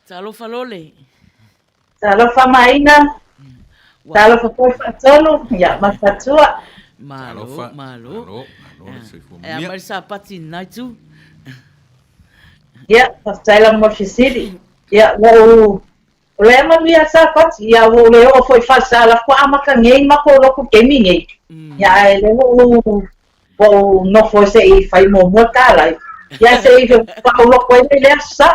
Talofa Lole. Talofa Maina. Talofa foi Faatonu, ia ma Fatua. Malo, malo. Malo, malo le soifua manuia. E a mai le sapati i lena itu. Ia, faafetai lava mo le fesili. Ia, ua ou, o lea manuia le sapati, ia ua ou le oo foi i Falesa, la faatoa amata nei matou lotu i le taimi nei. Ia, ae lea ua ou, ua ou nofo se i fai muamua le ta live. Ia, se i faaoloto ai mai le Aso Sa.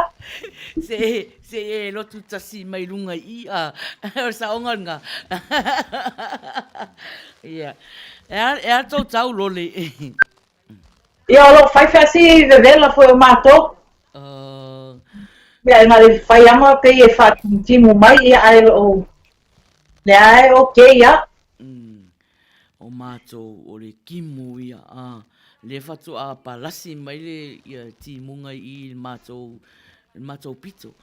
Se, se i e lotu tasi mai luga i i, a, o le saoga lena. Ia, e a, e a tou tau Lole? Ia, o lo o fai faasi vevela foi o matou. Ia, e na o le fai ama pei e faatimutimu mai, ia, ae o lo o, lea e okay lava. O matou, o le timu ia, a, lea faatoa palasi mai le ia timuga i i le matou, le matou pito.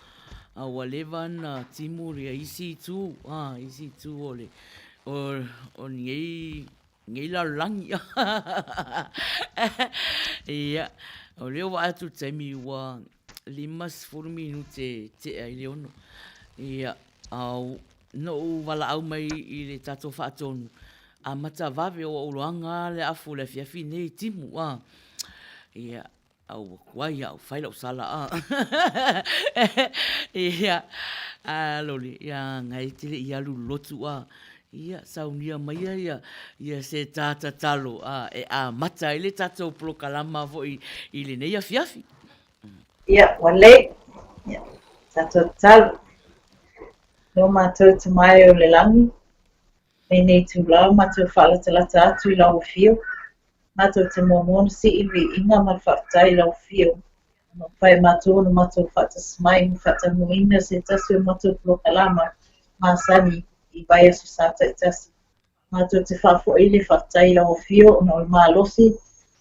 A ua leva ona timu ia isi itu, a, isi itu o le, o, o lenei Nei lalolagi. Ia, o lea ua vaai atu i le taimi ua 50 minute e tea ai le 6. Ia, a na ou valaau mai i le tatou faatonu, amata vave ua ou iloaga lava le afu o le afiafi nei e timu. Ia, A ua tuai au, fai lau sala a. Ia, a lole, ia ngai e te le i alu lotu a. Ia, saunia maia ia, ia se tā tatalo a, e amata ai le tatou polokalama foi i lenei afiafi. Ia, ua lei. Ia, tatou tatalo. Lo matou Tama e o le lagi, lenei itulā o matou faalatalata atu i lau afio, Matou te muamua ona sii le viiga ma le faafetai i lau afio, ona ua fai e matou ona matou faatasi mai ma faatanuuina se tasi o matou polokalama masani i vaiaso sa taitasi. Matou te faafoi le faafetai i lau afio ona o le malosi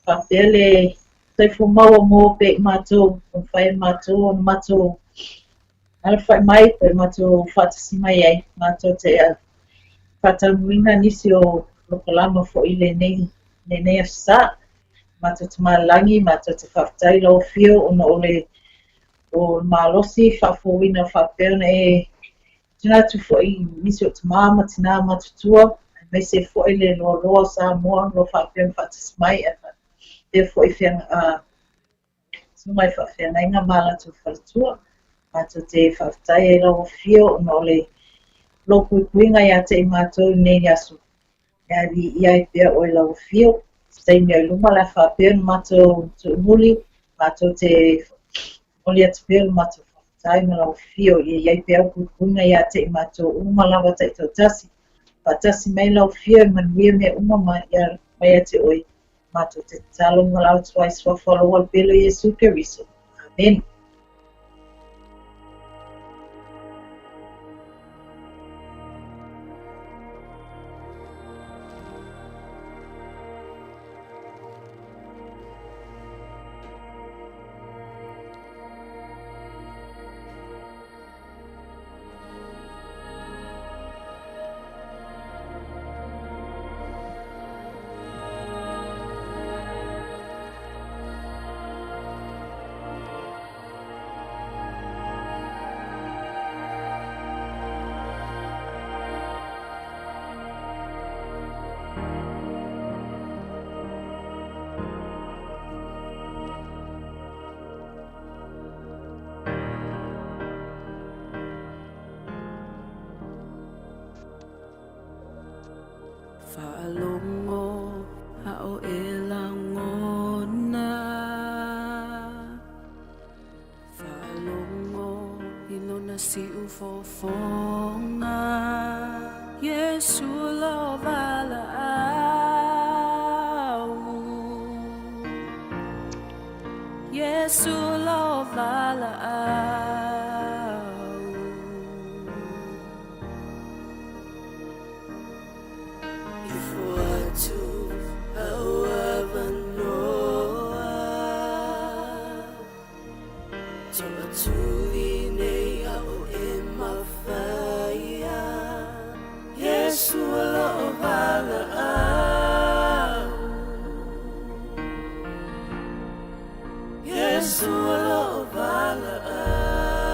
faapea le soifua maua mo pea i matou, ua mafai e matou ona matou alafai mai pe matou faatasi mai ai. Matou te faataunuuina nisi o polokalama foi i lenei, lenei Aso Sa. Matou te malagi, matou te faafetai i lau afio ona o le o le malosi faafouina faapea ona e tuuina atu foi i nisi o tama ma tinā matutua, aemaise foi le loaloa o Samoa o lo o faapea ona faatasi mai ae faapea foi Susuga i faafeagaiga ma latou faletua. Matou te faafetai ai lau afio ona o le lou puipuiga ia te i matou i nei aso. E viia ai pea oe lau afio. Se taimi au i luma o le a faapea ona matou tuumuli, matou te momoli atu pea le matou faafetai ma lau afio ia i ai pea au puipuiga ia te i matou uma lava taitoatasi. Faatasi mai lau afio e manuia mea uma mai ia te oe. Matou te tatalo ma valaau atu ai i suafa o lou Alopele Iesu Keriso. Amene. Faalogo a o e lagona Faalogo i lona siu fofoga Iesu lo valaau Iesu lo valaau Ifo atu au avanoa Toatuli nei a'o e mafaia Iesu o lo o valaau Iesu o lo o valaau.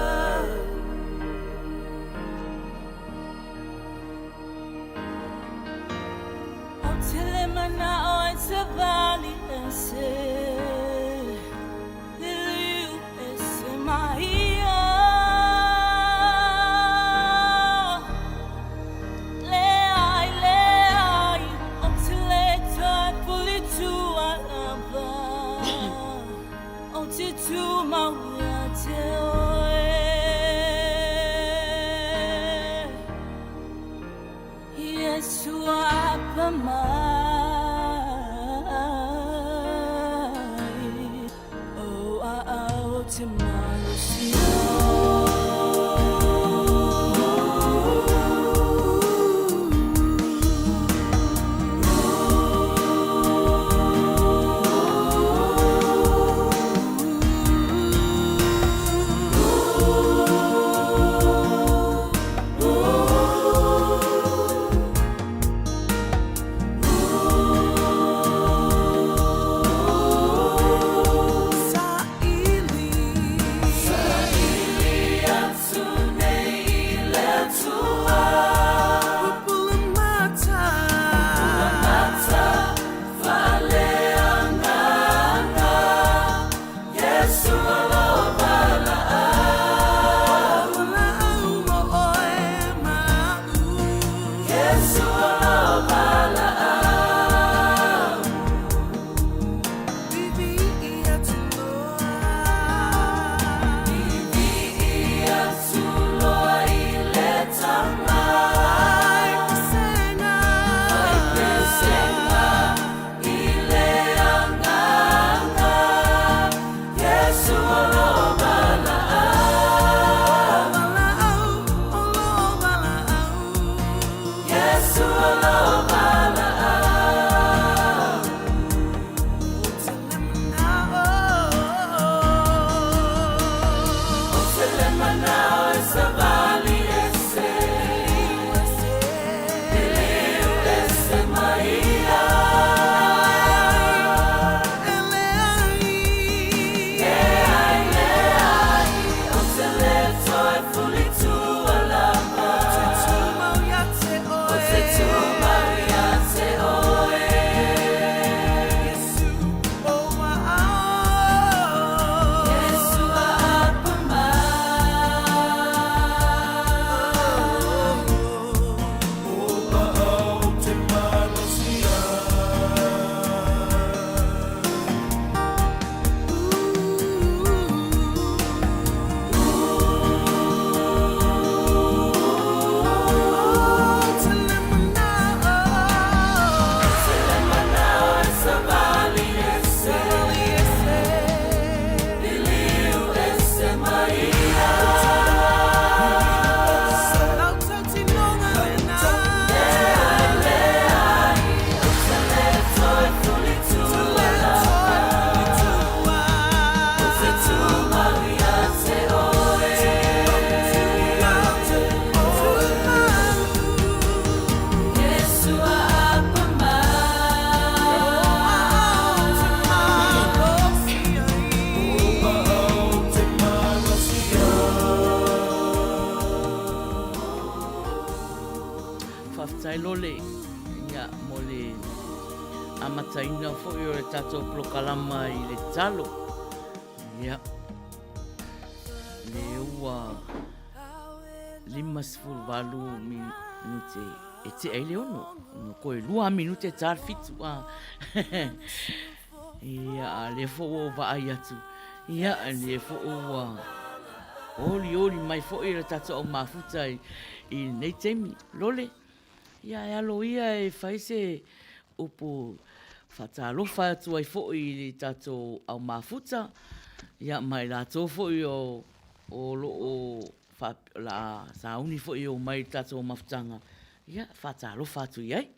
Faafetai Lole, ia, mo le amataina foi o le tatou polokalama i le talo. Ia, le ua 58 minute e tea ai le ono. No koe lua minute ta le fitu. Ah. Ia, a lea foi ua ou vaai atu, ia, lea foi ua olioli mai foi le tatou au mafuta i lenei taimi. Lole, ia e alo ia e fai se upu faatalofa atu ai foi i le tatou au mafuta, ia ma i latou foi o lo o la sauni foi e omai i le tatou mafutaga, ia faatalofa atu i ai.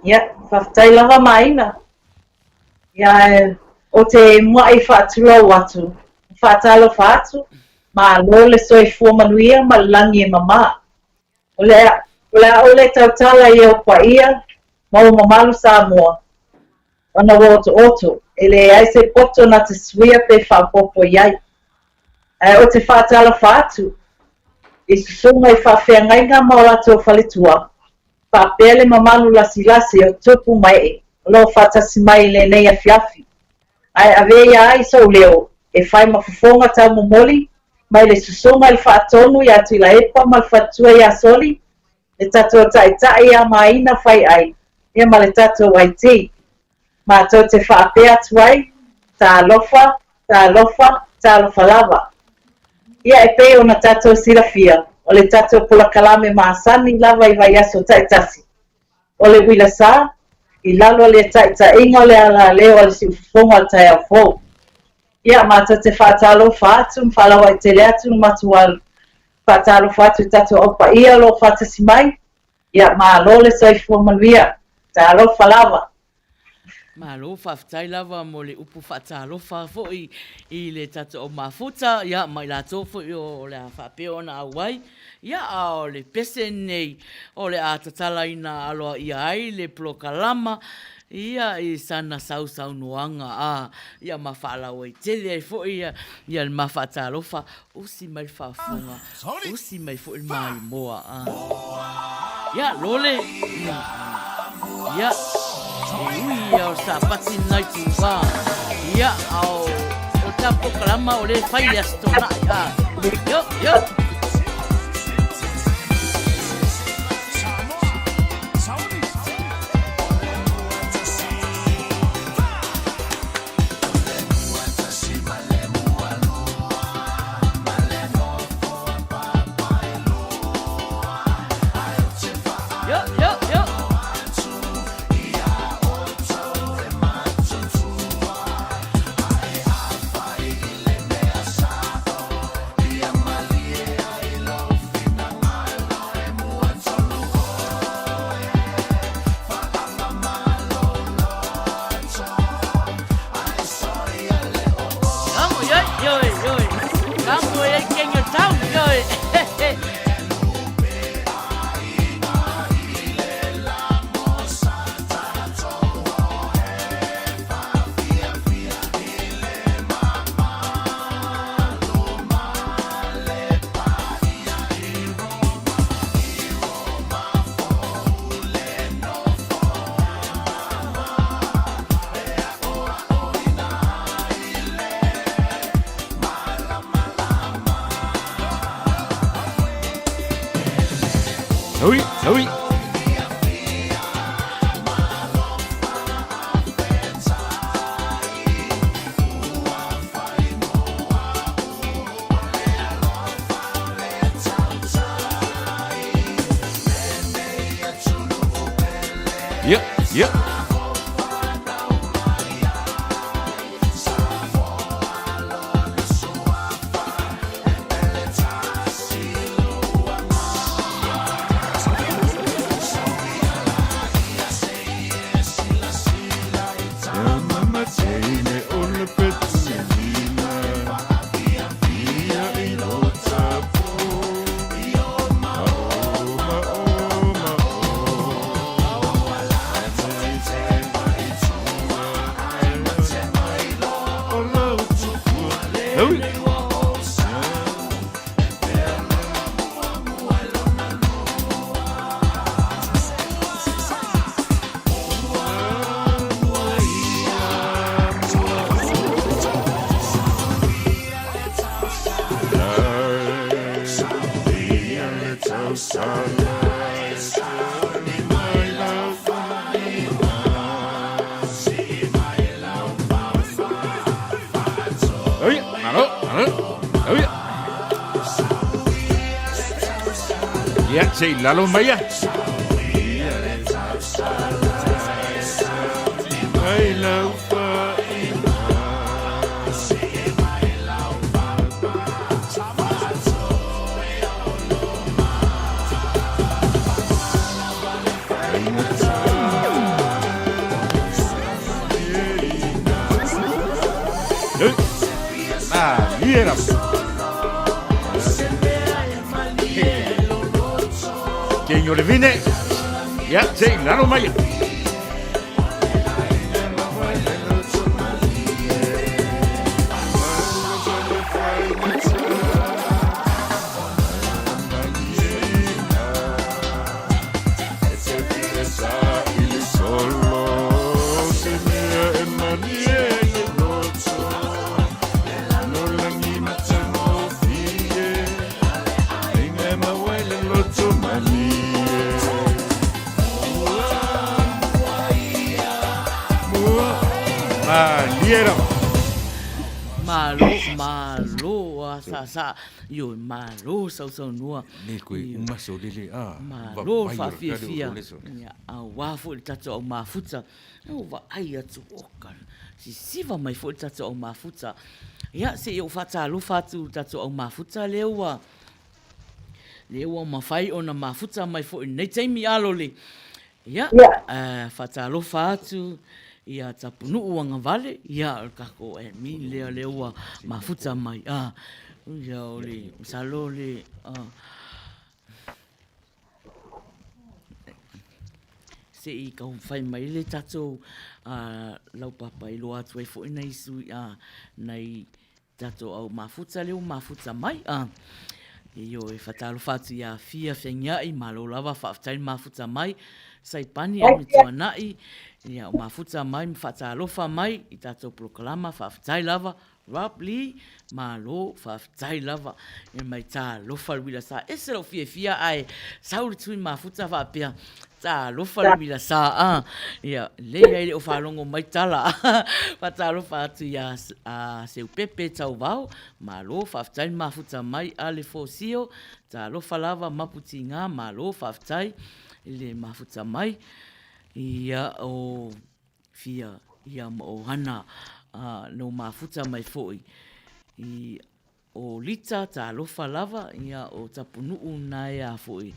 Ia, faafetai lava Maina. Ia, o te muaʻi faatulou atu, faatalofa atu, malo le soifua manuia ma le lagi e mamā. O le, o le a ou le tautala i ou paia ma ou mamalu Samoa, ona ua otooto, e leai se poto na te suia pe faaopoopo i ai. Ae ou te faatalofa atu i susuga i faafeagaiga ma o latou faletua, faapea le mamalu lasilasi o tupu ma ee o lo o faatasi mai i lenei afiafi. Ae avea ai sou leo e fai ma fofoga taumomoli mai le susuga i le faatonu ia Tuilaepa ma le faletua ia Soli, le tatou taitai ia Maina Faiai, ia ma le tatou IT. Matou te faapea atu ai, Talofa, talofa, talofa lava. Ia e pei ona tatou silafia, o le tatou polokalame masani lava i vaiaso taitasi, o le uila sa, i lalo o le taitaiga o le alaleo a le siufofoga o le taeao fou. Ia, matou te faatalofa atu ma faalauaitele atu le matou faatalofa atu i tatou au paia o lo o faatasi mai, Ia, malo le soifua manuia. Talofa lava. Malo, faafetai lava mo le upu faatalofa foi i le tatou au mafuta, ia, ma i latou foi o le a faapea ona auai. Ia, a o le pese lenei o le a tatalaina aloaia ai le polokalama, ia, i sana sausaunoaga, a, ia, ma faalauaitele ai foi ia, ia le ma faatalofa, usi mai le faafofoga. Usi mai foi le maimoa a. Ia, lole. Ia, e ui ia o sapati nai tūwā. Ia, a o, o tā pokalama o le whai le aso tōnaʻi a. Yo, yo. Yo, yo, yo. Hui, hui. Ia, ia. Ia, se i lalo mai ia. Mai lau Ke o le vine. Ia, se i lalo mai. Malo, malo, a sa sa, io malo sausaunoa. Ne koe uma so lele a. Malo whaafiafia. Ia, auā foi le tatou au mafuta. O vaai atu, o ka sisiva mai foi le tatou au mafuta. Ia, se i ou faatalofa atu i le tatou au mafuta lea ua, lea ua mafai ona mafuta mai foi i lenei taimi alole. Ia, faatalofa atu ia Tapunuu Agavale, ia, o le tatou admin lea, lea ua mafuta mai. Ia, o le, masalo o le, se i taumafai mai le tatou laupapa e iloa atu ai foi nai sui, nai tatou au mafuta lea ua mafuta mai. Ioe, faatalofa atu ia Fia Fegiai, malo lava, faafetai le mafuta mai. Saipani Amituanai, ia, o mafuta mai ma faatalofa mai i tatou polokalama, faafetai lava. Rob Lee, malo, faafetai lava. E mai talofa le uila sa. Ese lou fiafia ae sau le tui mafuta faapea, talofa le uila sa. A, ia, leai le o faalogo mai tala. Faatalofa atu ia Seupepe Tauvao, malo, faafetai le mafuta mai. Ale Fosio, talofa lava. Mapu Tiga, malo, faafetai le mafuta mai. Ia, o Fia ia ma ohana no mafuta mai foi i o Lita talofa lava ia o Tapunuu na ea foi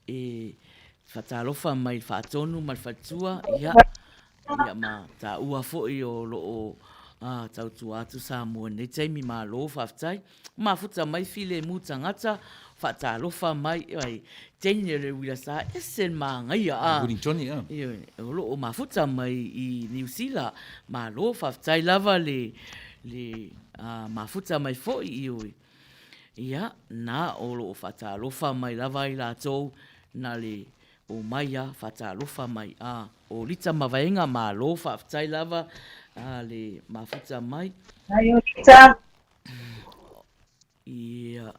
e fatalofa mai le faatonu ma le faletua ia ia ma taua foi o loo tautua atu Samoa i lenei taimi malo faafetai. Mafuta mai filemu tagata, faatalofa mai, ai, teine o le uila sa ese le māgaia a. Wellingtoni a. Ioe, o lo o mafuta mai i Niu Sila, malo faafetai lava le, le mafuta mai foi, ioe. Ia, na o lo o faatalofa mai lava i latou na le omai a, faatalofa mai a. O Lita Mavaega, malo faafetai lava le mafuta mai. Mai o Lita. Ia.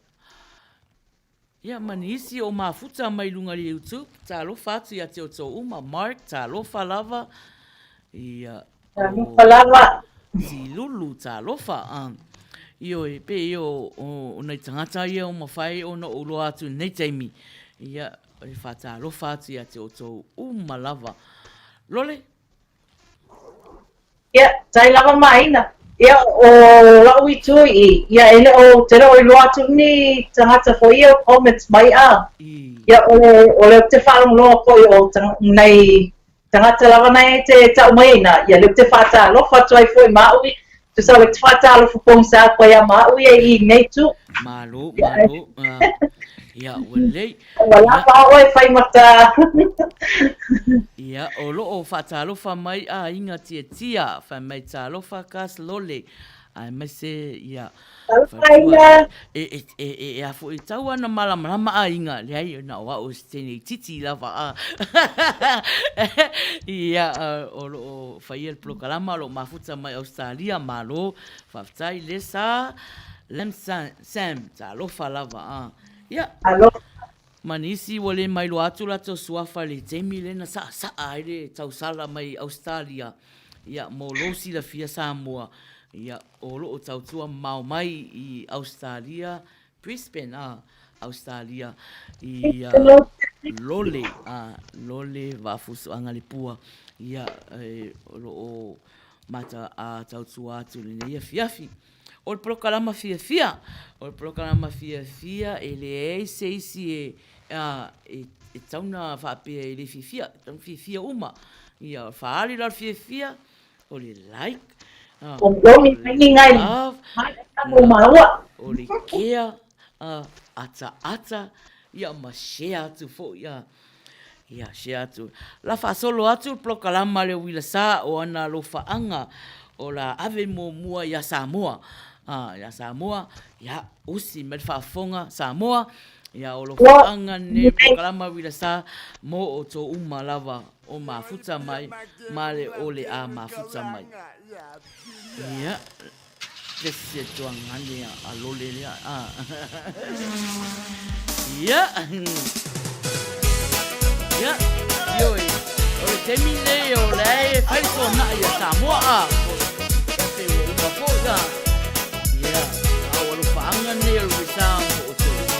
Ia, ma nisi o mafuta mai luga i le YouTube, talofa atu ia te outou uma, Mark, talofa lava. Ia. Talofa lava. Silulu, talofa. Ioe, pe ia o nai tagata ia o mafai ona ou iloa atu i lenei taimi. Ia, e faatalofa atu ia te outou uma lava. Lole? Ia, tai lava maina. Ia, o la'u itu i, ia e le o, ou te le o iloa atu ni tagata foi ia o comments mai a. Ia, o le, o lea ou te faalogologo foi o nai tagata lava nai e te ta'u mai ai na, ia lea ou te faatalofa atu ai foi ma a'u ia, tusa o lea ou te faatalofa pogisa atu ai ia ma a'u ia i nei itu. Malo, malo. Ia, ua lelei. Ua lava oe Faimata. Ia, o lo o faatalofa mai aiga tiatia, fai mai talofa kas lole, aemaise ia Talofa aiga. E, e, e, e, e a foi tau ana malamalama aiga, leai, na o au o se teine itiiti lava a. Ia, o lo o faia le polokalama, o lo o mafuta mai Ausetalia, malo, faafetai, Lesa, Lam Sam, talofa lava a. Ia. Alofa. Ma nisi ua le mailoa atu latou suafa i le taimi lea na saasaa ai le tausala mai Ausetalia, ia, mo lou silafia Samoa, ia, o lo o tautua mamao mai i Ausetalia, Brisbane, a, Ausetalia, i Lole, a, Lole Vaafusuaga Lepua, ia, e, o lo o mata a tautua atu i lenei afiafi. O le polokalama fiafia, o le polokalama fiafia e leai se isi e, a, e, e tatau ona faapea e le fiafia, e tatau ona fiafia uma. Ia, faaali la le fiafia, o le like, a, o le love, o le care, a, ataata, ia ma share atu foi, a, Ia, share atu. La faasolo atu le polokalama le uila sa o ana alofaaga o la ave muamua ia Samoa. Ah, ia Samoa, ia, usi mai le faafofoga Samoa, ia o alofaaga nei polokalama uila sa mo outou uma lava o mafuta mai ma le o le a mafuta mai. Ia. Se tuagane a lole lea. Ah. Ia. Ia. Ioe. O le taimi lenei o la e fai le tuanai a Samoa a. Pe ua uma foi a. Ia. A o alofaaga nei o le uisa mo outou uma.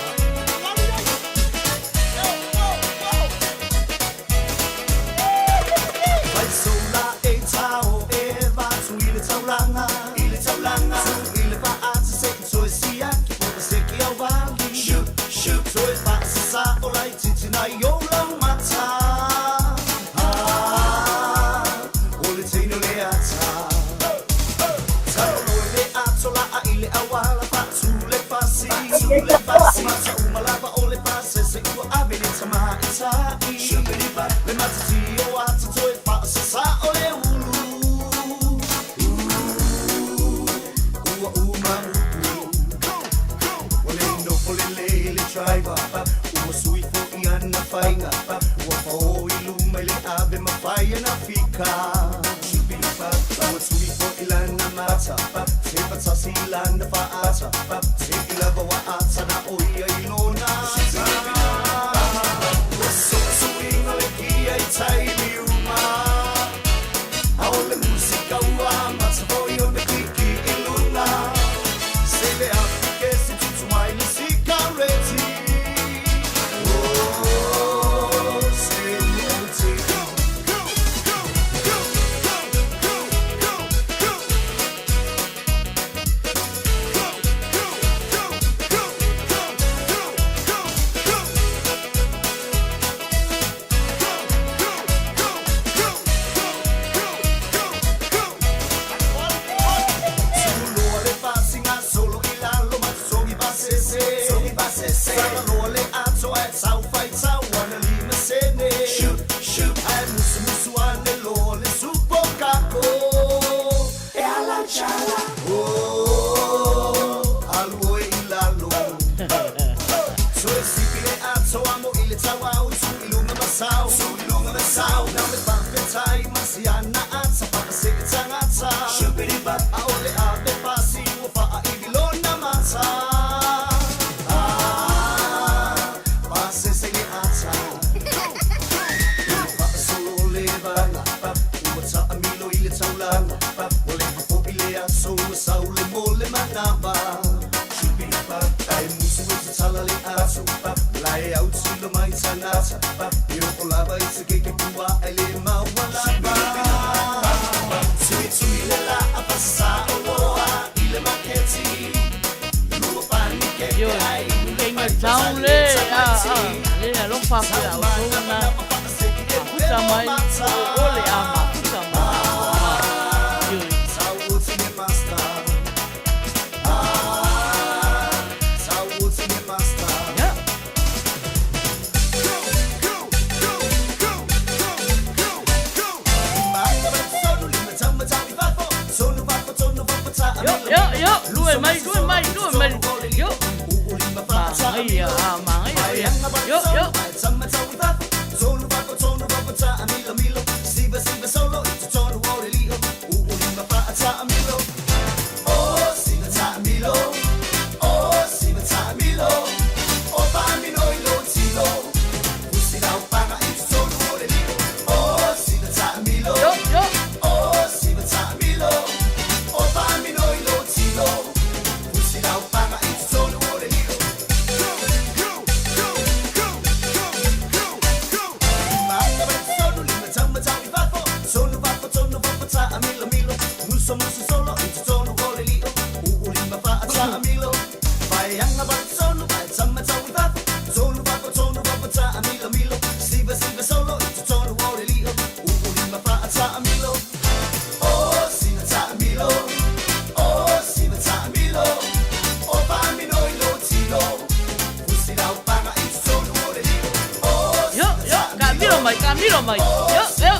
mai, taamilo mai. Io, io.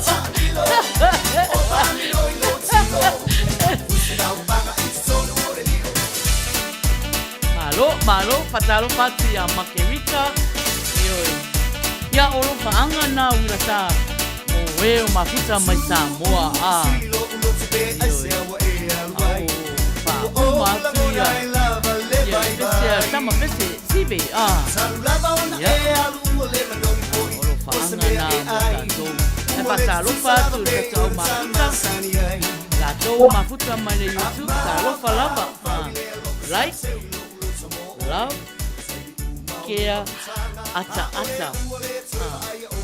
Malo, malo, faatalofa atu ia Makerita. Ioe. Ia o lofaaga na uila sa mo e o mafuta mai Samoa. A. Ioe. A o faauma atu ia. Ia pese a tama pese sive. A. Ia. O lofaaga na mo tatou. E faatalofa atu i le tatou au mafuta. Latou mafuta mai le YouTube. Talofa lava. A. Like. Love. Kea. Ata ata. A.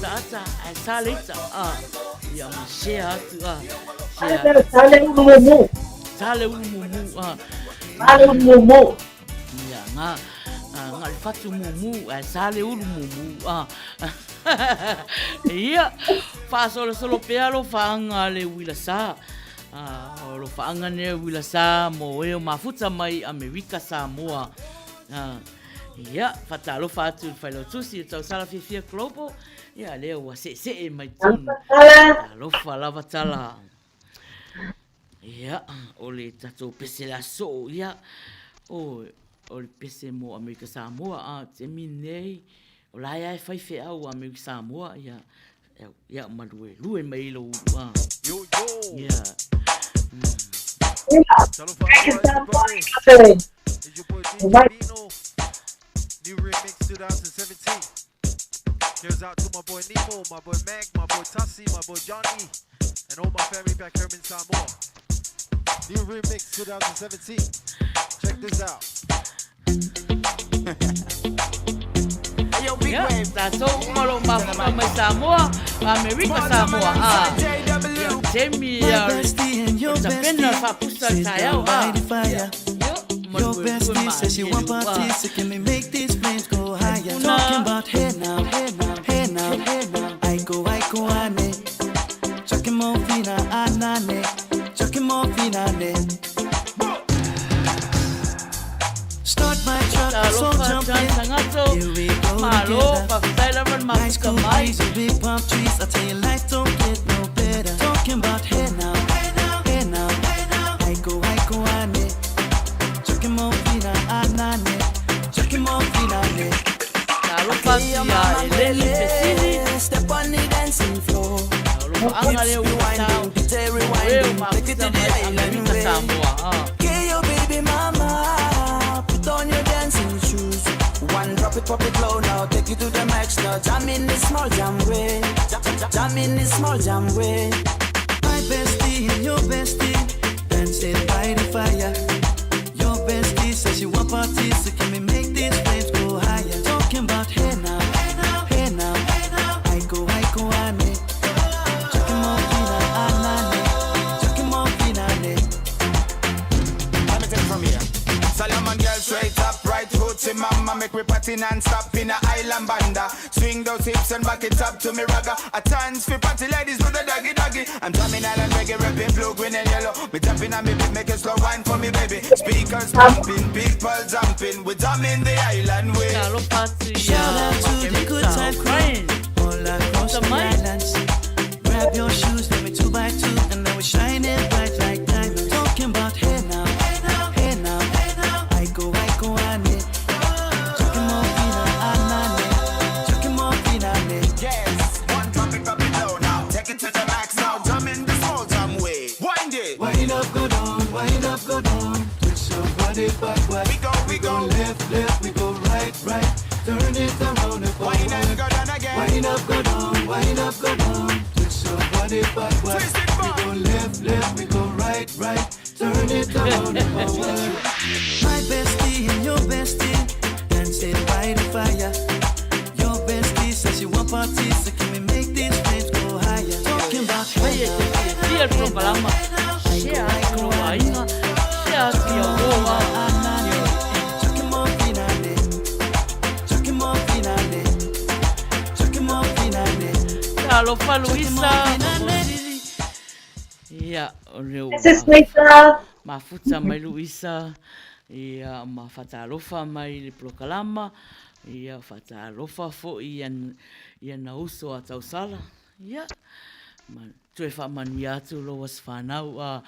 Ata ata. Ae sa leita. A. Ia ma share atu. A. Share atu. Sa le ulu mumu. Sa le ulu mumu. A. Sa le ulu mumu. Ia, nga, nga le fatu mumu, ae sa le ulu mumu. A. Ia, faasolosolo pea alofaaga a le uila sa. A, o alofaaga nei uila sa mo e o mafuta mai Amerika Samoa. A, ia, faatalofa atu i le Failautusi o Tausala Fiafia Global. Ia, lea ua seesee mai totonu. Talofa lava tala. Ia, o le tatou pese la soo, ia, o, o le pese mo Amerika Samoa, a taimi nei, o la e fai feau a Amerika Samoa, ia, ia, maluelue mai lou ulu, a. Yo, yo. Ia. Talofa aloha, everybody. It's your boy DJ Nino. New Remix 2017. Goes out to my boy Nemo, my boy Mag, my boy Tussie, my boy Johnny, and all my family back home in Samoa. New Remix 2017. Check this out. Ia, tatou uma o loo mafuta mai Samoa, Amerika Samoa, a. Ia, taimi ia, o le tapena o le faapusa i le taeao, a. Ia, maluelue ma aliali, a. Tuna. Talofa John Sangato, malo, faafetai lava le mafuta mai. Talofa atu ia Eleni Fesili. Alofa lea ua tau. O e o mafuta mai Amerika Samoa. A. Solomon girl straight up, right hoochie mama. Make we party non-stop in a island banda. Swing those hips and back it up to me ragga. A chance for party ladies do the doggy doggy. I'm drumming island reggae, rapping blue, green and yellow. Me tapping on me beat, make a slow wine for me baby. Speakers pumping, people jumping. We jamming the island way. Talofa atu ia Makerita O'Brien. Mafuta mai. Yes, one drop it, drop it low now. Take it to the max now. Jam in the small jam way. Wind it. We go, we go. Wind and go down again. Twist it back. Fai e te fiafia le polokalama. Share atu i lou aiga, share atu i au uo, a. Ioe. Talofa Luisa Mosili. Ia, o lea ua This is Lisa. mafuta mai Luisa, ia ma faatalofa mai i le polokalama. Ia, faatalofa foi i ana uso a tausala. Ia, ma toe faamanuia atu lou aso fanau. A,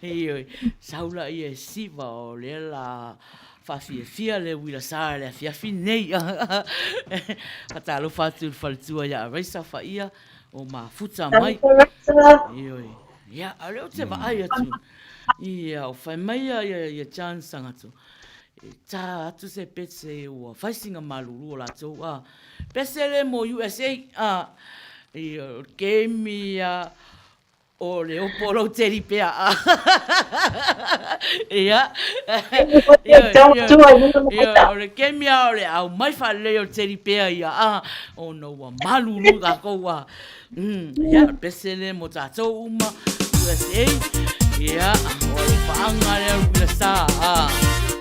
ioe, sau laia e siva o lea la faafiafia le uila sa i le afiafi nei. Faatalofa atu i le faletua ia Raisa Faia o mafuta mai. Ioe. Ia, a o lea ou te vaai atu, ia, o fai mai ia, ia, ia John Sangato, e tā atu se pese ua fai sina malulu o latou, a, pese le mo USA, a, ia, o le kemi ia, o le opo o lou teddy bear, a, ia, ia, ia, ia, o le kemi a o le aumai faalelei o le teddy bear ia, a, ona ua malulu takou, a, Ia, o le pese lea mo tatou uma, USA. Ia, o alofaaga lea o le uila sa, a,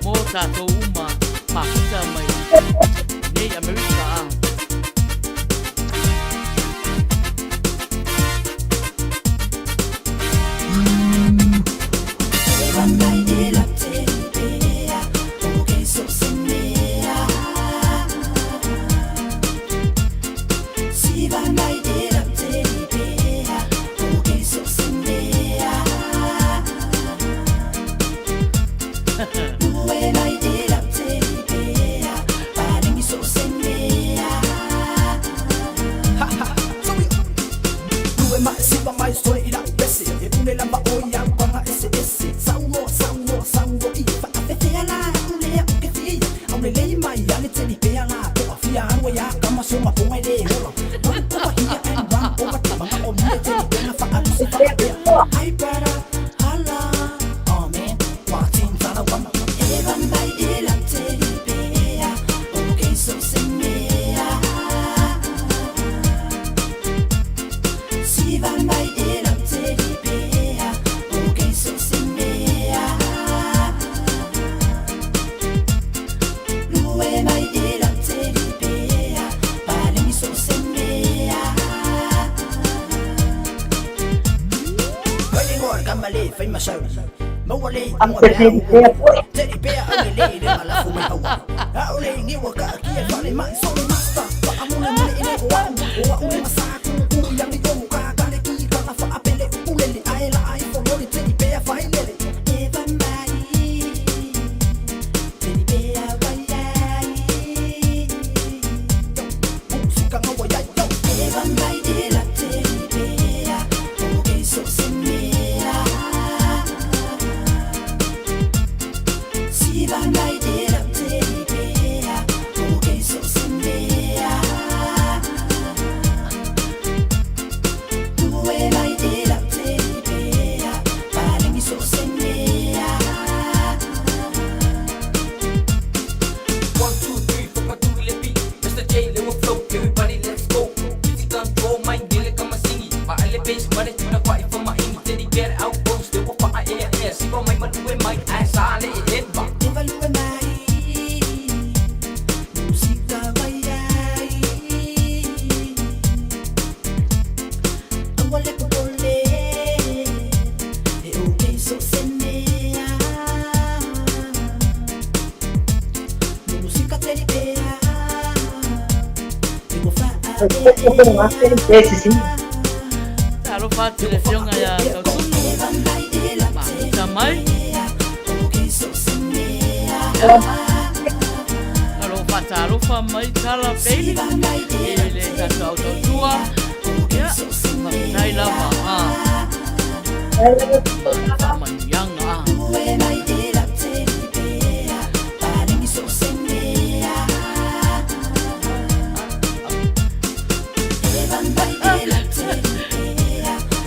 mo tatou uma, mafuta mai nei Amerika, a. Talofa atu i le Afioga ia Tautunu, mafuta mai. O lo o faatalofa mai Tala Bailey i le tatou au tautua. Ia, faafetai lava. Faamanuiaga.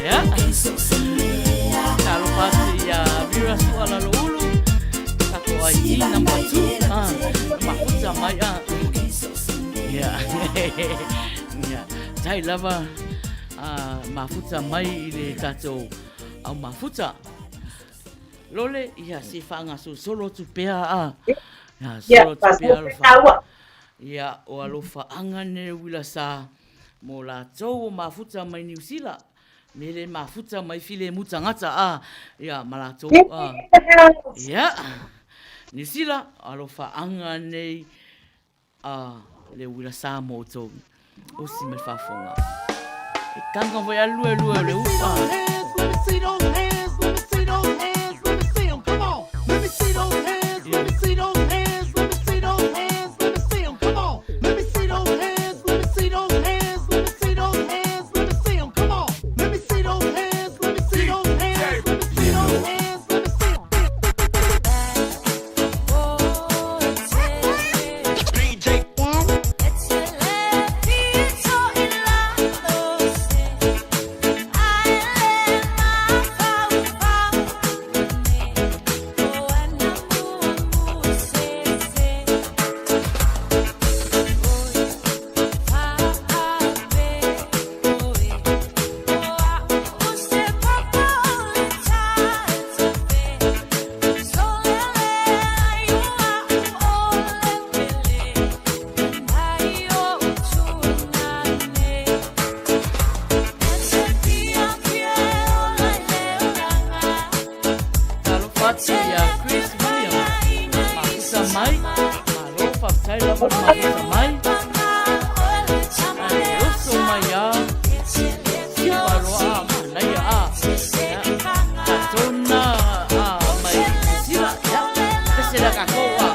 Ia. Talofa atu ia Vera Sualaloulu, tatou ID number 2. Ah, mafuta mai ah. Ia. Ia. Tai lava ah, mafuta mai i le tatou au mafuta. Lole, ia se faagasolosolo atu pea a. Ia, solo atu pea alofa. Ia, o alofaaga nei uila sa mo latou o mafuta mai Niu Sila. Me le mafuta mai filemu tagata a, ia, ma latou a. Ia, Niu Sila, alofaaga nei. a le uila Samoa outou osi mai faafofoga. E kanga foi a lue lue o le upa. Talofa atu ia Chris Williams, mafuta mai, malo faafetai lava le mafuta mai. Ae oso mai a, siva loa a manaia a. Ia, tatou na a mai Sila, ia, pese la kakou a.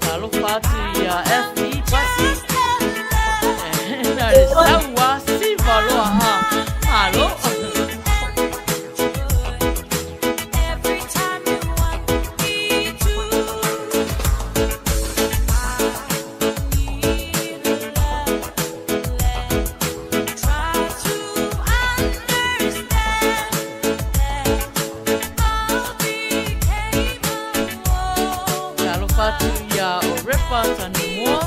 Talofa atu ia FE Pasi. Na le saua siva loa a. Malo. Talofa atu ia Orepa Tanumoa.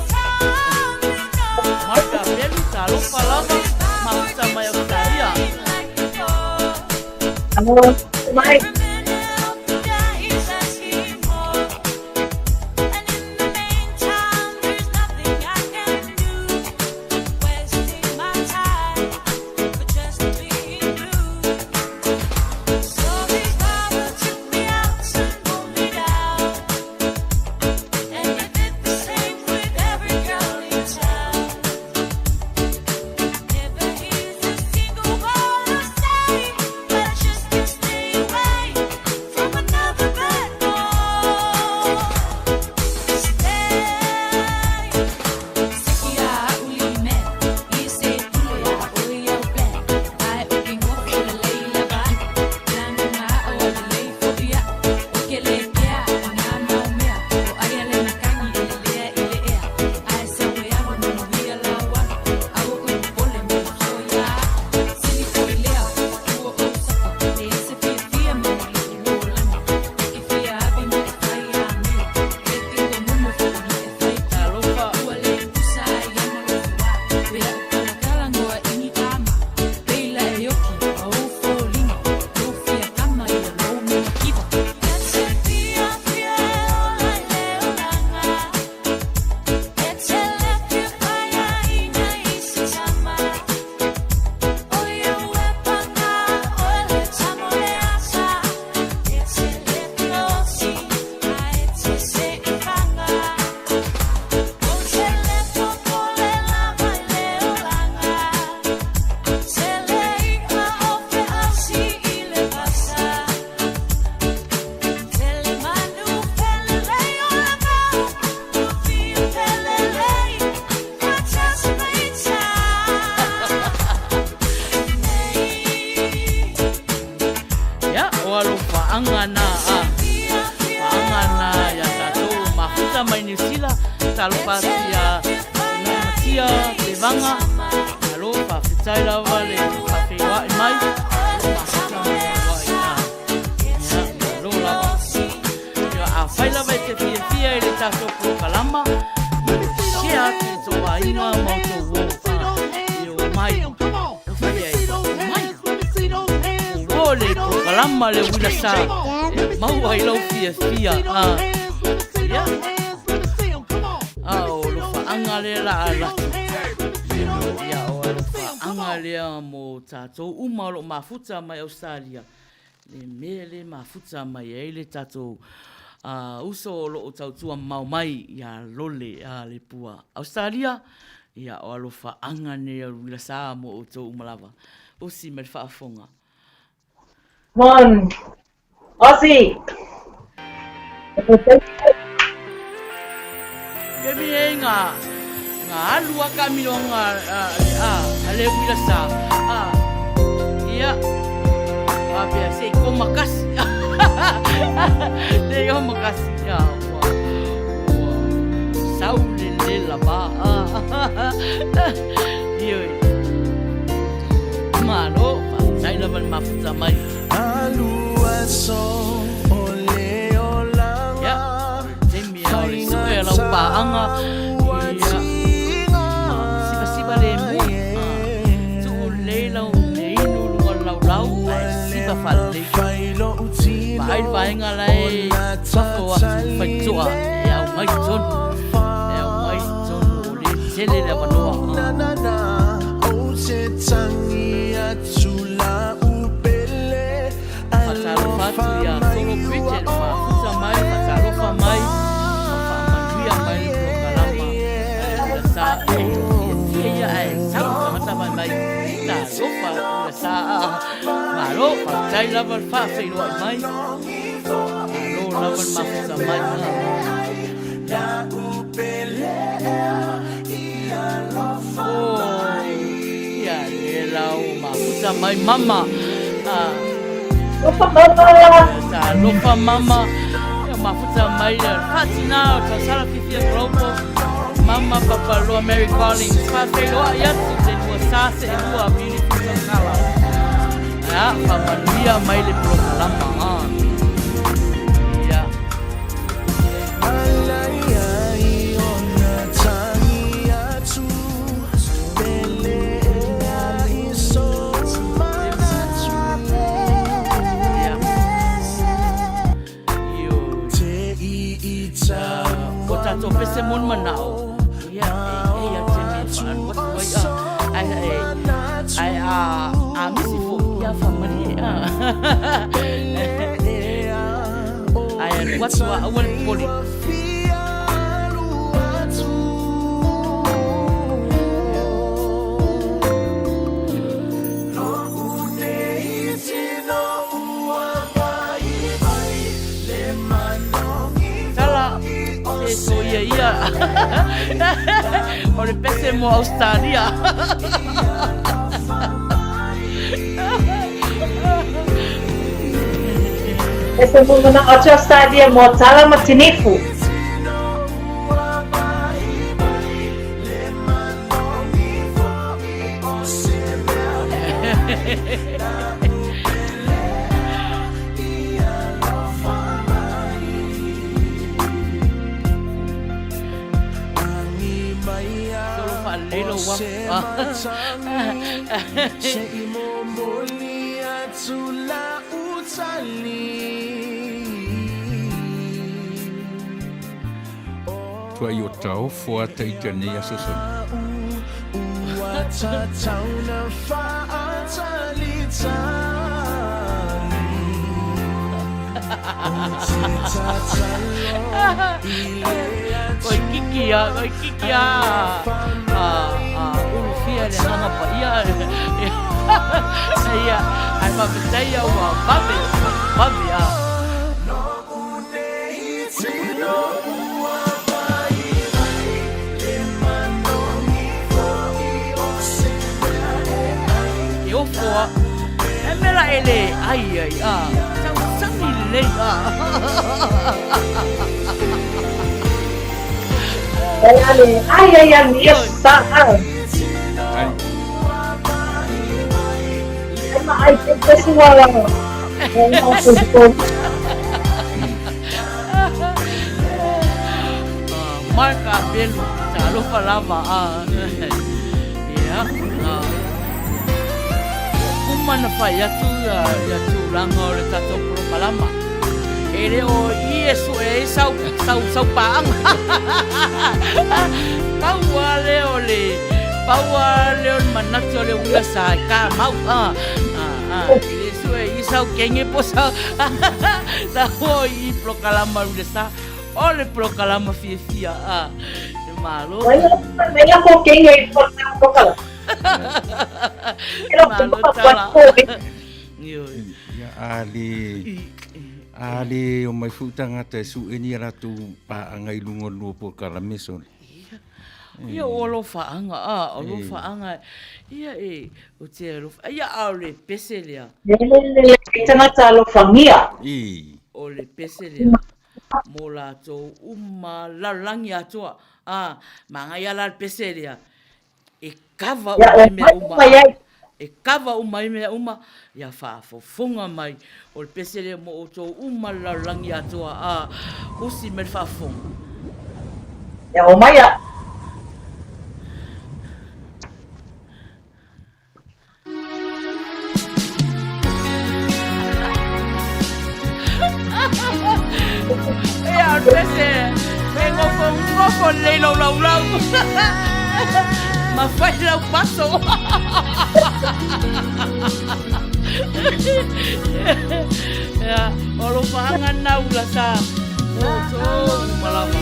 Marka Pelu, talofa lava, mafuta mai Australia. Alo, mai. Talofa. Ia, o alofaaga na a faaga na ia tatou mafuta mai Niu Sila, talofa atu ia Ina Matia Tevaga, malo faafetai lava le faafeiloai mai, o mafuta mai aloa i ina. Ia, malo lava. Ia, afai lava e te fiafia i le tatou polokalama, share atu i tou aiga ma o tou uo, i o mai, e fai ai, mai. Ua le polokalama le uila sa, e maua ai lau fiafia, ia. A o lofaaga lea la a latu. Ia, o alofaaga lea mo tatou uma o lo o mafuta mai Ausetalia, le mea lea e mafuta mai ai le tatou uso o lo o tautua mamao mai ia Lole Lepua Ausetalia, ia o alofaaga nei o Luila Sa mo outou uma lava. Usi mai le faafofoga. Come on, Aussie! Kemi e ngā, ngā alu a ka miro ngā a, a, a le wila sa. A, ia, a pea se ko makasi. Le yo makasi. Ia, ua, ua, sau le le la ba. Ioi. Malo, faafetai lava le mafuta mai. Ia, taimi a o le sue a lau paaga. Ia, sivasiva lemu. Tuu lelei lau meainu i luga o le laulau ae siva faalelei. Vaai le vaega la e fafo atu faitotoa e aumai totonu. E aumai totonu o le tele le avanoa. Faatalofa atu ia Tolo Bridget le mafuta mai, faatalofa mai ma faamanuia mai le polokalama a le Sa e fiafia ia ae sau le tagata mai mai talofa le Sa. Malo, faafetai lava le faafeiloai mai. Malo lava le mafuta mai. Oh, ia le lau mafuta mai mama. Alofa mama. Talofa mama. Ia mafuta mai le fatina o Tausala Fifia Global. Mama Papaloa Mary Collins. Faafeiloai atu te lua sa se e lua beautiful Tausala. Ia, faamanuia mai le polokalama. Ia. Ko tātou pese moni manao, ia, e, e, a te me whaalu atu ai, a, ai, ai, ai, a, a misi fo, ia whamari e, a. Ai, alu atu a aua le popole. Tala, e so ia ia. O le pese mo Australia. Pese mo mana Australia mo Tala ma Tinifu. Solo faalelei lou uafu. Tuai o taofo a taita nei aso sona. Oi kiki a, oi kiki a, a, a, ulufia le agaga paia. Ia, ae faafetai au ua vave, vave a. E ofo a, e mea la e le ai ai a, tausami lelei a. Ai ale, ai ai ai, ia sa a. Ai. Ai ma ai te pesi wala. Ai ma te ko. Mark Apelu, talofa lava a. Ia, ua uma ona fai atu ia tulaga o le tatou polokalama. E le o i e sue ai sau, sau, sau paaga. Pau lava lea o le, pau lava lea o le manatu o le uila sa e kamau. A, a, a, e le sue i sau kenge po o sau, sau o i polokalama uila sa. O le polokalama fiafia a le Malo. Mai la ko kenge i polokalama. Malo tala. Ia a le a le o mai foi tagata e sue ni a latou paaga i luga o le lua polokalame sole. Ia o alofaaga a o alofaaga ia e o te alofa ia a o le pese lea. Le tagata alofagia. O le pese lea mo latou uma lalolagi atoa. A, manaia la le pese lea, e kava uma ai mea uma, e kava uma ai mea uma, ia faafofoga mai. O le pese lea mo outou uma le lalolagi atoa, a, usi mai le faafofoga. Ia omai a. Ia, o le pese, e nofonofo lelei lou laulau. Ma fai lau paso. Ia, o alofaaga lena ula sa. Mo outou uma lava.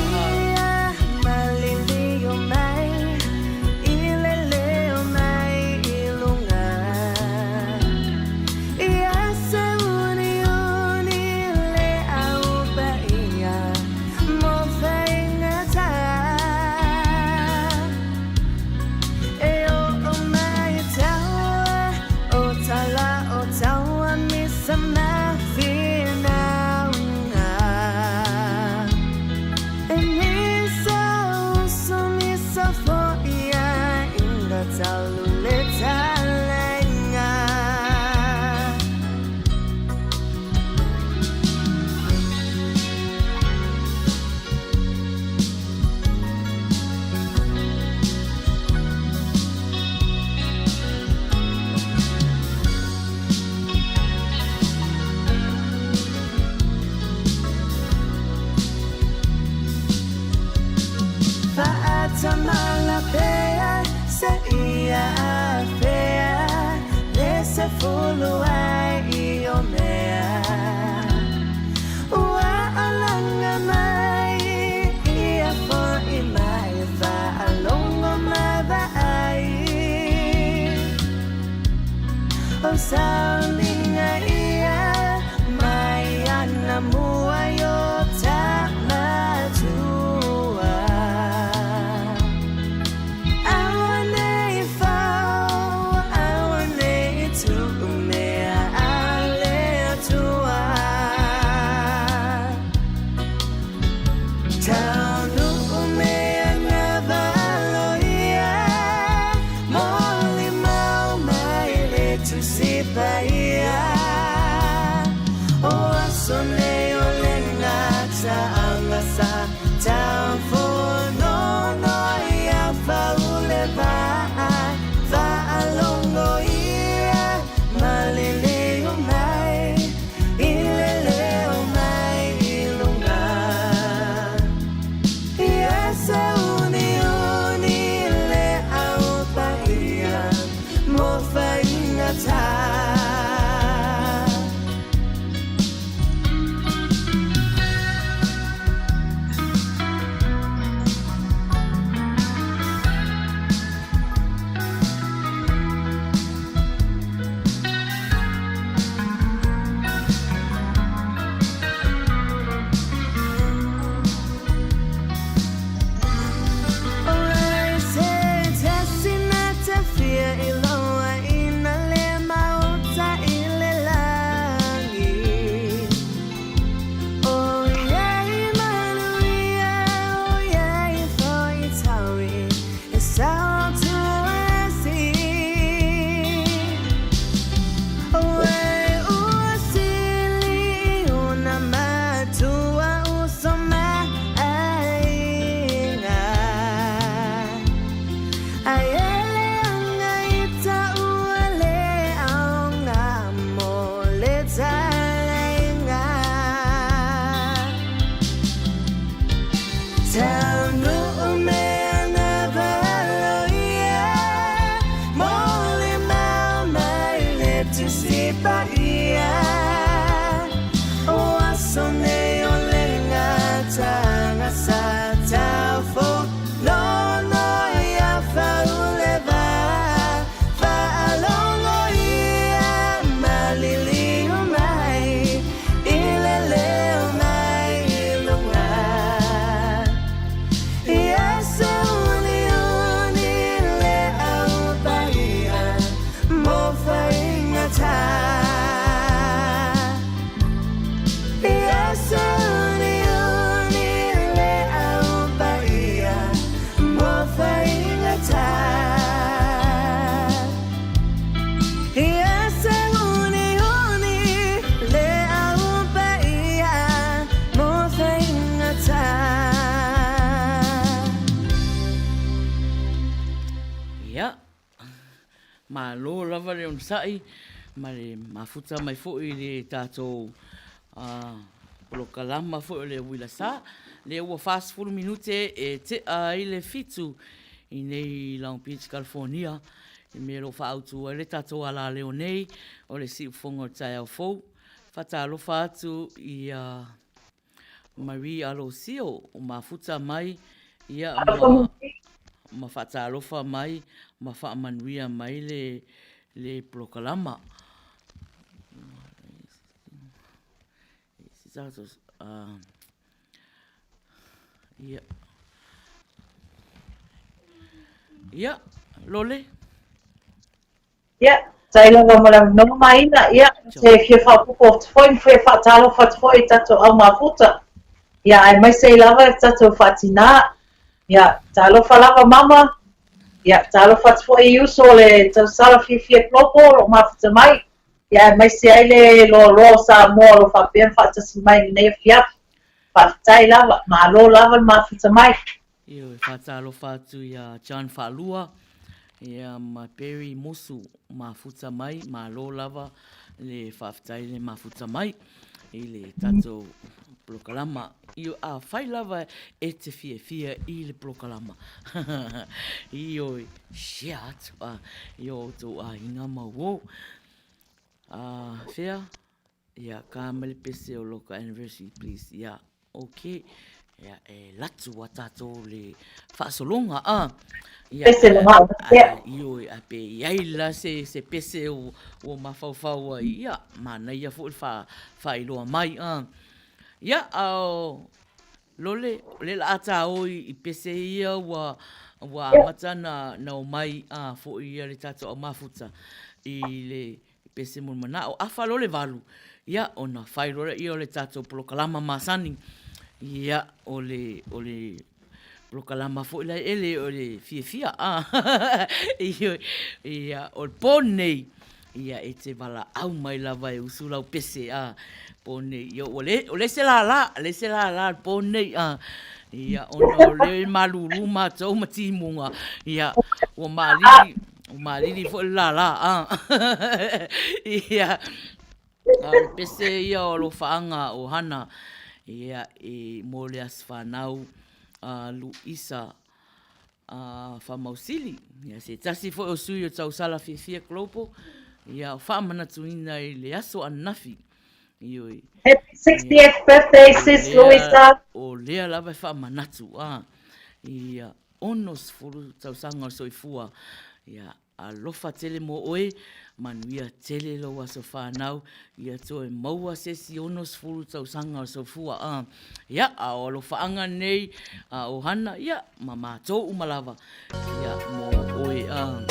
Ia, malo lava le onosai ma le mafuta mai foi i le tatou polokalama foi o le uila sa. Lea ua 40 minute e tea ai le 7 i nei Long Beach, California, i mea o lo o faaautu ai le tatou alaleo nei o le siufofoga o le taeao fou. Faatalofa atu i a Marie Alosio o mafuta mai ia ma, ma faatalofa mai ma faamanuia mai le, le polokalama. Ia. Ia, Lole. Ia, tai lava ma le avanoa Maina, ia, te fia faaopoopo atu foi ma fia faatalofa atu foi i tatou au mafuta. Ia, aemaise ai lava le tatou faatinā. Ia, talofa lava mama. Ia, talofa atu foi i uso o le tausala fiafia Global o lo o mafuta mai. Ia, aemaise ai le loaloa o Samoa o lo o faapea ona faatasi mai i lenei afiafi. Faafetai lava, malo lava le mafuta mai. Ioe, faatalofa atu ia John Faalua ia ma Perry Musu mafuta mai, malo lava le faafetai le mafuta mai i le tatou polokalama. Ioe, afai lava e te fiafia i le polokalama, ioe, share atu i o outou aiga ma uo. Fea? Ia, ka mai le pese o loka anniversary please. Ia, ok. Ia, e latu a tātou le faasologa, a. Ia, Pese na mao, ia. Ioe, a pe i ai la se, se pese o, o mafaufau ai, ia, manaia foi le wha, whailoa mai, a. Ia, a o, lole, o le la a tā oi i pese ia ua, ua amata na, na o mai, a, foi ia le tātou au mafuta i le, Pese mo le manao, afa loa le 8, ia, ona fai loa lea o le tatou polokalama masani, ia, o le, o le polokalama foi la ele o le fiafia, a, ia, o le po nei, ia, e te valaau mai lava e usu lau pese, a, po nei, ia, ua le, o le se lala, le se lala le po nei, a, ia, ona o lea e malulu matou ma timuga, ia, ua malili, Ua malili foi le lala, a. Ia, a o le pese ia o alofaaga o Hana, ia, e mo le aso fanau a Luisa a Faamausili. Ia, se tasi foi o sui o Tausala Fiafia Global, ia, o faamanatuina i le aso ananafi. Ioe. Happy 60th birthday, sis Luisa. O lea lava e faamanatu, a. Ia, 60 tausaga o le soifua. Ia, alofa tele mo oe, manuia tele lou aso fanau, ia toe maua se isi 60 tausaga o le soifua. A, ia, a o alofaaga nei a ohana, ia, ma matou uma lava, ia, mo oe. A.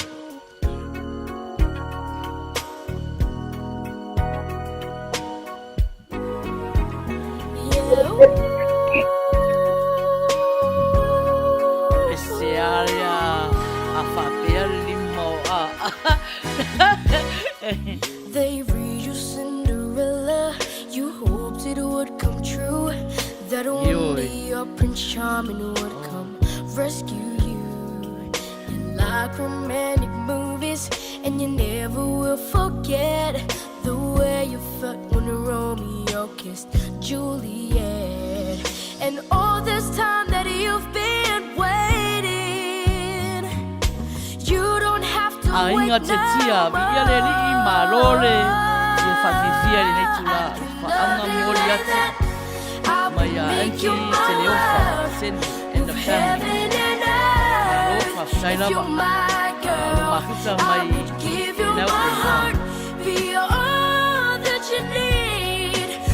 They read you Cinderella You hoped it would come true That one day your Prince Charming would come rescue you You like romantic movies And you never will forget The way you felt when Romeo kissed Juliet And all this time that you Aiga Tetia, viia le Alii, malo le fia faafifia i lenei itula faaga momoli atu mai ia Angie Teleofa, Sydney and the family. Malo, faafetai lava. Alo mafuta mai Melbourne.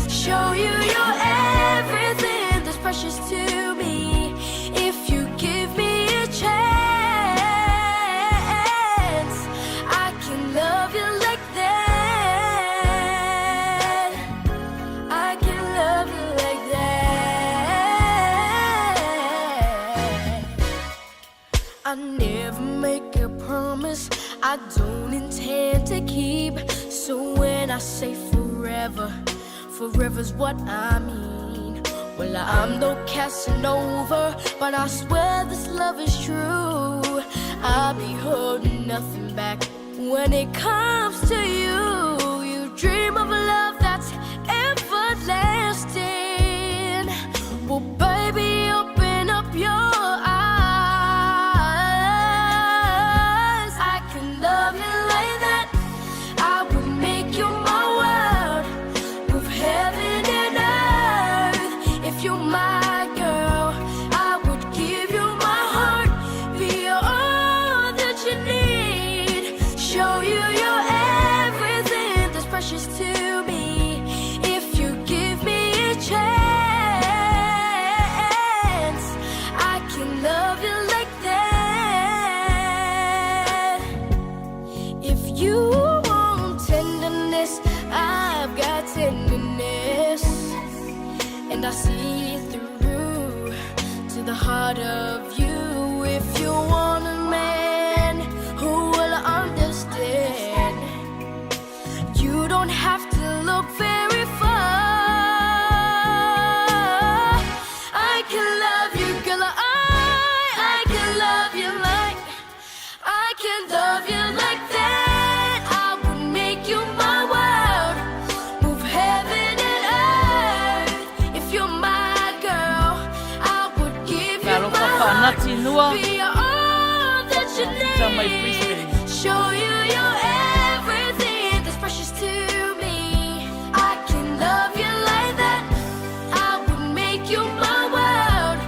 Show you your everything that's precious to me. If you give me a chance, I can love you like that. I can love you like that. I never make a promise I don't intend to keep. So when I say forever, forever's what I mean. Well, I'm no Casanova, but I swear this love is true. I'll be holding nothing back when it comes to you. You dream of a love that's everlasting. Well, baby, open up your eyes. I can love you like that. I would make you my world. Move heaven and earth. If you're my girl, I would give you my heart. Be all that you need. Show you your everything that's precious to me. If you give me a chance, I can love you like that. If you want tenderness, I've got tenderness. And I see through to the heart of you. If you want a man who will understand, you don't have to look very far. I can love you, girl. I can love you like I can love you like that. I would make you my world, move heaven and earth. If you're my girl, I would give you Talofa my heart. faanati nua. Be all that you Mafuta mai need. Brisbane. Show you your everything that's precious to me. I can love you like that. I would make you my world.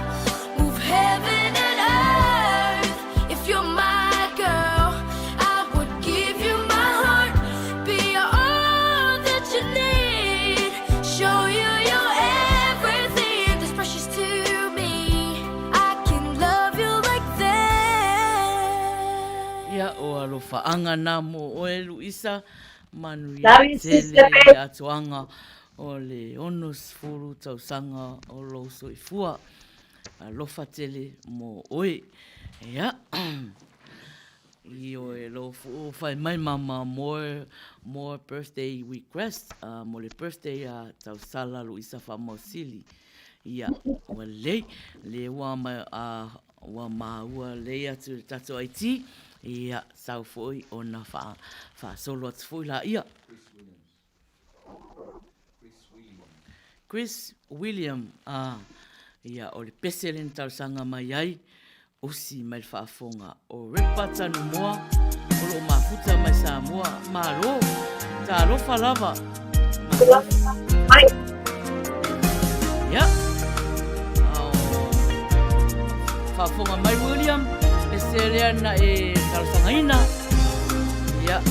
Move heaven and earth. If you're my girl, I would give you my heart. Be all that you need. Show you your everything that's precious to me. I can love you like that. Ia, o alofaaga na mo oe Luisa, manuia Love you, tele Sister i Beth. le atoaga o le 60 tausaga o lou soifua. Alofa tele mo oe. Ia, ioe lou fuu fai mai mama more, more birthday request mo le birthday a Tausala Luisa Faamausili. Ia, ua lelei, le ua ma, a, ua maua lelei atu i le tatou IT, ia, sau foi ona faa, faasolo atu foi laia. Chris William, a, ia, o le pese lea na talosaga mai ai, Usi mai le faafofoga o Repa Tanumoa o lo o mafuta mai Samoa. Malo! Talofa lava! Malo! Mai. Ia. Ao faafofoga mai William, pese lea na e talosagaina. Ia.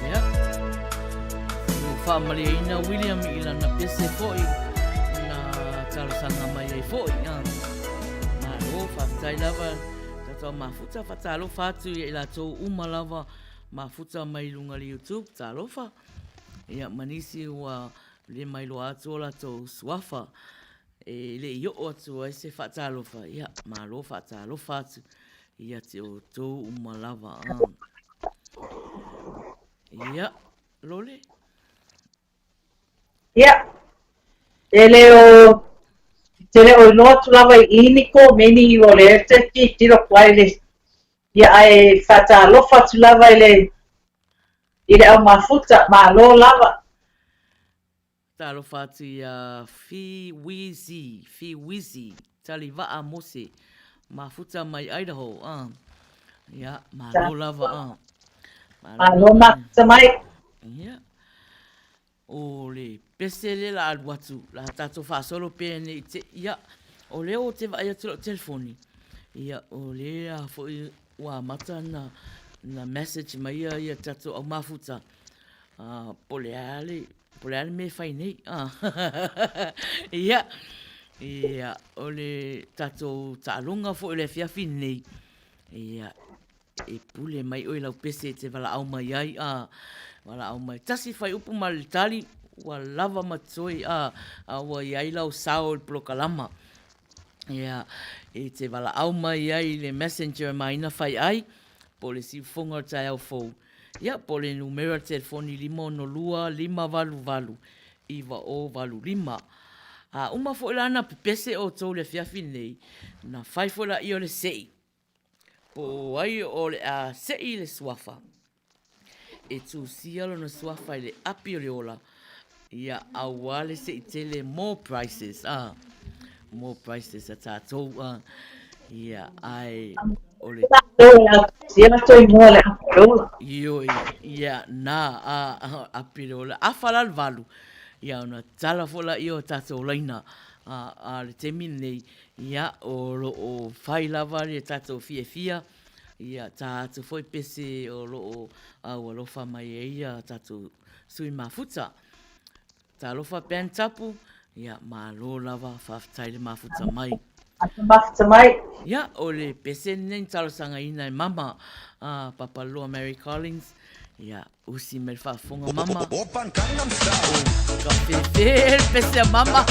Ia. Ua faamalieina William i lana pese foi na talosaga mai ai foi. Malo, faafetai lava tatou mafuta, faatalofa atu ia i latou uma lava mafuta mai luga le YouTube, talofa. Ia, ma nisi ua le mailoa atu o latou suafa e le i oo atu ai se faatalofa, ia, malo faatalofa atu ia te outou uma lava. Ia, Lole? Ia, e le o, te le o iloa atu lava i i ni komeni o lea te tilotilo atu ai le, ia ae faatalofa atu lava i le, i le au mafuta, malo lava. Talofa atu ia Fi Wizi, Fi Wizi, Talivaa Mose, mafuta mai Idaho, ah. Ia, malo lava, ah. Malo mafuta mai. Ia. O le pese le la alu atu, la tatou faasolo pea nei te, ia, o lea o te vaai atu lau telefoni, ia, o lea foi ua amata na, na message mai ia, ia tatou au mafuta, ah, po le a le, Po le a le mea e fai nei? Ia, ia, o le tatou taaloga foi o le afiafi nei, ia, e pule mai oe lau pese e te valaau mai ai, a, valaau mai. Tasi fuaiupu ma le tali, ua lava ma toe, a, a ua i ai lau sao i le polokalama. Ia, e te valaau mai ai i le messenger maina fai ai, po o le siufofoga o le taeao fou. Ia, po o le numera telefoni 562 588 9085. A uma foi la na pepese outou i le afiafi nei, na fai foi laia o le se'i. Po o ai o le a se'i le suafa e tusia lona suafa i le api o le ola, ia aua le se'i tele more prices, ah, more prices a tatou, ah, ia, ae o le... Sia latou inoa le api o le ola. Ioe, ia, na, a, api o le ola. Afa la le valu, ia ona tala foi laia o tatou laina, a, a le taimi lenei, ia, o lo o fai lava le tatou fiafia, ia, ta atu foi pese o lo o aualofa mai ai ia tatou sui mafuta. Talofa Ben Tapu, ia malo lava, faafetai le mafuta mai. Mafuta mai. Ia, o le pese lenei na talosagaina e mama a Papaloa Mary Collins. Ia, usi mai le faafofoga mama. O ka fefe le pese a mama.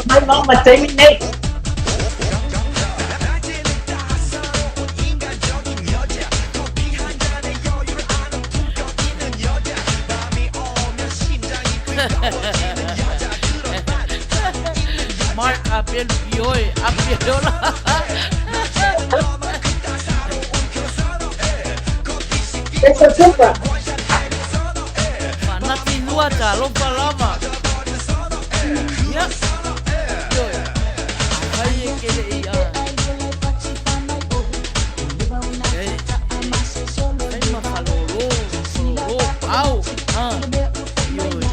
Mai mama taimi nei. Mark Apelu Ioe Apelola. Esa tupa. Manati lua talofa lava. Ia. Ioe. Ai e kele i a. Ei. Ai ma falolo, falolo, au. Ioe.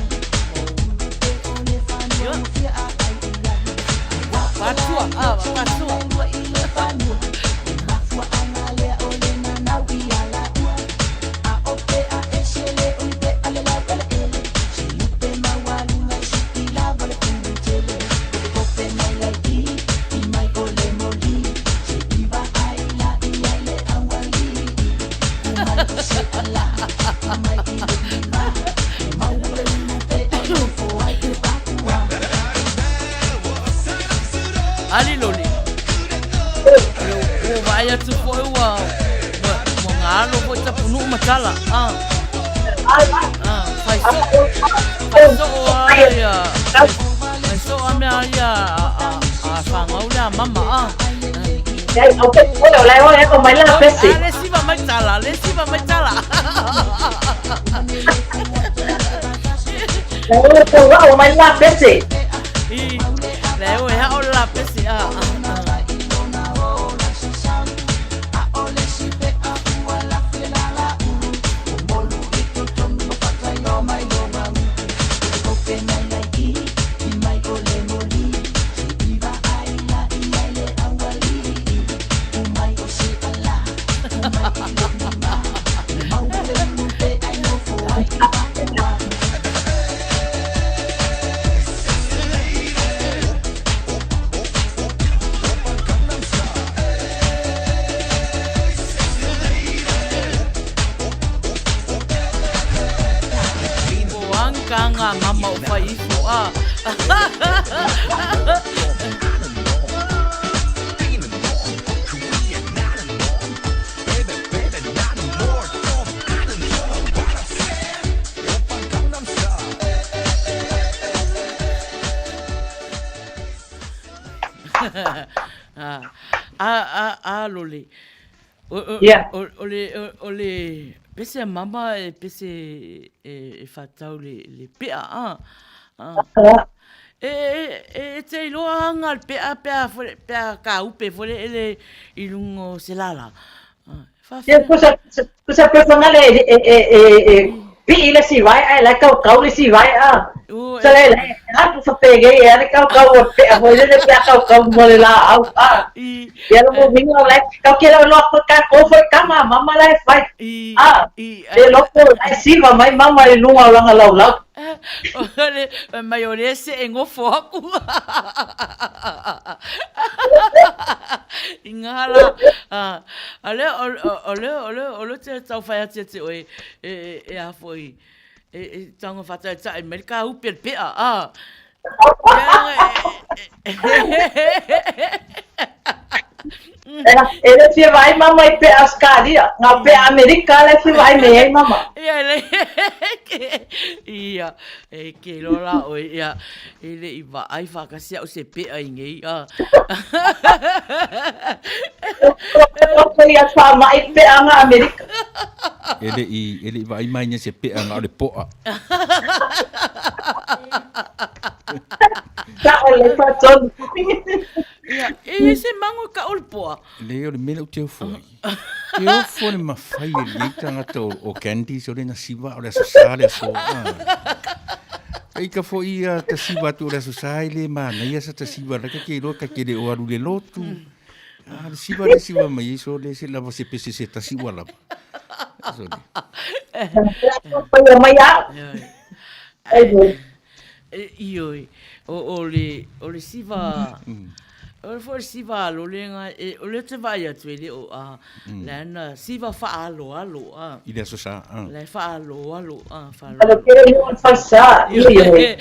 Ia. Patua, ah, patua. Ali loli. Ua vaai atu foi ua ua ua galo foi tapunuu ma tala. Ah. Ah, fai soo. Fai soo a ia. Fai soo a mea ia a a a whangau le a mama ah. Ai, au pe o le o e ko mai la pese. A le siva mai tala, le siva mai tala. Le o ko wa o mai la pese. I, le o e hao la pese a. Ko ang ka ngā mama o whai ifo a. A, a, a, lole. O, o, Yeah. o, o le, o, o le pese a mama e pese e, e whatau le, le pea, a. A. E, e, e, e te iloa anga le pea, pea, fole, pea ka upe fole ele i lunga o se lala. A, Ia, whawhea. kusa, kusa pe whangale e, e, e, e, e, pi'i le si vai a, lai kau kau le si vai a. O, Sa e, le, le, a ku whapege e ale kau kau o pe a hoi le pe a kau kau mo le la au a. i, Ia lo mo vinga o lai, kau ke lau loa ko ka ko foi kama mama lai fai. i, A, i, le loko lai siva mai mama i lunga o langa lau lau. O le, mai o le se e ngofo aku. I ngā la, a le, o, o le, o le, o le te tau whai ati ati oe, e, e, e a foi, e, e taunga whatai tai, mai ka upe le pea, a. E le fia vaai mama i pea Australia, ngā pea Amerika le fia vaai me ai mama. Ia le ke ia e ke lola o ia e le i vaai whakasia o se pea i ngei a. Ko ia wha mai pea ngā Amerika. E le i e le i vaai mai nia se pea ngā o le poa. Ka o le whatonu. Ia, e se mango ka o le poa. Le o le mea lea ou te ofo ai. Te ofo le mawhai e lenei tangata o, o Candice o le na siva o le aso sa le aso. Ah. E ka fo ia ta siva atu o le aso sa i le manaia sa ta siva la ka ke iloa ka ke le o alu le lotu. Ah, le siva le siva mai so le se lava se pese se ta siva lava. So le. Pai mai a. Ai Ioe, o, o le, o le siva, o le foi le siva alo le nga, e, o le te vaai atu e le o a, le ana siva whaaloalo a. I le aso sa, a. Le whaaloalo a, whaaloalo. Alo kere i o whalsa, ioe.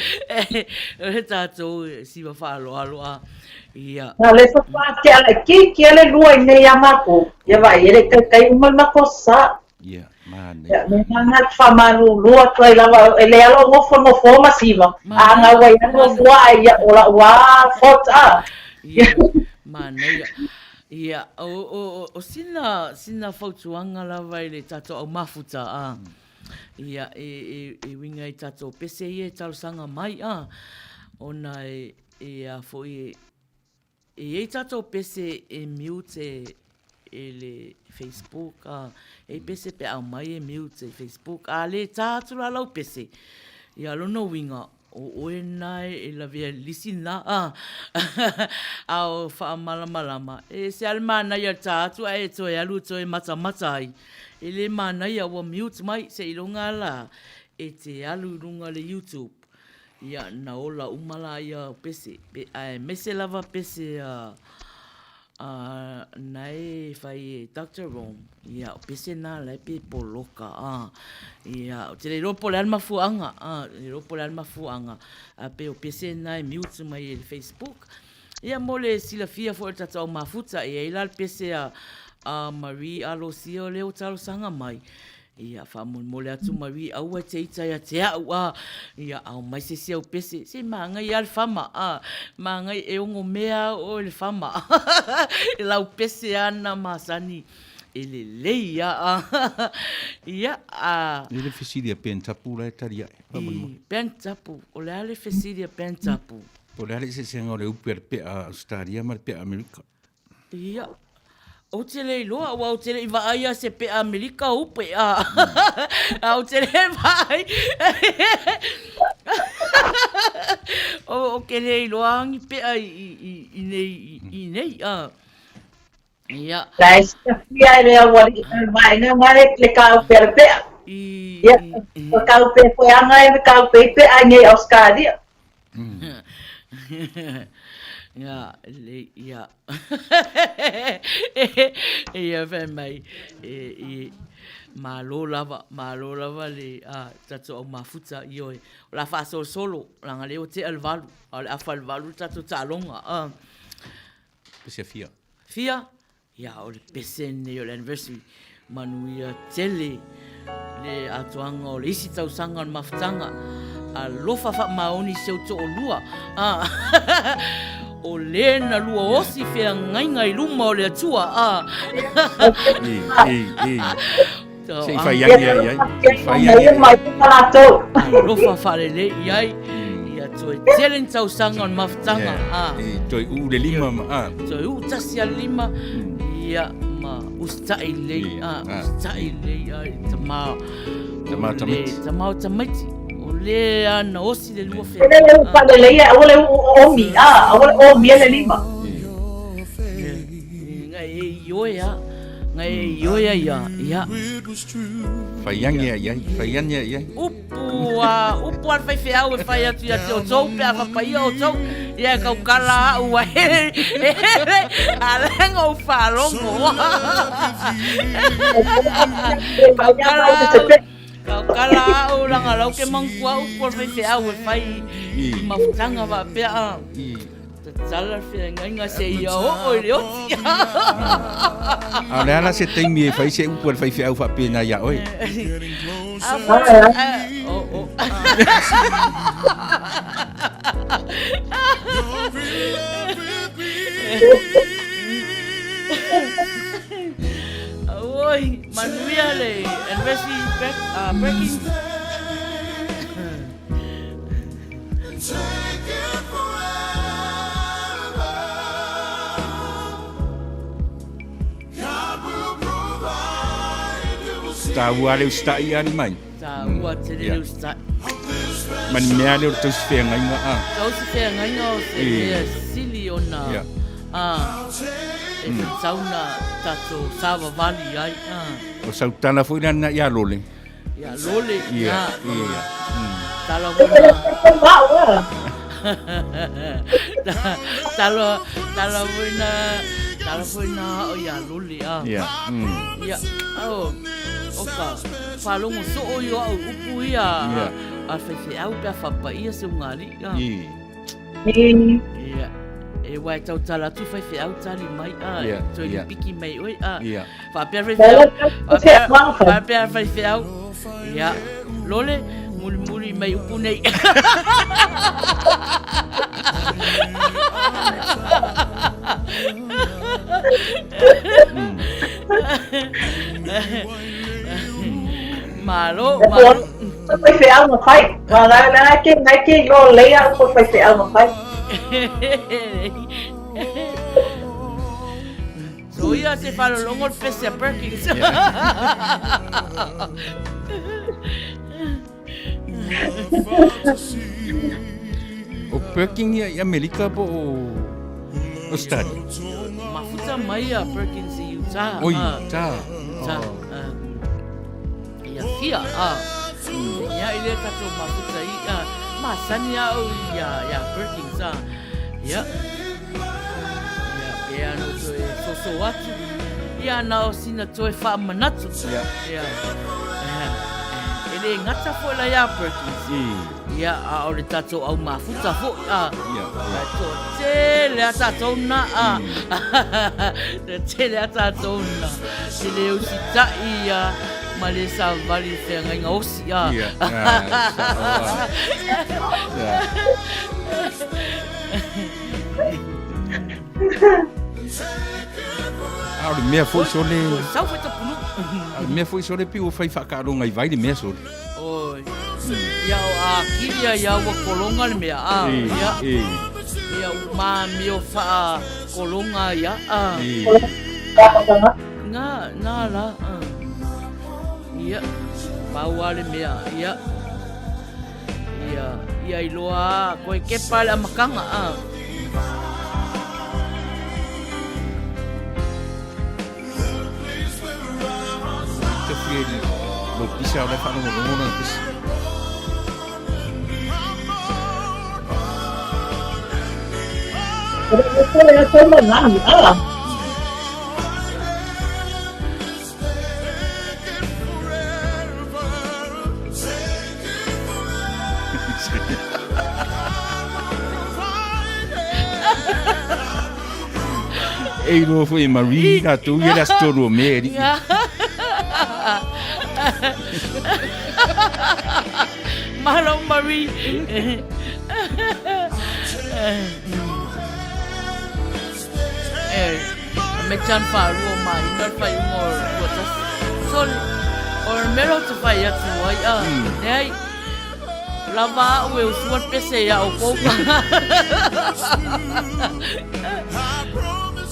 O le tātou siva whaaloalo a, ia. Nā le whawha ke ala, ki ki ale lua i nei a mako, ia vai, ele kai kai uma mako sa. Ia, manaia. Ia, me ngā ngā whamalūlū atu ai lava, e le alo ngofo nofo ma siva, a ngā wai ano fua ai ia o la ua fort a. Ia, manaia. Ia, o, o, o, o sina, sina fautuanga lava i le tātou au mafuta, a. Ia, e, e, e winga i tātou pese ia e talosaga mai, a. Ona e, e a foi e, E i ai tātou pese e mute, e le Facebook, a, e i pese pe aumai e mute i Facebook, a le tā atu la lau pese, ia lona uiga, o oe na e lavea lisi na, a, a o faamalamalama, e ese a le manaia le tā atu ae e toe alu e toe matamata ai, e le manaia ua mute mai, seiloga la e te alu i luga o le YouTube, Ia, na ola uma la ia o pese, pe, aemaise lava pese a, a, na e fai e Doctor Rome, ia, o pese na la e pe poloka, a, ia, ou te le iloa po o le a le mafuaaga, a, le iloa po o le a le mafuaaga, a pei o pese na e mute mai e le Facebook. Ia, mo le silafia foi e le tatou au mafuta, e i ai la le pese a, a Marie Alosia lea ua talosaga mai, Ia, faamolemole atu Marie, aua e te ita ia te a'u, a, ia, ao mai se isi au pese, se magai a le fama, a, magai e ogo mea a oe le fama, e lau pese a na masani, e lelei a, a, ia, a. E le fesili a Ben Tapu la e tali ae, faamolemole. I, Ben Tapu, o le a le fesili a Ben Tapu? Po o le a le eseesega o le upu a le pea Ausetalia ma le pea Amerika? Ia, ou te le iloa, aua ou te le i vaai a se pea Amerika o upe, a, a ou te le vaai. o, o ke le iloa angi pea i, i, i, i nei, i, i nei, a. Ia. La e silafia e le auali'i mai vaega na e le kaupe a le pea. I, Ia, i, i. o kaupe foe anga e me kaupe i pea i nei Australia. Ia, le, ia. Ia fai mai, e, i, malo lava, malo lava le a, tatou au mafuta, ioe. O le a faasolosolo, leaga lea ua tea le 8, a o le afa i le 8 le tatou taaloga. A. Pese fia. Fia? Ia, o le pese lenei o le anniversary. Manuia tele le atoaga o le isi tausaga o le mafutaga. Alofa faamaoni si ou toalua. Ah. o le na lua osi feagaiga i luma o le Atua. Ah. Ei, ei, ei. Se i fai agi ai ai. Fai agi ai. Mai latou. Alofa faalelei i ai. Ia toe tele ni tausaga o le mafutaga. Ah. E toe uu le lima ma a. Toe uu tasi a le lima. Ia ma usitai lelei. Ah, usitai lelei ai tama. Tama tamaiti. Tama o tamaiti. O le ana osi le lua whea. Le uu faalelei aua le uu omi. Ah, aua le omia le lima. Ngai e ioe a. Ngai e ioe ia, ia. Fai angi ai ai, fai angi ai ai. Upu a, upu a le faifeau e fai atu ia te outou pe a fapaia outou, ia e kaukala a'u ai a lea na ou faalogo. Kaukala a'u, kaukala a'u leaga lau ke manatua upu a le faifeau e fai i mafutaga faapea a. Tatala le feagaiga seia oo i le oti. A o le a la se taimi e fai se upu a le faifeau faapena iā oe? A foi, a, o, o. Oi, manuia le anniversary break, breaking. Tāua le usitai ia ni mai. Tāua tele le usitai. Ma ni mea le o le tausi feagaiga a. Tausi feagaiga o se mea sili ona a e tatau na tatou savavali ai a. O sau tala foi lana ia Lole. Ia lole, ia, ia. Talo mona. Talo, talo foi na, talo foi na o ia lole a. Ia. Ia, o, o ka faalogo soo i o au upu ia a faifeau pe a faapaia se ugali'i a. Ia. E wae tautala atu faifeau tali mai a yeah, toe yeah. piki mai oe a yeah. faapea faifeau faapea, faapea faifeau ia lole mulimuli mai upu nei Malo, malo. Faifeau na fai. Wa la la ke nai ke lo lei au ko faifeau na fai. O ia se faalologo le pese a Perkins. O Perkins ia i Amerika po o Australia? Mafuta mai a Perkins i Utah. O Utah. Utah. Oh. Ia fia, a. Ia i le tatou mafuta i, a, masani au ia, ia Perkins, a. Ia. Ia, pe ano toe soso atu. Ia na o sina toe whaamanatu. Ia. Ia. E le ngata foi la ia Perkins. Ia, a o le tatou au mafuta foi, a. Ia. A to tele a tatou na, a. Te tele a tatou na. Te le usitai, ia, ma le savali feagaiga osi, a. Ia, ia, ia. A o le mea foi sole... Sau foi tapunuu. A o le mea foi sole pei ua fai faakaaloga i vai le mea sole. Oi. Ia o a kilia ia ua kologa le mea a. Ia. Ia ua mamio faa kologa ia a. Na na la. Ia. Pau a le mea. Ia. Ia ia iloa a koe kepa le amataga a. Te fia i lo pisa o le whaalongolongo na pisa. E iloa foi e Marie latou ia le aso tolu o Me e alii. Malo Marie. E, me chan whārua mai, ina le whaiunga o le tuatasi. Sorry, o le mea lea ou te whai atu ai, a, leai, lava au e usua le pese ia oukou.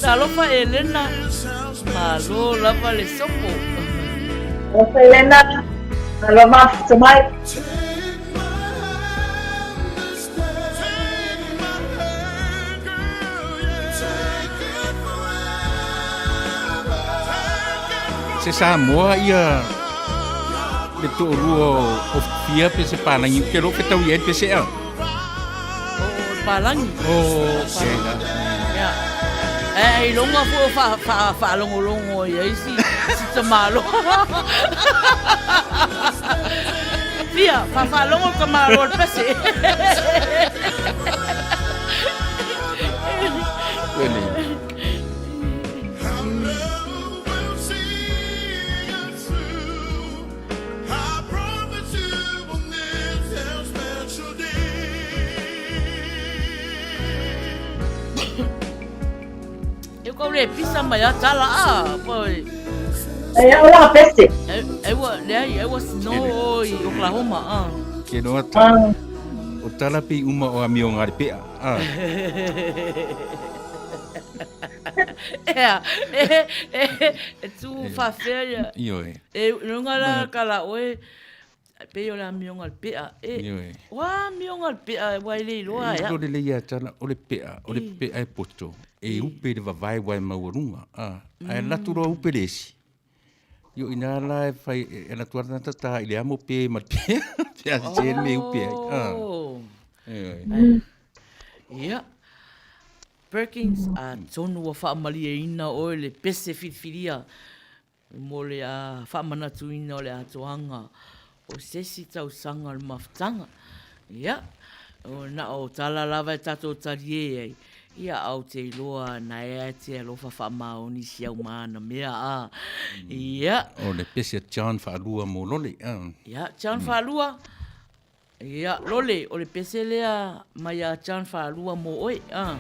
Talofa Elena, malo lava le sopo. Talofa Elena, malo mafuta mai. Se Samoa ia le toalua o Fia pe se Palangi, ou te iloa fetaui ai le pese ea. O Palangi. Oh, okay la. Ia. E ailoga foi o faalogologo ai ai si si tamaloa. Fia, faafaalogo le tamaloa i le pese. Ele. E kau le pisa mai a tala a, poi. E au la pese. E ua, leai, e ua snow i Oklahoma a. Ke noa tala. O tala pei uma o amioga a le pea. A. Ea, e, e, e tū whawhea ia. Ioe. E, runga la kala oe, pei o le amioga le pea. E, Ioe. o amioga le pea, e wai le iloa ea. E le lei ia tala, o le pea, o le pea e poto, e upe le vavae wae maualuga. A, ae alu atu loa upe le esi. Io ina la e fai, e alu atu lava le tagata ta i le amo pe ma le pea, pe a sese le mea e upe ai. A. Oh. Ioe. Ia. Perkins, atonu ua faamalieina oe le pese filifilia mo le faamanatuina o le atoaga o se isi tausaga o le mafutaga. Ia, na o tala lava e tatou talie ai, ia, a ou te iloa na ea e te alofa faamaoni si au ma ana mea, a. Ia. O le pese a John Faalua mo Lole, a. Ia, John Faalua, Ia, Lole, o le pese lea mai a John Faalua mo oe, a.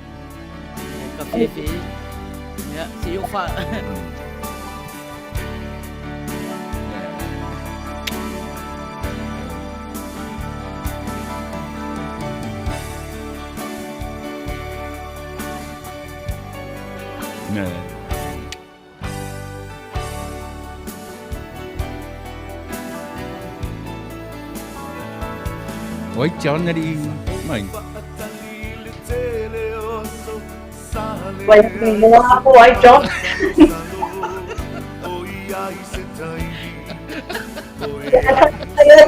Ka fefe. Ia, se i o wha... Nē. O ai John ali mai. Wai moa po ai John.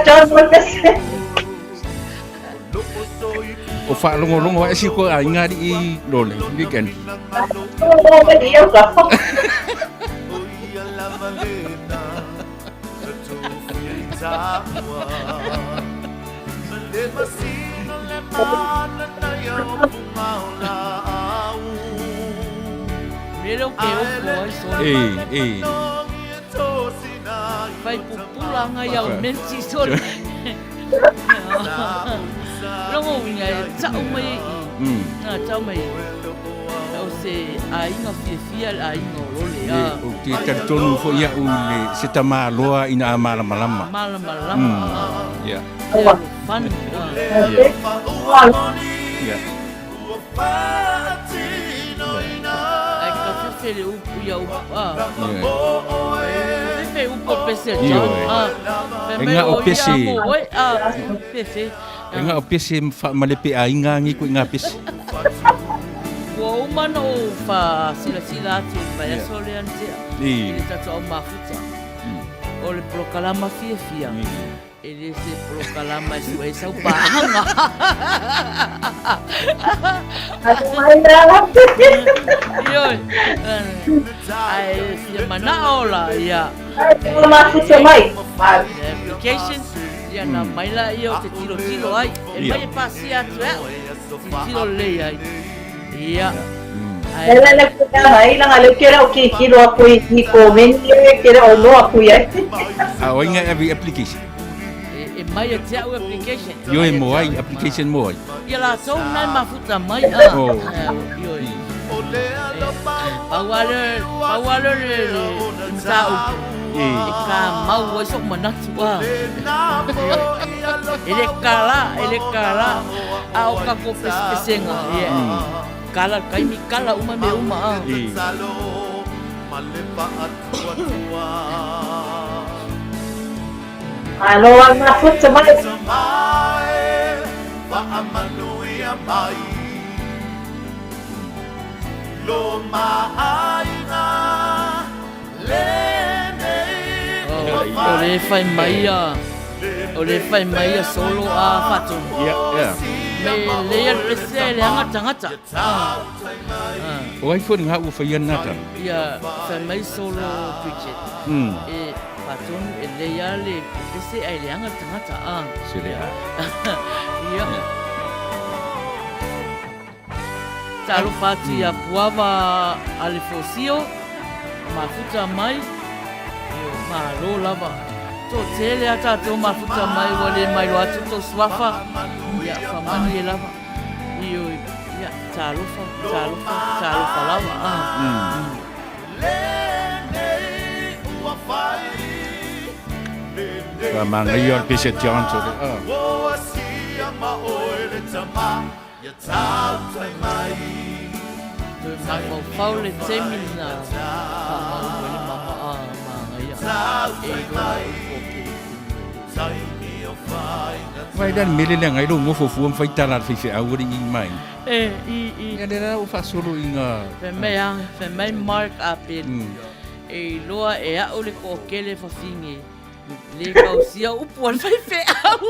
John mo pese. O whaalongolongo ai si ko a ingari i lole, weekend. O me ia ka. Mele o ke opo ai sole. E, e. Fai pupula nga iau menti sole. Longo uiga e tau mai e i. Nga tau mai e O se aiga fiafia le aiga o Lole a. Ou te talitonu foi iaʻu i le se tamāloa ina a malamalama. Malamalama. Yeah. Se alofani. Yeah. Yeah. Ai ka fefe le upu ia upu a. Yeah. Fefe upu o pese a Ioe. John a. Fe E mai nga o o ia pese. mo oe a. Fefe. E nga o pese ma le aiga ngi ko i ngā pese. Ua uma ona ou faasilasila atu i le vaiaso lea na tea i le tatou au mafuta. O le polokalama fiafia, e le se polokalama e sue ai sau paaga. Ioe, ae fia manao la ia. Mafuta mai. Application, ia na mai laia o te tilotilo ai. E mai e pasia atu e au. Tilotilo lelei ai. Ia. E le le kuta ai langa le kera o ki kilo a kui ki ko meni e kera o loa kui ai. A o inga every application. E mai e te au application. Ioe mo ai, application mo ai. Ia latou na e mafuta mai a. Oh. Ioe. Pau a le, pau a le le mataupu. E. E ka mau ai soʻu manatu a. E le kala, e le kala. A o kakou pesepesega, ia. Kala, kaimi kala uma mea uma a. E. Malo a mafuta mai. O le fai mai a, o le fai mai a solo a faatonu. Ia, ia. Me lei a le pese e leaga tagata. O ai foi ngā ua whai ana tala. Ia, fai mai solo Bridget. E faatonu e lei a le pese ae leaga le tagata. Se le a. Ia. Talofa atu ia Puava a le Fosio, mafuta mai, io, malo lava. Toatele a tatou mafuta mai ua le mailoa atu tou suafa, ia faamalie lava. Io, ia, talofa, talofa, talofa lava. Whamāngaia o le pese a John so le. Toe mafaufau le taimi lena faamau ai le mama a manaia e iloa ai po kelekele. Vai la le mele lea ngai lou nofo fua ma fai tala a le faifeau alii mai. E, i, i. Ia lea la ua faasolo i nga. Fai mai a, fai mai Mark Apel, e iloa e a'u le toatele fafine Le kausia upu a le faifeau.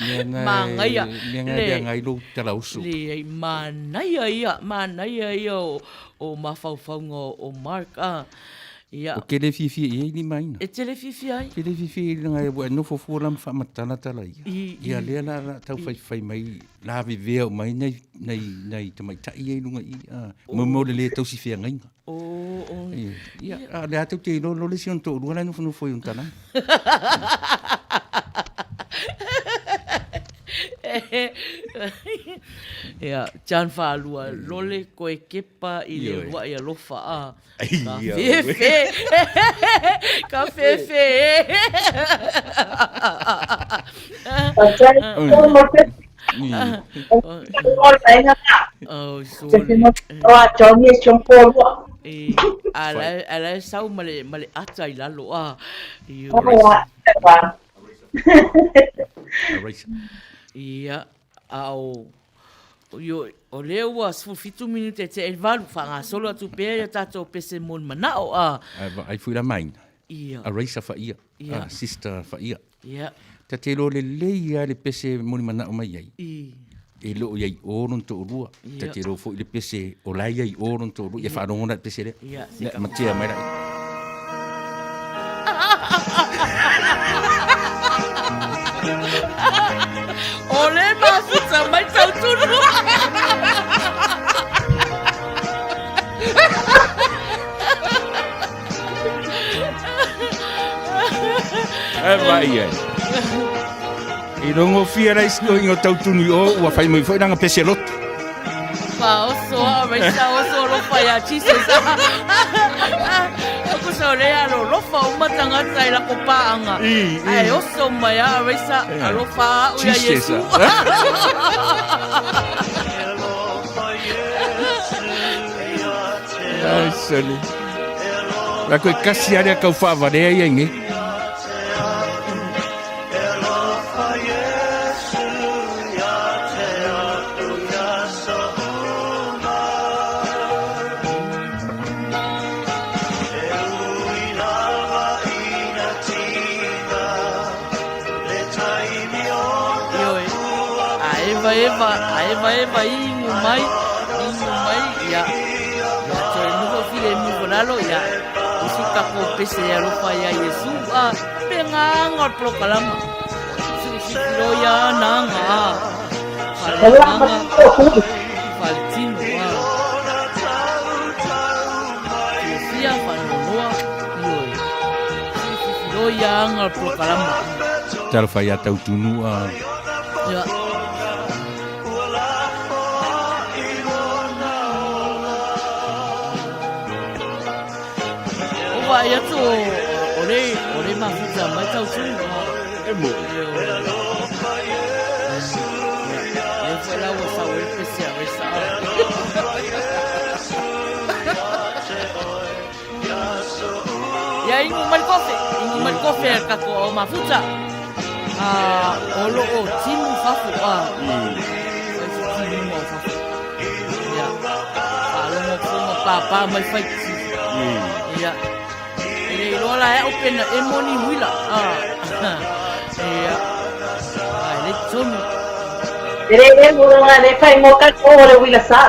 Mea nga Manaia. Mea nga lea ngai lou talausu. Leai, manaia ia, manaia ia o, o mafaufauga o Mark a. Ia. O kele fiafia i ai ni maina. E tele fiafia ai. Tele fiafia i langa ua e nofo fua la ma faamatalatala ia. I, Ia lea la la tau faifai mai la vevea mai nai nai nai tamaitai ia i luga i a. Mo mo le le tausi feagaiga. O, o. Ia, a le a tau te iloa lo le isi ona toalua la e nofonofo i ona talaga. Ia, John Faalua, lole koe kepa i le Ioe. uluai alofa a. Ka Ia, fefe. Ka fefe. Oh, sorry. E, a la e sau ma le ata i lalo a. Raisa. Ia, a o, io, o lea ua 17 minute e tea i le 8, faagasolo atu pea ia tatou pese mo le manao, a. Ae vaai foi la maina. Ia. A Raisa faia. Ia. A sister faia. Ia. Ta te iloa lelei lava le pese e molimanaʻo mai ai. I. E le o i ai i o lona toalua. Ia. Ta te iloa foi le pese o la e i ai i o lona toalua. Ia faalogo la i le pese lea. Ia, se Lea, ka- matea mai la. O le mafuta mai tautunu. E vai ai. I rongofia la isi toeaina o Tautunu i o, ua fai mai foi lana pese loto. Faaoso a mai sa oso alofa ia Jesus. O kusa o lea alolofa uma tagata i lako paaga. I, i. Ae oso mai a mai sa alofa a'u ia Jesus, Iesu. Ai, sole. La koe kasi a lea kau faavalea ia i nei. Ioe. A eva eva, a eva eva inu mai, inu mai, ia. Ia toe noho filemu ko lalo, ia. Usu kako pese e alofa ia Iesu, a pe ngā o le polokalama. Silofilo ia na nga, O la faleagaga, faletino, a. Fiafia, faanoanoa, ioe. Silofilo ia aga o le polokalama. Talofa ia Tautunu a. Ia. O vaai atu o, o le, o le mafuta mai Tautunu. E mo. Ioe. Ia, lea foi la ua sau ai le pese a Resa. Ia inu mai le kofe, inu mai le kofe a le tatou ao mafuta. Ah, o lo o timu fafo a. Fai se timu au fafo. Ia, faalogo atu ma pāpā mai fai ti. Ia, e le iloa la e au pena e moni huila. Ah, ia, ai le tonu. E le e mo le fai mo ka o le uila sa.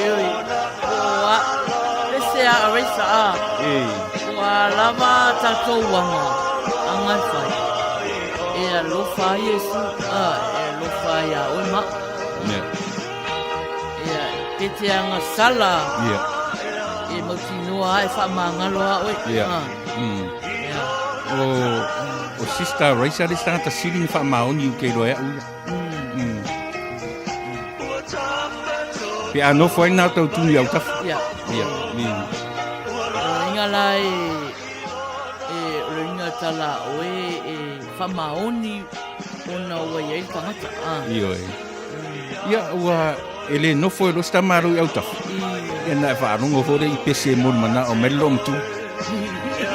Ioe, ua pese a Arisa a. Ua lava tatou aga, aga e fai. E alofa ai Iesu, a, e alofa ai ia oe ma. Ia, te te aga sala. E mautinoa a e faamagalo a oe. Ia. Ia. O, o Sister Raisa le isi tagata sili na faamaoni ou te iloa e au ia. Pe a nofo ai na Tautunu i autafa. Ia. Ia. O le uiga la e, e, o le uiga tala a oe e faamaoni ona ua i ai le tagata. Ah. Ioe. Ia, ua e le nofo e loa se tamālou i autafa. Ia na e faalogo foi lea i pese e molimanao mai le loomatua. Ia.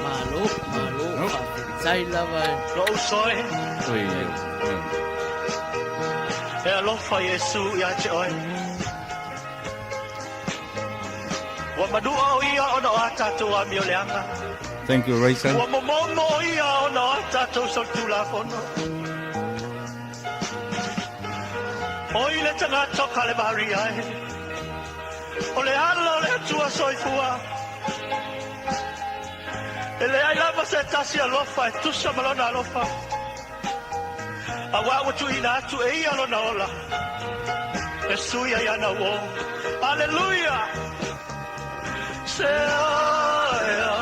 Malo, malo, faafetai lava. Oi, ia. E alofa Iesu ia te oe. Ua manua o ia ona o a tatou amioleaga. Thank you, Raisa. Ua momomo ia ona o tatou solitulafono. Oi le tagata o Kalevaria e. O le ala o le Atua soifua. E leai lava se tasi alofa e tusa ma lona alofa. Aua ua tuuina atu e ia lona ola e sui ai ana uō. Aleluia! Se aea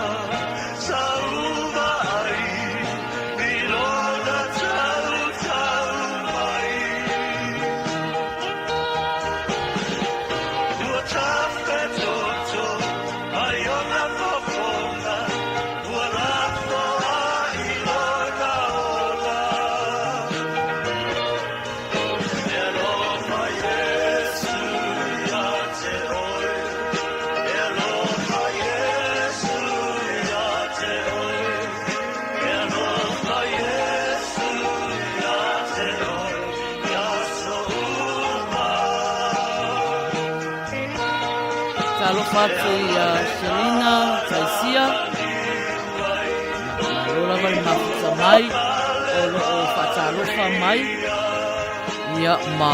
sauva ai i lona tautau mai. Ua tafetoto ai ona fofoga, ua lafo ai lona ola. E alofa Iesu ia te oe, e alofa Iesu ia te oe, e alofa Iesu ia te oe, i aso uma. Talofa atu ia Selina Taisia. Malo lava le mafuta mai o lo o faatalofa mai ia ma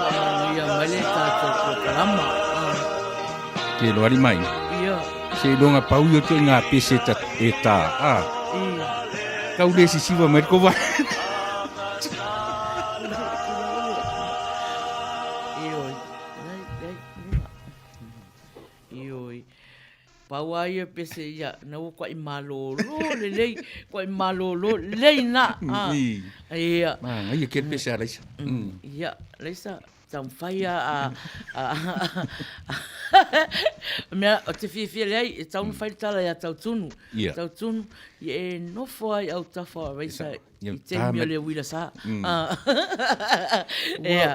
faamanuia mai le tatou polokalama. Ke loari mai. Ia. Se iloga pau ia te ngā pese ta, e tā. A. Ia. Kau le sisiva mai ko vai. Ioi. Lai, lai, lunga. Ioi. Pau a ia pese ia, na ua kuaʻi malōlō lelei, kuaʻi malōlō lelei na. Ah. Ia. Ma, ngai ke pese a Laisa. Mm. Ia, Laisa, taumafai a, a, a mea, o te fiafia leai, e tau na whai le tala ia Tautunu. Ia. Tautunu, ia e nofo ai au tafa o Raisa Ia, i taimi o le uila sa. Ua,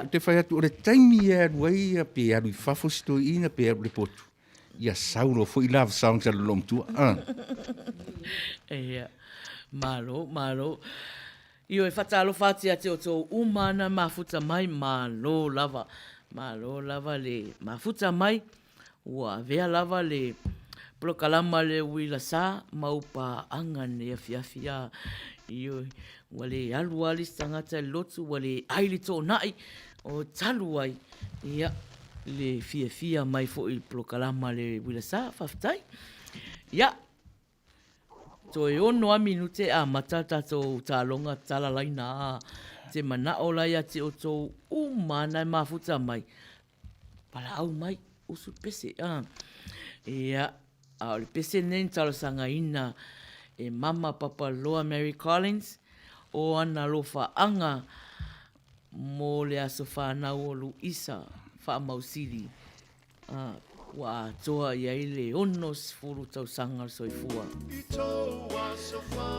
te whai atu, o le taimi e alu ai, ia, pe alu i fafo si toeina, pe alu i le potu. Ia sau loa foi love songs a le loomatua. Ah. Ia, malo, malo. Ioe, faatalofa atu ia te outou uma ana mafuta mai, malo lava. Malo lava le mafuta mai. Ua avea lava le polokalama le uila sa ma upaaga nei afiafi a. Ioe, ua le alu lava le isi tagata i le lotu, ua le ai le toonai o talu ai. Ia, le fiafia mai foi i le polokalama le uila sa, faafetai. Ia, Toe ono a minute e amata le tatou taaloga tala laina a te manao la ia te outou uma ana e mafuta mai. Palaau mai, usu pese. A. Ia, a o le pese nei na talosagaina e Mama Papaloa Mary Collins o ana lofaaga mo le aso whanau o Luisa Faamausili. Ā, ua atoa i ai le 60 tausaga o le soifua.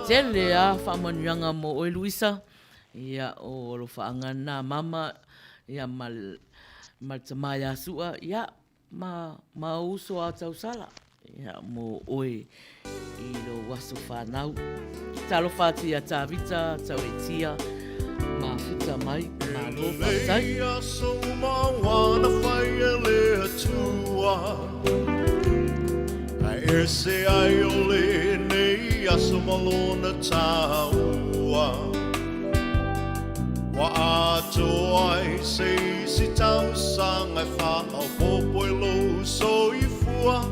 Tele a faamanuiaga mo oe Luisa, ia o alofaaga na mama, ia ma, ma le tama ia Su'a, ia ma, ma ou uso a tausala. Ia, mō oe i lou aso whānau. Talofa atu i a Tavita, Tauetia, mafuta mai, malo, whātai. Lei aso uma wana whai e le atua Ai ese ai o le nei aso malona tāua Wa atoa ai se isi tausaga e faaopoopo i lou soifua,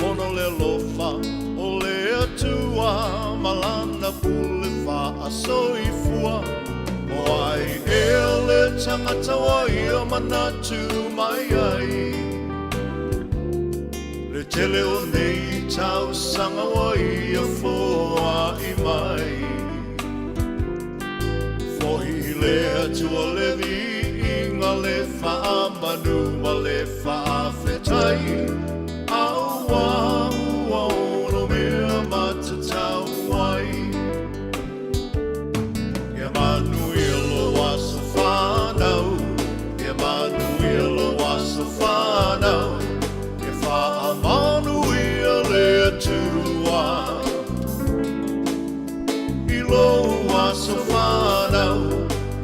Ona o le alofa o le Atua ma Lana pule faasoifua. O ai ea le tagata ua ia manatu mai ai? Le tele o nei tausaga ua ia foai mai. Fohi i le Atua le viiga, le faamanu ma le faafetai, Aua ua ono mea matatau ai. Ia manuia lou aso fanau, ia manuia lou aso fanau, Ia faamanuia le Atua. I lou aso fanau,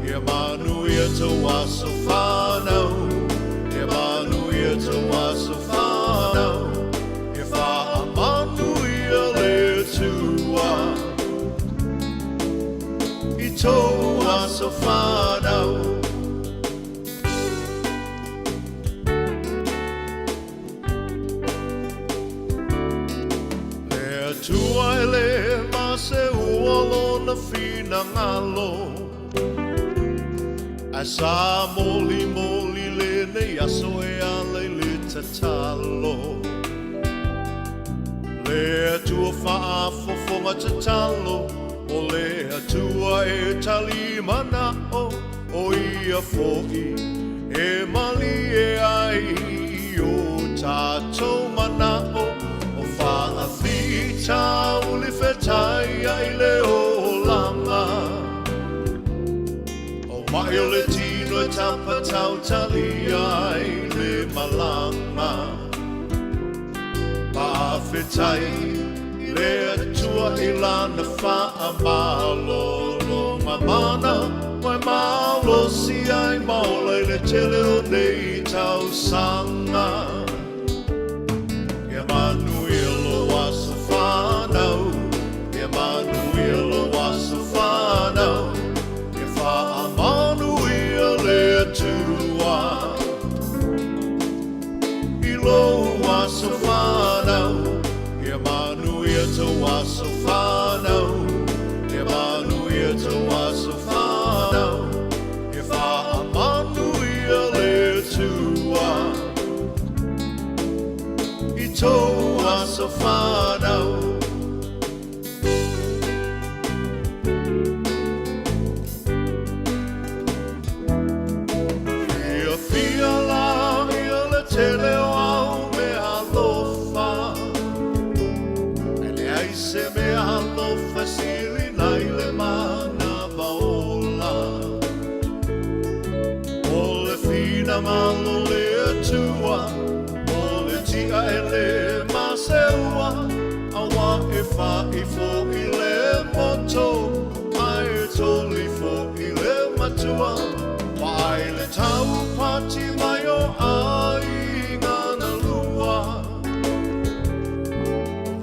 ia manuia tou aso fanau, ia manuia tou aso fanau. aso fanau. Le Atua e le maseua lona finagalo, Ae sa molimoli lenei aso e ala i le tatalo. Le Atua faafofoga tatalo, O le Atua e tali manao, O ia foi e malie ai i o tatou manao, O faafitauli fetai ai le olaga. O mai o le tino e tapatautalia ai le malaga. Faafetai i le Atua i Lana faamalologa mana ua e malosi ai ma ola i le tele o nei tausaga. Ia manuia lou aso fanau, ia manuia lou aso fanau, ia faamanuia le Atua. I lou aso fanau, ia manuia tou aso fanau, ia manuia tou aso fanau, ia faamanuia le Atua. I tou aso fanau. Fiafia la ia le tele o au mea alofa, E leai se mea alofa e sili nai le manava ola. O le finagalo le Atua, o le tia e le maseua, Aua e faaifo i le moto, Ae tolifo i le matua, Vaai le taupati mai o aiga na lua.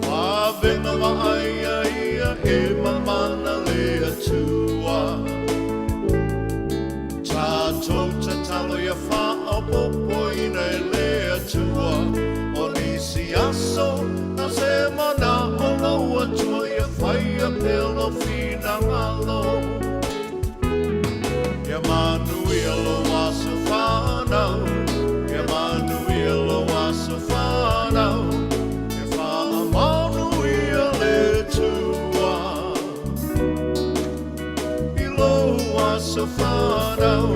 Vavena vaaia ia e mamana le Atua. Tatou tatalo ia faaopoopoina e le Atua o nisi aso na se manao lou Atua ia faia pea lou finagalo. Ia manuia lou aso fanau, ia manuia lou aso fanau, ia faamanuia le Atua. I lou aso fanau,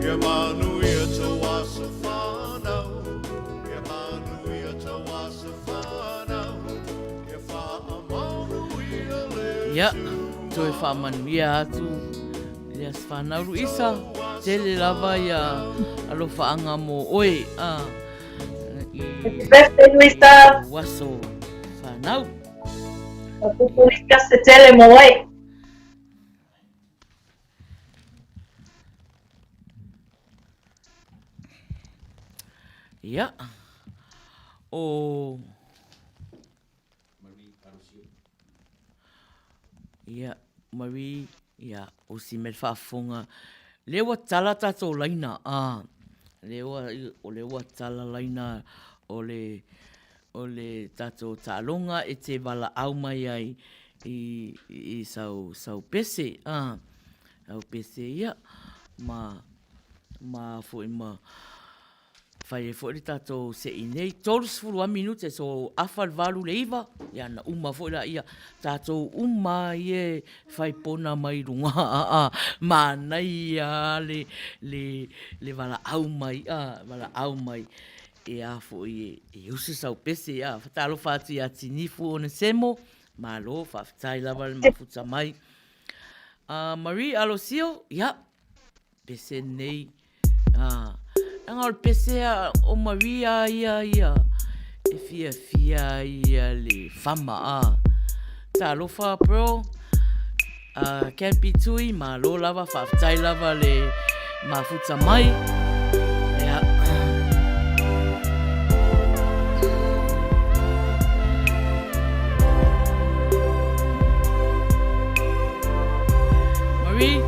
ia manuia tou aso fanau, ia manuia tou aso fanau, ia faamanuia le Ia, toe faamanuia atu le aso fanau Luisa, tele lava ia alofaaga mo oe a i Happy birthday Luisa! Lou aso fanau. Pupu se tele mo oe. Ia. O Ia, Marie, ia, o si mea faafofoga. Lea ua tala tatou laina, a, lea ua, o lea ua tala laina o le, o le tatou taaloga e te valaau mai ai i, i sau, sau pese, a, sau pese ia, ma, ma foi ma fai ai foi le tatou se'i nei. 30 lava minute, so afa le valu le iva, ia na uma foi laia. Tatou uma ia e fai pona mai luga, a, manaia le, le, le valaau mai, a, valaau mai. E a foi e usu sau pese, a, fatalofa atu ia Tinifu Onesemo, malo, faafetai lava le mafuta mai. Uh, Marie Alosio, ia, pese nei, uh, leaga o le pese a, o Marie a ia ia, e fiafia ia le fama, a. Talofa bro, Uh, Campy Tui, malo lava, faafetai lava le mafuta mai. Ia. Marie,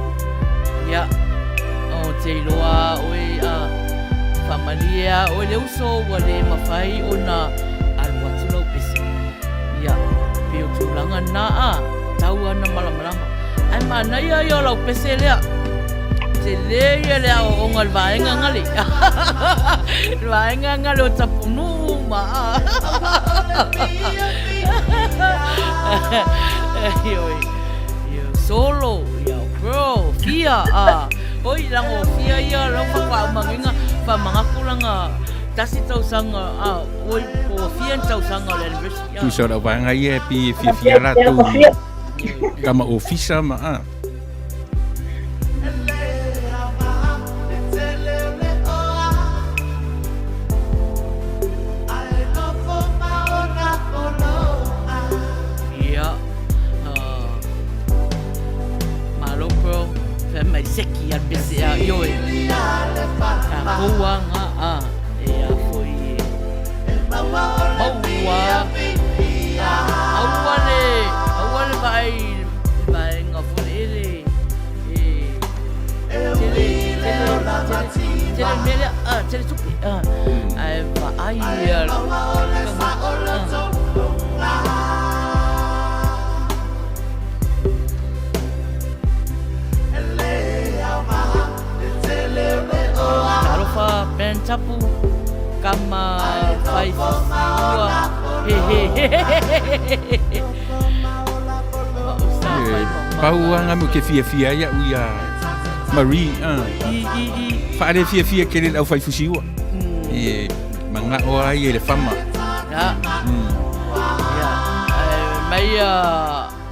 Malie a oe le uso ua le mafai ona alu atu lau pese. Ia, pei o tulaga na a, tau ana malamalama. Ae manaia ia o lau pese lea. Tele ia le aoaoga i le vaega gale. Le vaega gale o Tapunuu ma a. Ioe. Solo, ia, bro, fia, a. Oi, laga o fia ia lau faafaaumagega, faamanatu laga tasi tausaga, a, oi, po ua fia ni tausaga o le anniversary. Tusa o le auvaega ia e pei e fiafia latou i tama ofisa ma a. Ia, Malo bro, fai mai seki al pese a ioe. Tatou a nga a e a foi e. Maua. Aua le, aua le vaai le vaega foi lele e tele, tele, tele, tele mea lea, ah, tele tupe, ah. Ae vaai ia. Talofa Ben Tapu, kama whai whiua, he he he he he. Pau anga mo ke fiafia ai a'u ia Marie, ah. Faale fiafia kele le au whai fusiua. E manga'o ai e le fama. Ya. Ya. Mai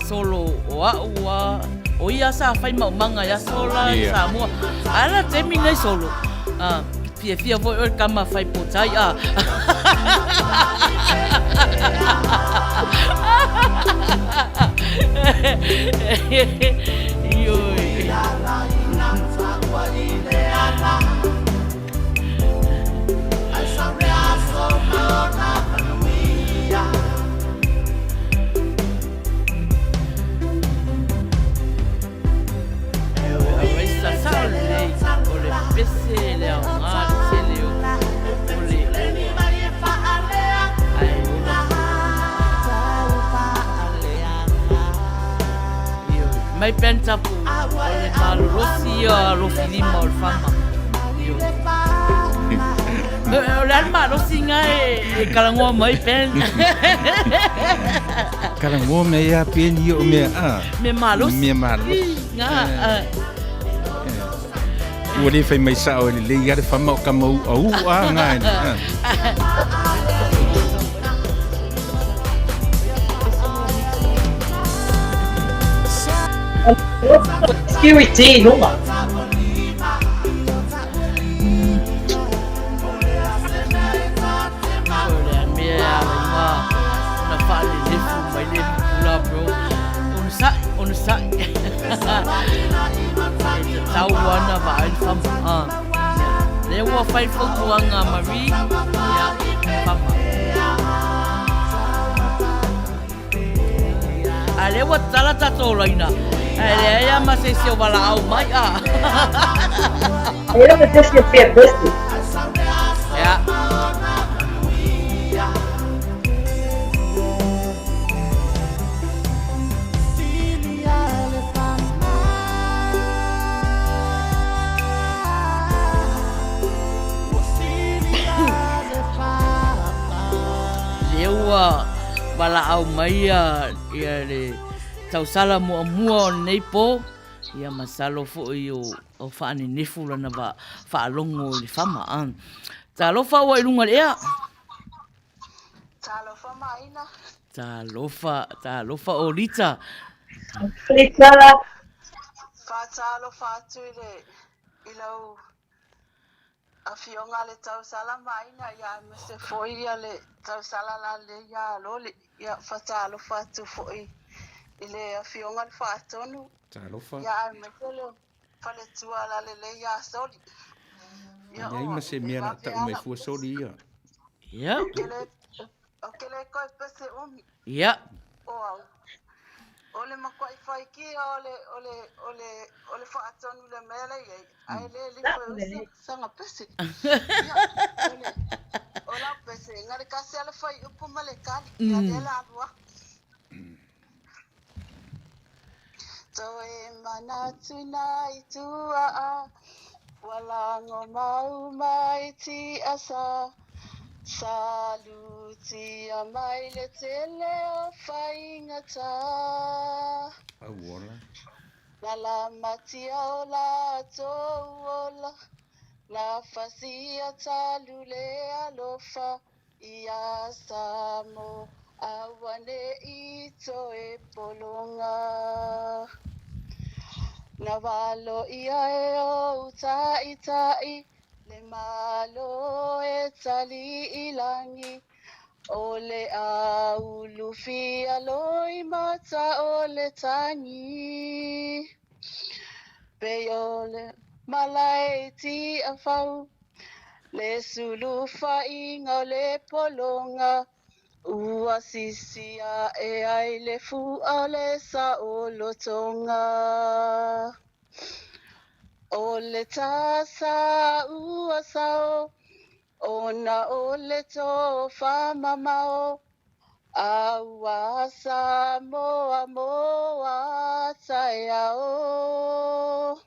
Solo o a'u a o ia sa fai maumaga i aso la i Samoa. A la taimi nei solo. A fiafia foi oe kama fai potai a. Ioe. Sao lelei o le pese le aoga le tele o le ae ola. Ioe. Mai Ben Tapu o le malolosi ia alofi lima o le fama. Ioe. O le a le malosi nga e kalagoa mai Ben. Kalagoa mai ia Ben ia o mea a. Mea malosi. Mea malosi. Nga. Ua le fai mai sao e lelei a le fama o kama u au a nga e. Security i lunga. O le mea e ala i ngā ona whaalelefu mai le pupula bro. Onosai, onosai. E tatau ana vaai le fama. Ah. Lea ua whai fautuaga a Marie, ia, fama. A lea ua tatala tatou laina. Ae leai a ma se isi o valaau mai a. E le te fiafia pese. Ia. Lea ua valaau mai ia le tausala muamua o lenei po, ia masalo foi o faanenefu lana faalogo i le fama. Talofa ua i luga i le ea. Talofa Maina. Talofa, talofa Olita. Olita. Faatalofa atu i le i lau Afioga a le Tausala Maina ia aemaise foi ia le Tausala lalelei ia Loli. Ia faatalofa atu foi i le Afioga le Faatonu. Talofa. Ia aemaise le Faletua lalelei ia Soli. Ia leai ma se mea la tau mai fua Soli ia. Ia. Ou te le koe pese umi. Ia. O au. O le matuai faikia o le, o le, o le, o le faatonu i le mea la e i ai, ae le lifo e usi sana pese. Ia, o le, o lau pese, na le tasi lava le fuaiupu ma le tali, ia lea o le a alu atu. Toe manatu nai tuaa, ua lago mau mai tiasa, Salutia mai le tele o faigata. Auola. Na lamatia o latou ola, na fasia talu le alofa ia Samoa auane'i toe pologa. Na valoia e ou taitai Le Malo e tali i lagi, o le aulu fia loimata o le tagi. Pei o le malae i Tiafau, le sulufaiga o le pologa, ua sisi ae ai le fua o le saolotoga. O le tasa ua sao, ona o le tofa mamao, aua Samoa mo a taeao.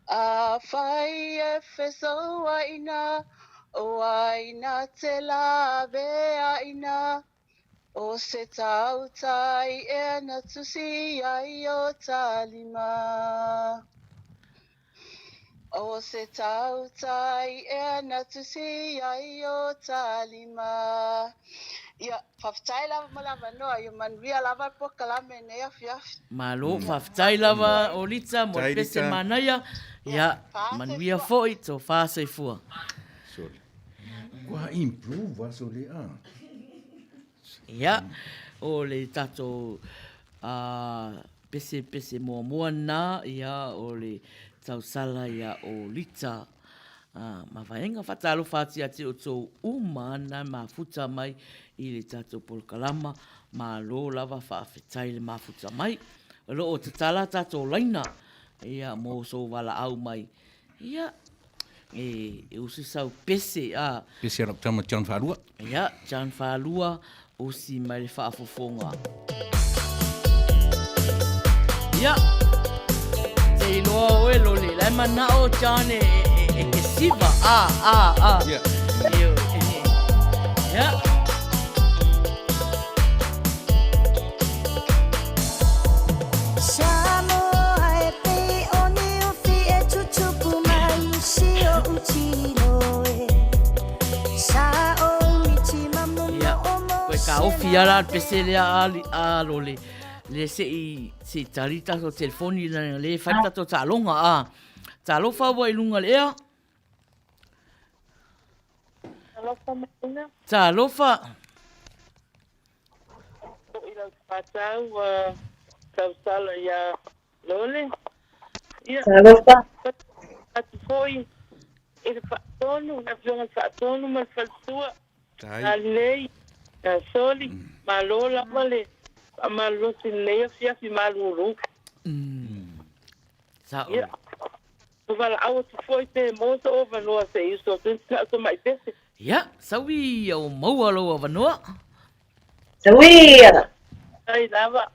Afai e fesouaina, o ai na te laveaina, O se tautai ea na tusi ai o ta lima. O se tautai ea na tusi ai o ta lima. Ia, faafetai lava mo le avanoa, ia manuia lava le polokalame i lenei afiafi. Malo, faafetai lava o Lita mo le pese manaia. Ia, manuia foi, tofa soifua. Sorry. Kua improve aso le a. Ia, o le tatou pese pese muamua na, ia, o le tausala ia o Lita Mavaega. Faatalofa atu ia te outou uma na mafuta mai i le tatou polokalama. Malo lava faafetai le mafuta mai. O lo o tatala tatou laina ia mo sou valaau mai. Ia, e usi sau pese, a. Pese a lau tama John Faalua. Ia, John Faalua, usi mai le faafofoga. Ia, te iloa oe lole, la e manao John e, e, e, e siva, a, a, a. Ia. Ia. Ia, koe ka ofi ala le pese lea a lole, le se i, se i tali tatou telefoni lana le fai tatou taaloga a. Talofa ua i lunga le ea. Talofa maina. Talofa. Foi lau tatau tausala ia Lole. Ia. Talofa. Atu foi i le faatonu, le afioga i le faatonu ma le faletua. Galilei, ia Soli, malo lava le faamalolosi i lenei afiafi malulu. Sao. Ia. Valaau atu foi pe maua sou avanoa se i usu atu ai sina au tamai pese. Ia, saui ia ua maua lou avanoa. Saui ia! Ai lava.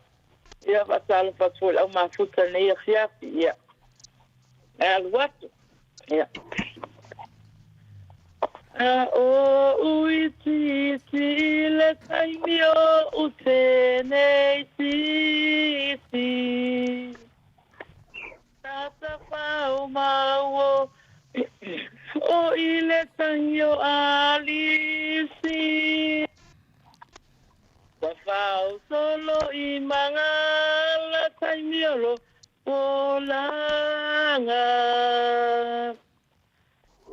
Ia, faatalofa atu foi i le au mafuta i lenei afiafi. Ia, e alu atu. Ia. A oʻu itiiti i le taimi oʻu tenei titi. Tata mau o i le tangi o Alisi. Ua fao solo i Mangala taimi o lo olaga.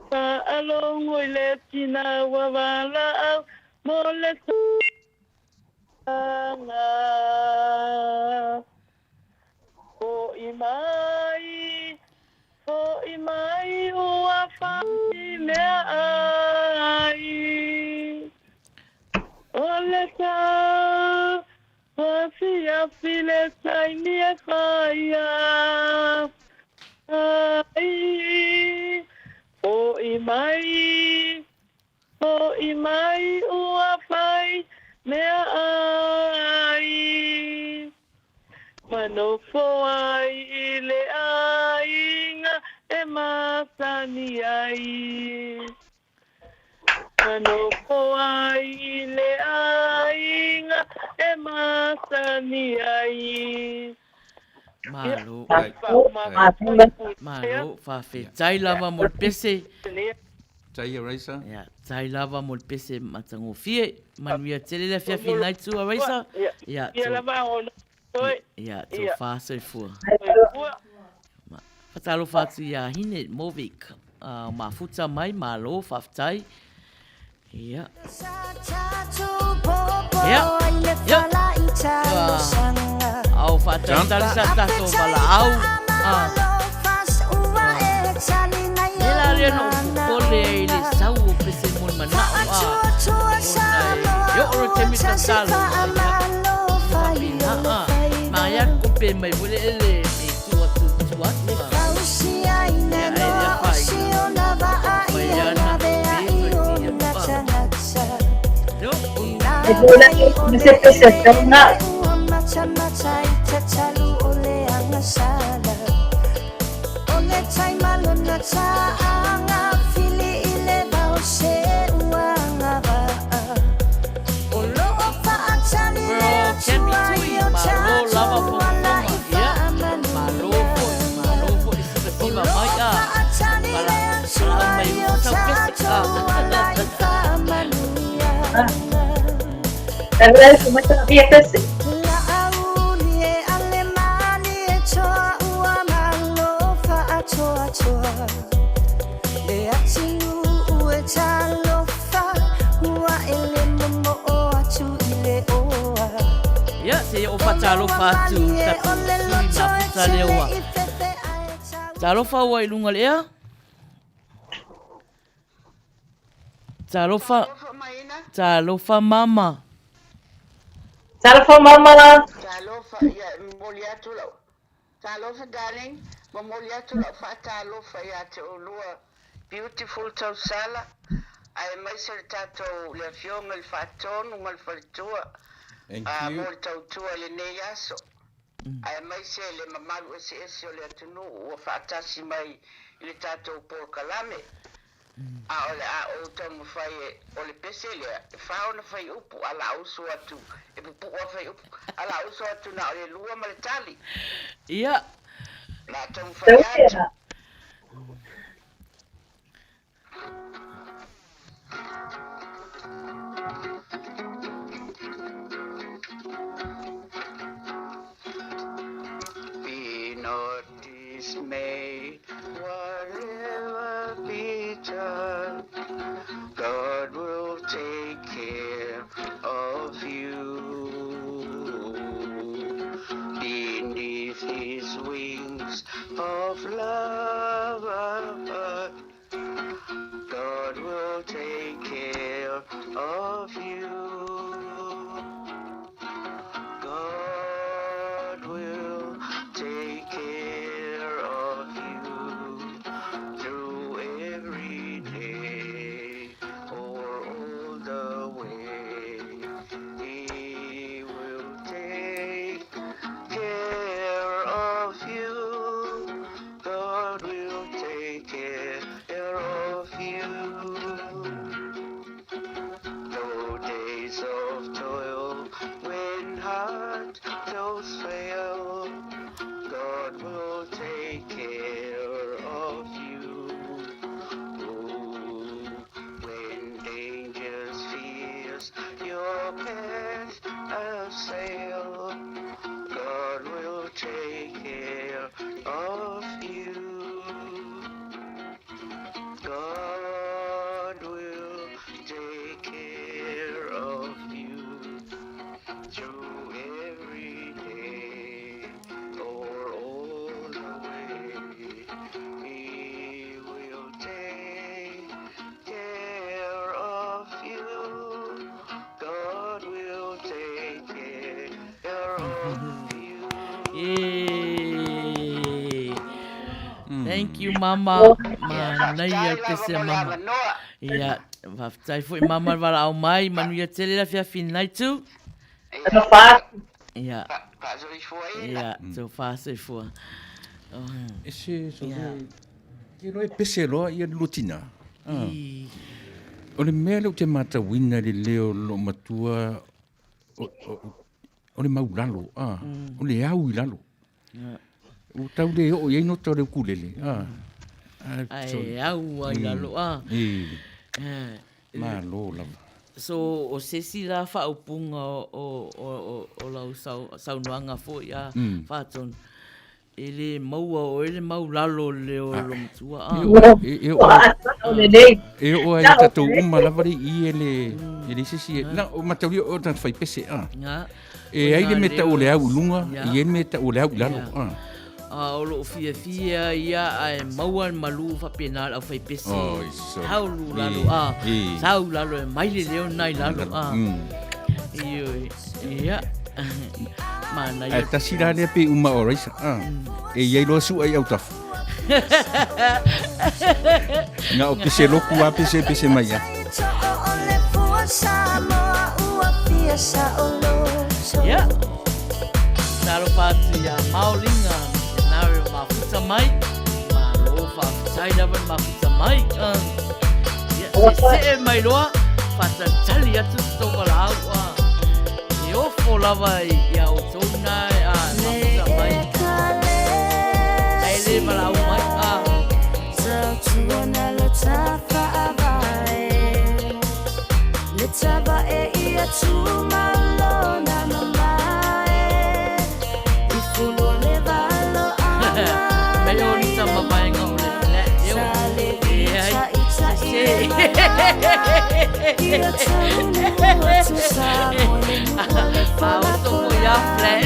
Faalogo i le tina ua valaau mo le tulaga. Hoʻi mai, hoʻi mai ua fai mea ai. O le tau. afiafi le taimi e faia ai. Fo'i mai, fo'i mai ua fai meaai. Ma nofo ai i le aiga e masani ai. Ma nofo ai i le aiga e masani ai. Malo. Malo, faafetai lava mo le pese. Tai ia Raisa. Ia, tai lava mo le pese matagofie. Manuia tele le afiafi i nai tu a Raisa. Ia, Ia lava ona toe. Ia, tofa soifua. Whatalofa atu ia Hine Movic. Mafuta mai, malo, faafetai. Ia. Ia. Ia. Au whaatalitali sa tatou valaau. Ah. E la rea no pupole i le sau o pese mo le manao. Ah. Ona e o ro te mita talo. Whapina. Ah. Ma ia kope mai wele ele me tu atu tu atu. Ah. Ia e lea whai. Whai ana. E tū nei me se pese taunga. Bro, Kemi Tui, malo lava fofoma, ia, malo foi, malo foi le sivasiva mai a, pala, pala mai tau pese a. Tahu ko mata via pese. Ia, se o whatalofa atu tatou sui mafuta lea ua. Talofa ua i lunga le ea. Talofa. Talofa mama. Talofa mama. Talofa, ia, momoli atu lau. Talofa darling, momoli atu lau faatalofa ia te oulua beautiful tausala, aemaise le tatou le afioga i le Faatonu ma le Faletua Thank ah, you. mo le tautua i lenei aso, aemaise le mamalu eseese o le atunuu ua faatasi mai i le tatou polokalame. A o le a ou taumafai e, o le pese lea, e fa ona faiupu, a la usu atu, e pupu'u a faiupu, a la usu atu na o le lua ma le tali. Ia. La taumafai atu. Be not dismayed, whatever betide, God will take care of you. Beneath his wings of love, God will take care of you. God will take care of you through every day or all the way. He will take care of you. God will take care of you. Though days of toil, when heart does fail, God will take care of you. Oh, when dangers fierce your path assail, God will take care of you. God will take care of you through every day or all Yay. Thank you mama. Manaia le pese a mama. Ia, faafetai foi mama le valaau mai, manuia tele le afiafi lenei itu. Ia. Ia, tofa soifua. E se, so Ke loa e pese loa ia le lua tina. Ah. O le mea lea ou te matauina i le leo o lou matua, o le mau lalo, ah. O le au i lalo. Ua tau le oo i ai nota o le ukulele. Ah. Ae au ai lalo, ah. Malo lava. So, o se isi la faaupuga o lau saunoaga foi a Faatonu, E le maua oe le mau lalo o le leo o lou matua. Ah. E oo ai tatou uma lava le i e le e le sisi e na o mataulia o tagata fai pese a. E ai le mea tau o le au i luga, e i ai le mea tau o le au i lalo. A. A o loo fiafia ia ae maua le malu faapena le aufaipese. Sau lu lalo a. Sau lalo e mai le leo na i lalo a. Ioe. Ia. Manaia. Ae tasi la lea pe uma o Raisa. Ah. E iai loa sua i autafa. Nga o pese loku a pese pese mai a. Ia. Talofa atu ia Maolinga, missionary o Mafuta mai. Malo faafetai lava le Mafuta mai. Ia, sese'e mai loa, faatalitali atu se tou valaau. E ofo lava ia outou na mafuta mai. Ae le valaau mai. Mei o ni tama vaenga o le flat eo. E ai. A oso ko ia flat.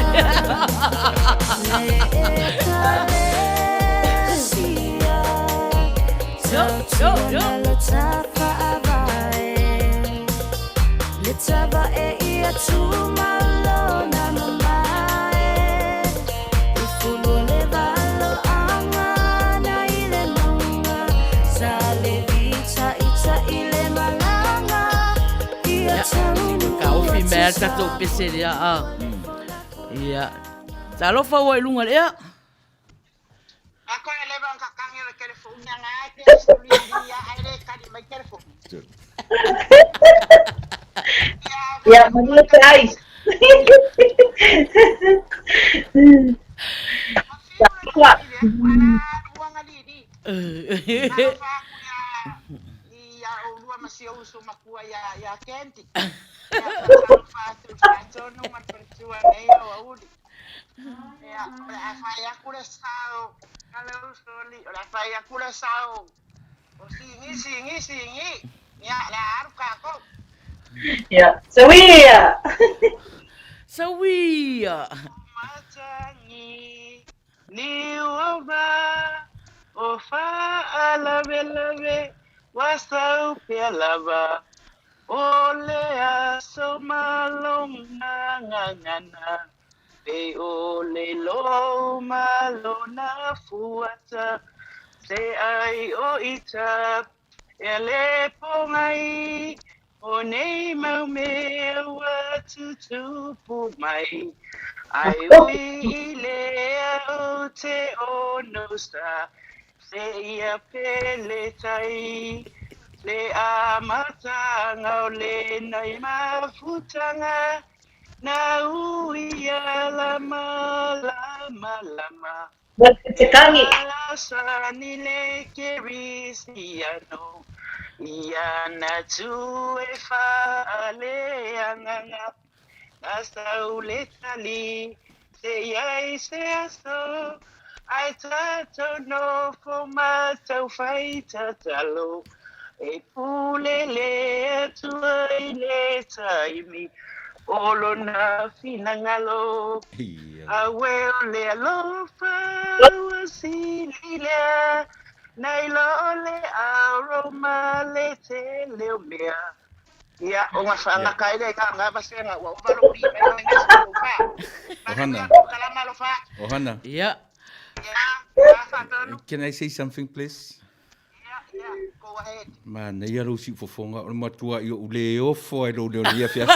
Yo, yo, yo. Kaofi mai a tatou pese lea a. Ia. Talofa ua i luga le ea. Ia, manuia te ai. Ia, sawia! Sawia! Te tangi. Ohana. Ohana. Ia. Can I say something please? Manaia lou siufofoga o le matua i ou le ofo ai lou leo i lenei afiafi.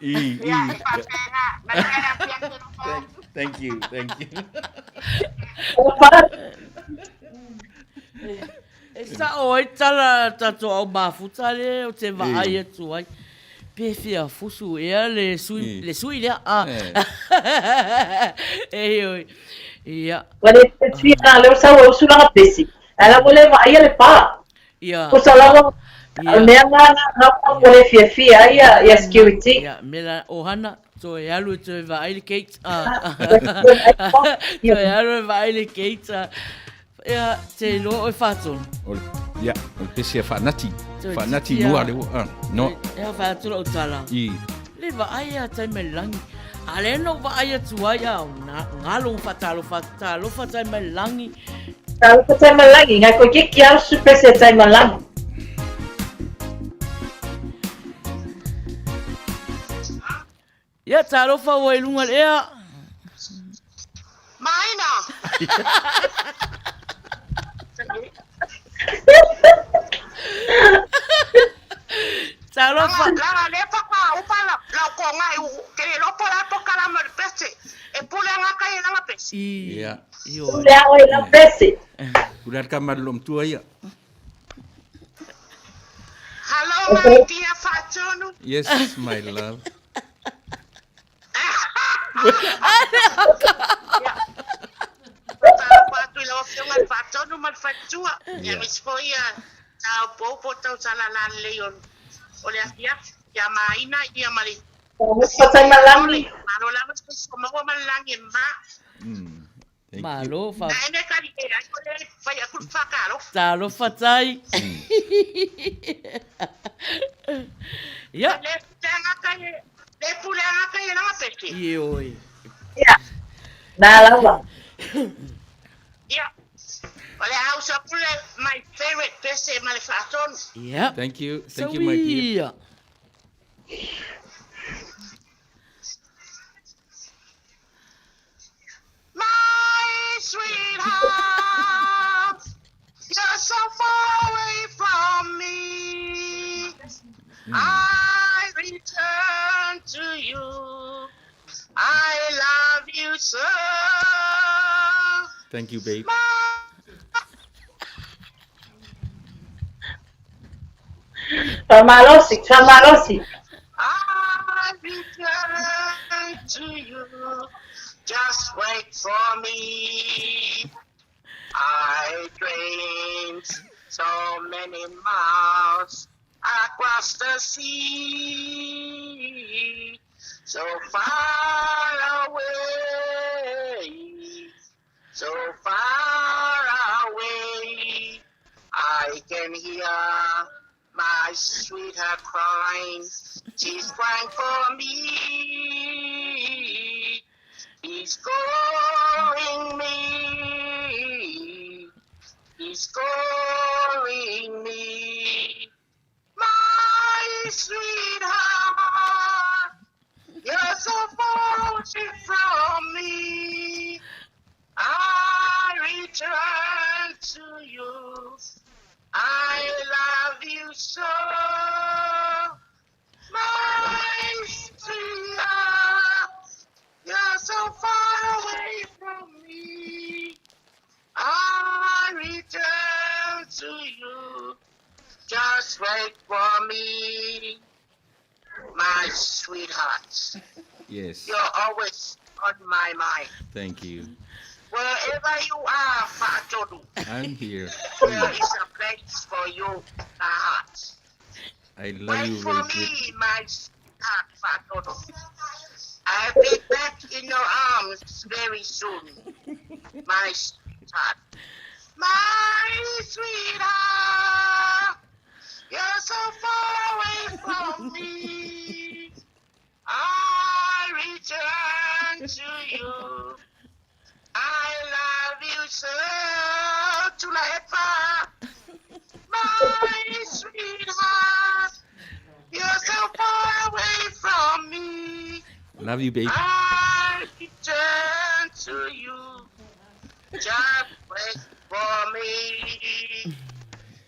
I, i. Thank you, thank you. E sao ai tala a tatou au mafuta lea ou te vaai atu ai. Pe fia fusu ea le sui, le sui lea. Ah. Ioe. Ia. Ua le fia la leo sau e usu lana pesi. Ae la ua le vaaia le pa. Ia. Pusa lava o mea na na ua le fiafia ai ia ia security. Ia, me la ohana toe alu e toe vaai le gate. Toe alu e vaai le gate. Ia, te iloa oe Faatonu. O le, ia, o le pese a Faanati. Faanati i mua le ua, ah, no. Ea whai atu lau tala. I. Le vaai a tai mai langi. A le no vaai atu ai a ngalo whatalofa, talofa tai mai langi. Talofa tai mai langi, ngai koe ke ki au su pese tai mai langi. Ia, talofa ua i luga le ea. Maina! Talofa. Langa le papa upa la la ko ngai u ke le lopo la po kala mo pese. E pule nga kai langa pese. I. Ia. Io. Pule a oe la pese. Pule a ka malu mtua ia. Hello my dear Fatonu. Yes, my love. Atu i lau afioga le Faatonu ma le faletua. Ia aemaise foi ia taopoopo tausaga lalelei o o le afiafi ia Maina ia ma le Fataimalagi. Malo lava se soifua maua ma le lagi e mama. Malo fa. Ae kali e ai ko le fai aku le whakaalofa. Talofa tai. Ia. Le puleanga kai e, le puleanga kai e langa peke. Ioe. Ia. Nā lava. Ia. O le house of pule, my favorite pese ma le whaatonu. Ia. Thank you. Thank you, my dear. My sweetheart, you're so far away from me. I return to you. I love you so. Thank you, babe. Faamalosi, faamalosi. I return to you. Just wait for me. I dreamed so many miles across the sea, so far away, so far away. I can hear my sweetheart crying. She's crying for me. He's calling me. He's calling me. My sweetheart, you're so far away from me. I return to you. I love you so. My sweetheart, you're so far away from me. I return to you. Just wait for me, my sweetheart. Yes. You're always on my mind. Thank you. Wherever you are, Fa'atonu, I'm here. there is a place for you, my heart. I love Wait you for very good. me, my sweetheart, Fa'atonu. I'll be back in your arms very soon, my sweetheart. My sweetheart, you're so far away from me. I return to you. I love you so. Tuilaepa. My sweetheart, you're so far away from me. Love you, babe. I return to you. Just wait for me.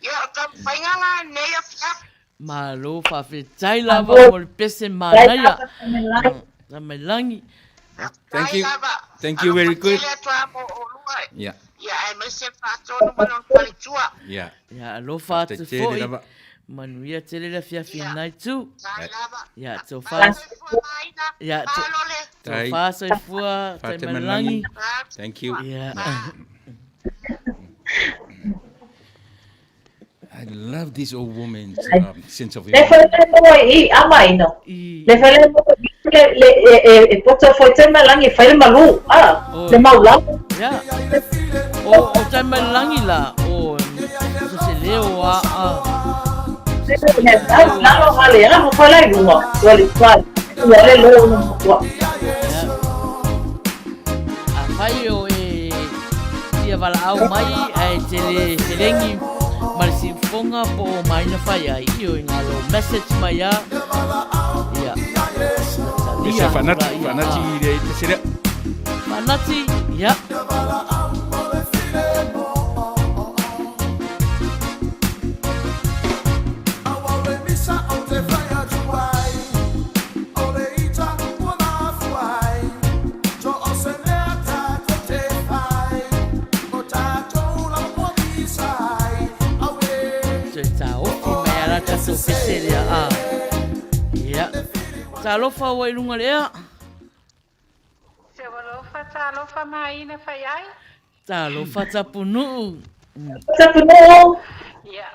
Ia, o taumafaiga la lenei afiafi. Malo faafetai lava mo le pese manaia. Tamalagi. Thank you. Thank you very good. Yeah. Ia, aemaise le faatonu ma lona faletua. Yeah. Ia, alofa atu foi. Manuia tele le afiafi lenai itu. Ia, tofa. Ia, tofa soifua, Taimalagi. Thank you. Yeah. I love this old woman's sense of Le humor. fai le mo i ama ino. Le fai le mo le le e e e poto foi te malangi fai le malu a le mau lau. Yeah. O o tai malangi la o so se leo a a. Le le lau lalo hale a mo fai lai lunga. Ua le fai. Ua le lo no ua. Afai o e fia valaau mai ae te le felegi ma le siufoga po o maina fai ai, ioe na lou message mai a, ia, na talia atu la ia. Faanati i le pese lea. Faanati, ia. Toe taofi mai a la tatou pese lea, a. Ia. Talofa ua i luga le ea. Talofa, talofa maina fai ai. Talofa Tapunuu. Tapunuu. Ia.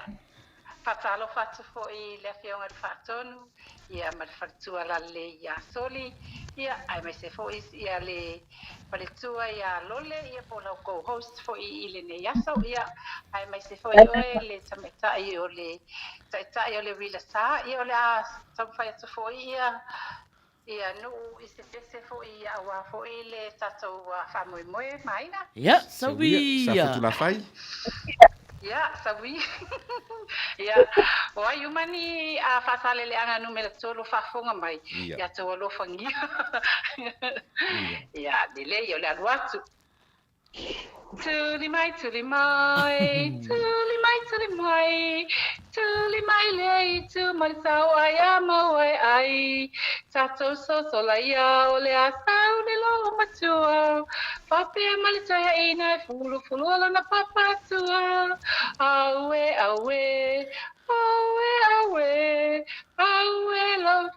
Faatalofa atu foi i le Afioga i le Faatonu, ia ma le faletua lalelei ia Soli, ia aemaise foi ia le faletua ia Lole, ia po o la outou host foi i lenei aso, ia aemaise foi oe le tamaitai o le Taitai o le Uila Sa, ia o le a taumafai atu foi ia Ia nuu i se pese foi aua foi le tatou faamoemoe maina. Ia, sauia. Sa Fotulafai. Ia, sauia. Ia, o ai uma ni a Faasaleleaga numera 3 faafofoga mai, ia tou alofagia. Ia, lelei o le alu atu. Tuli mai, tuli mai, tuli mai, tuli mai, tuli mai le itu ma le sau ai a mau ai ai. Tatou sosola ia o le a sau le loo matua, faapea ma le taiaina e fulufulua lona papatua. Aue, aue, aue, aue, aue lou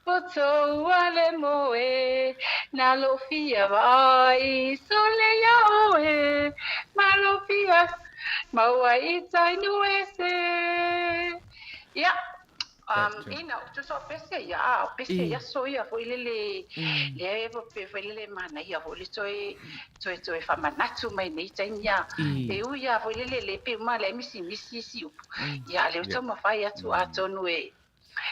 O tou ale moe, na lou fia vaai sole ia oe, ma lou fia maua i tai nuese. Ia, ina, o tusa o pese, ia, o pese i aso ia foi lele, lea e pe foi lele manaia foi le toe, toe, toe faamanatu mai nei taimi a, e ui a foi lele le pe uma le misimisi isi upu, ia, lea ua taumafai atu atonu e,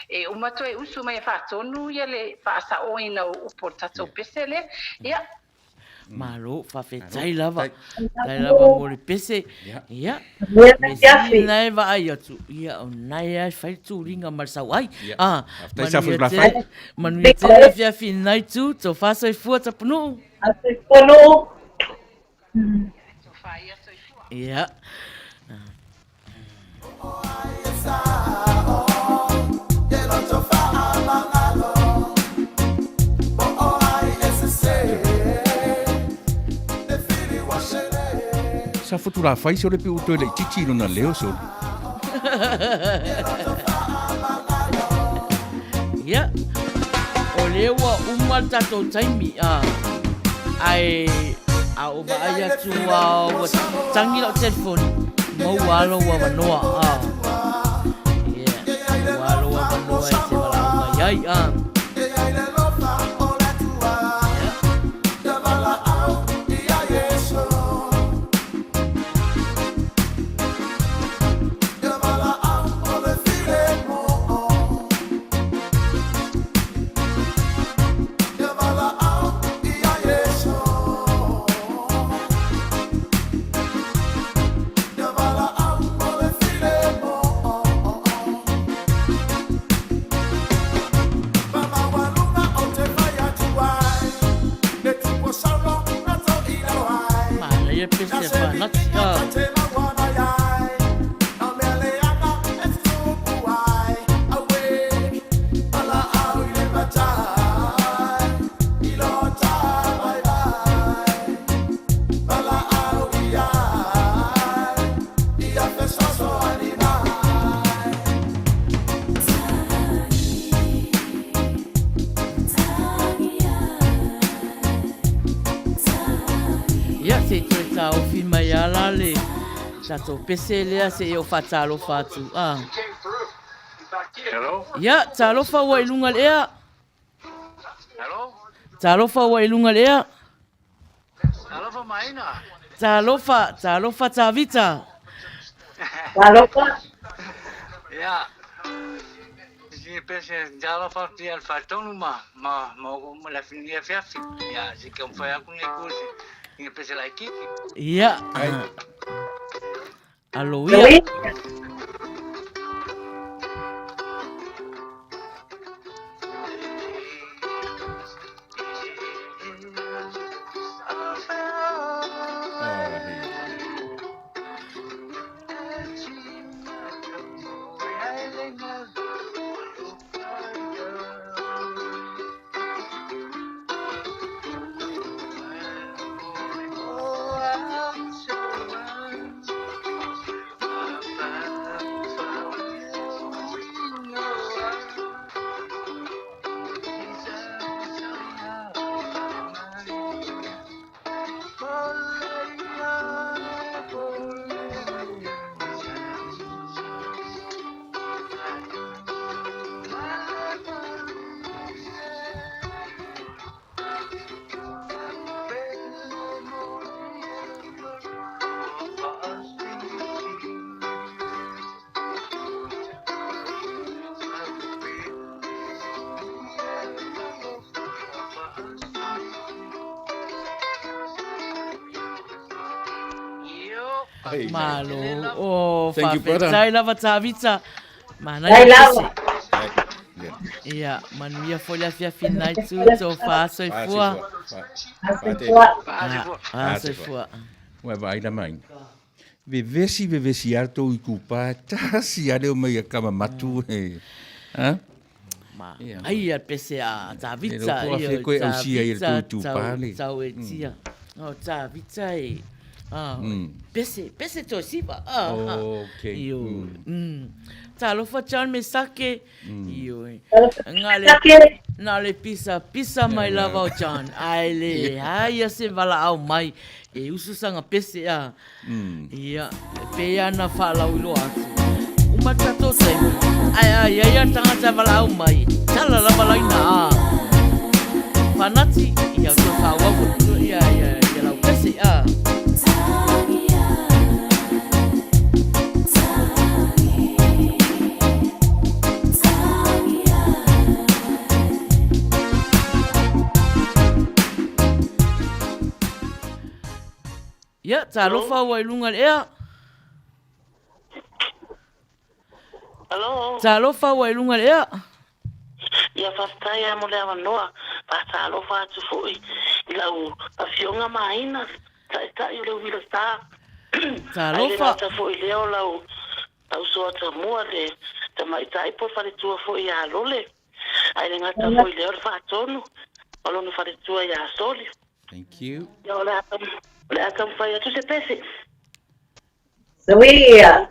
E uma toe usu mai e faatonu ia le faasaoina o upu o le tatou pese lea. Ia. Malo, faafetai lava. Faafetai lava mo le pese. Ia. Me sili na e vaai atu. Ia, o nae ai fai tuliga ma le sauai. Ah, manuia tele, manuia tele afiafi nai tu, tofa soifua Tapunuu. Soifua Nuu. Ia. Sa Fotulafai sole pe ua toe laitiiti i lona leo sole. Ia, o lea ua uma le tatou taimi, a, ae a ou vaai atu ua tangi lau telefoni, maua lava lou avanoa, a. Ia, maua lava lou avanoa e te valaau mai ai, a. Tatou pese lea se i ou faatalofa atu. Ah. Hello? Ia, talofa ua i luga le ea. Hello? Talofa ua i luga le ea. Talofa Maina. Talofa, talofa Tavita. Talofa. Ia. Si pese talofa ti al fatonu ma ma ma ma la finia fiafi. Ia, si ke mfai aku nei kusi. Ia pese la kiki. Ia. Alo ia. Malo. Oh, Thank you, brother. faafetai lava Tavita. Manaia Dai lava. pese. Ia, manuia foi le afiafi nai tu to faasoifua. Faasoifua. Faasoifua. Ua vaai la mai. Vevesi vevesi a tou itupa tasi a leo mai a kama matu he. Ha? Ma, ai a pese a Tavita. E loko a fe koe au sia i le tou itupa le. Tau e tia. O Tavita e. Ah, pese, pese to siva. Ah, ah. Okay. Io. Talofa John Mesake. Io. Ngale na le pisa pisa mai lava o John. Ai le ai se vala au mai e usu sanga pese a. Ia, pe ia na whaalau iloa atu. Uma tatou taimi. Ai ai ai a tangata vala au mai. Tala lava laina a. Whanati, ia to whaawau ia ia ia lau pese a. Ia, talofa ua i luga le ea. Hello. Talofa ua i luga le ea. Ia faafetai lava mo le avanoa, faatalofa atu foi i lau afioga ma aiga, taitai o le uila sa. Talofa. Ai le gata foi lea o lau lau soatamua le tamaitai po o le faletua foi ia Lole. Ai le gata foi lea o le faatonu o lona faletua ia Soli. Thank you. Ia o le a o le a taumafai atu se pese. Soia.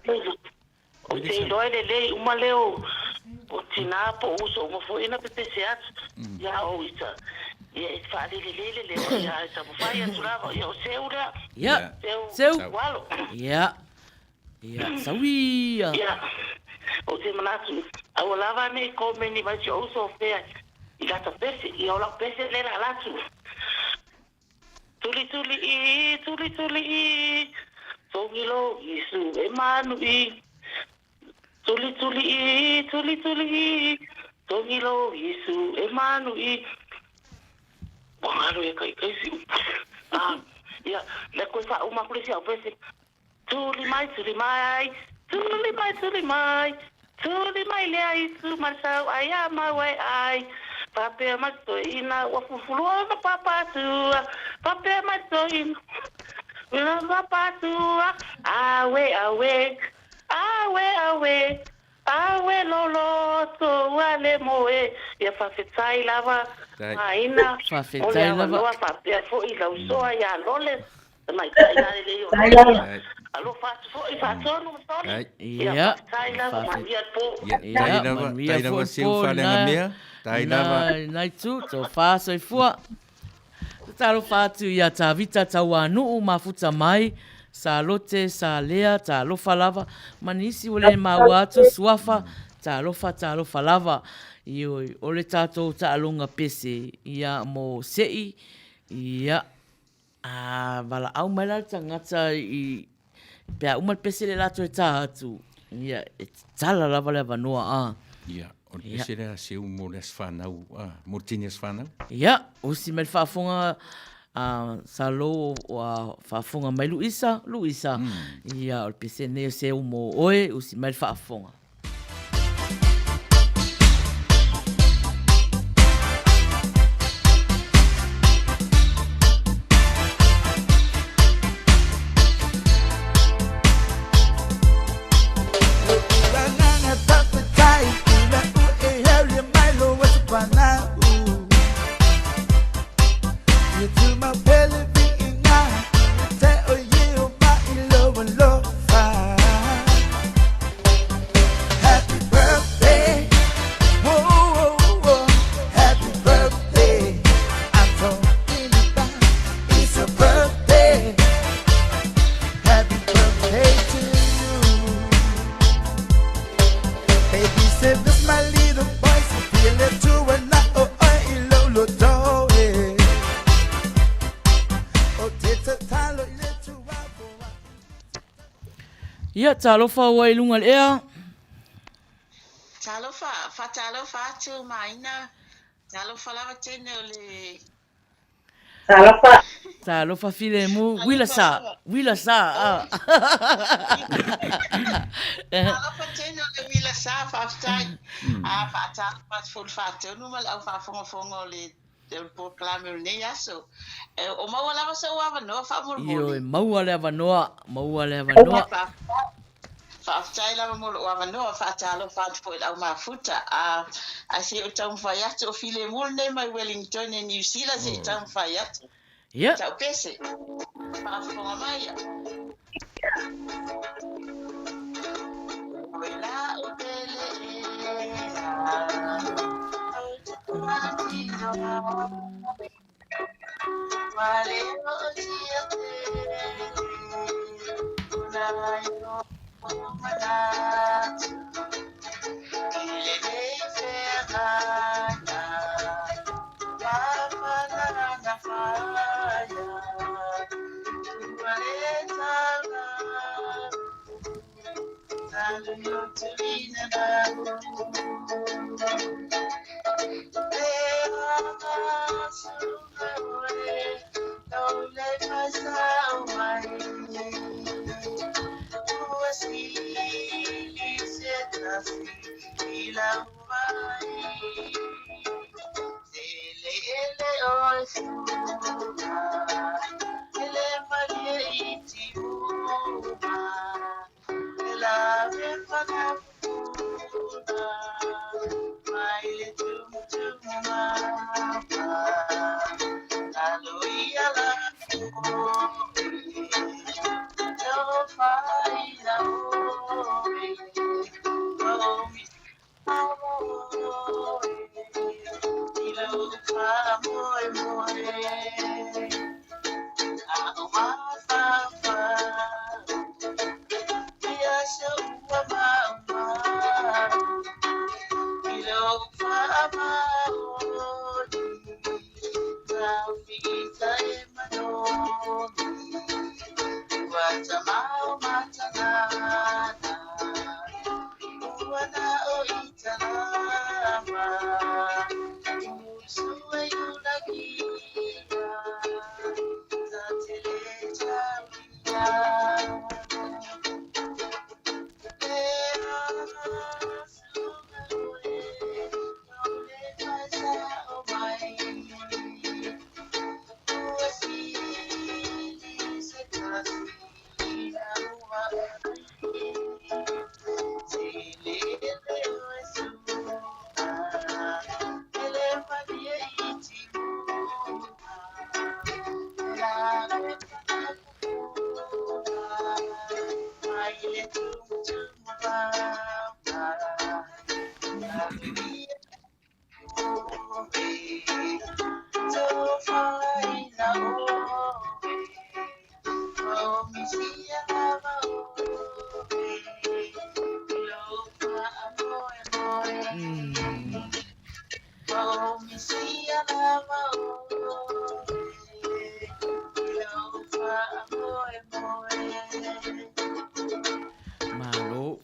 Ou te iloa e lelei uma lea o, o tinā po o uso uma foi na pepese atu. Ia ou ita. Ia e faalelelei le leo ia e taumafai atu lava. Ia o Seu lea. Ia. Seu. Seu. Walo. Ia. Ia, sauia. Ia. Ou te manatu, aua lava ne i komeni mai si ou uso o fea i lata pese, ia o lau pese lea la latu. Tuli tuli i, tuli tuli i, togi lo isu e manu i. Tuli tuli i, tuli tuli i, togi lo isu e manu i. Ua galo e kai kai si upu. Ah, ia, le koe faauma aku le si au pese. Tuli mai, tuli mai, tuli mai, tuli mai, tuli mai lea isu ma le sau ai a mau ai ai. Faapea mai toeaina ua fulufulua ona papatua, faapea mai toeaina ua papatua, awe, awe, awe, awe, awe loloto ua le moe. Ia faafetai lava Maina mo le avanoa faapea foi lau soa ia Lole. Tamaitai la lelei o Lole. Alofa atu foi faatonu ma Soli. Ia faafetai lava manuia le po. Tai lava, tai lava seu faleagamea. Tai lava. Nai tu, tō whā soifua. Talofa atu i a Tavita Tauanuu mafuta mai. Salote, Salea, talofa lava, ma nisi ua le maua atu suafa, talofa, talofa lava. Ioe, o le tatou taaloga pese, ia, mo se'i, ia, a valaau mai la le tagata i, pe a uma le pese lea o le a toe ta atu, ia, e tatala lava le avanoa, a. Ia, o le pese lea a Seu mo le aso fanau, a, mo le teine aso fanau. Ia, usi mai le faafofoga a Salo ua faafofoga mai Luisa, Luisa, ia, o le pese lenei o Seu mo oe, usi mai le faafofoga. Ia, talofa ua i luga i le ea. Talofa, faatalofa atu Maina. Talofa lava teine o le Talofa. Talofa filemu. Uila sa. Uila sa. Ah. Talofa teine o le uila sa, faafetai. A faatalofa atu foi i le faatonu ma le au faafogafoga o le o le polokalame o lenei aso. E, o maua lava sou avanoa faamolemole. Ioe, maua le avanoa, maua le avanoa. Faafetai. Faafetai lava mo lou avanoa, faatalofa atu foi i le au mafuta. A, ae se i ou taumafai atu, o filemu lenei mai Wellington e Niu Sila, se i taumafai atu. Ia. Tau pese. Faafofoga mai ia. Oi la o pele e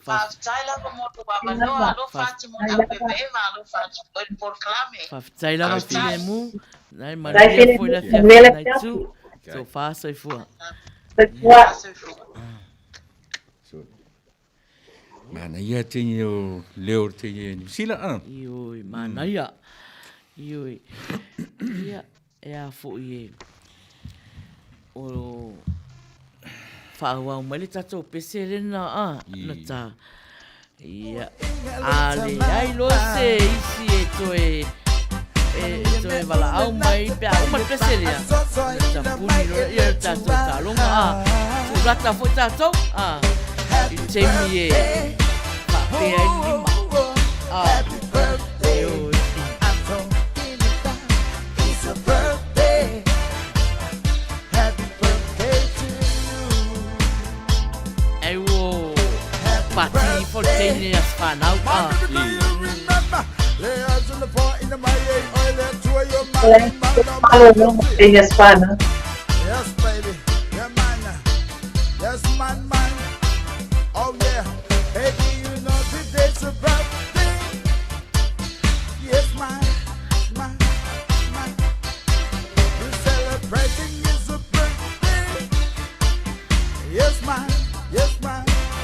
Faafetai lava mo lou avanoa, alofa atu mo le aupepeeva, alofa atu foi i le polokalame. Faafetai lava Filemu, nai manuia foi le afiafi nai tu. Sofa soifua. Soifua. Manaia teine o leo teine Niu Sila a. Ioi, manaia. Ioi. Ia, E a foi e o faaauau mai le tatou pese lena a na ta ia a leai loa se isi e toe e toe valaau mai pe a uma le pese lea na tapuni loa ia le tatou taloga a tulata foi tatou a i le taimi e faapea ai le lima a Ioe. Ai ua pati ifo le teine aso fanau a. Teine aso fanau. Yes, baby. Yeah, man. Yes, man, man. Oh, yeah. Baby, you know today's your birthday. Yes, man, man, man. We're celebrating is a birthday. Yes, man, yes, man.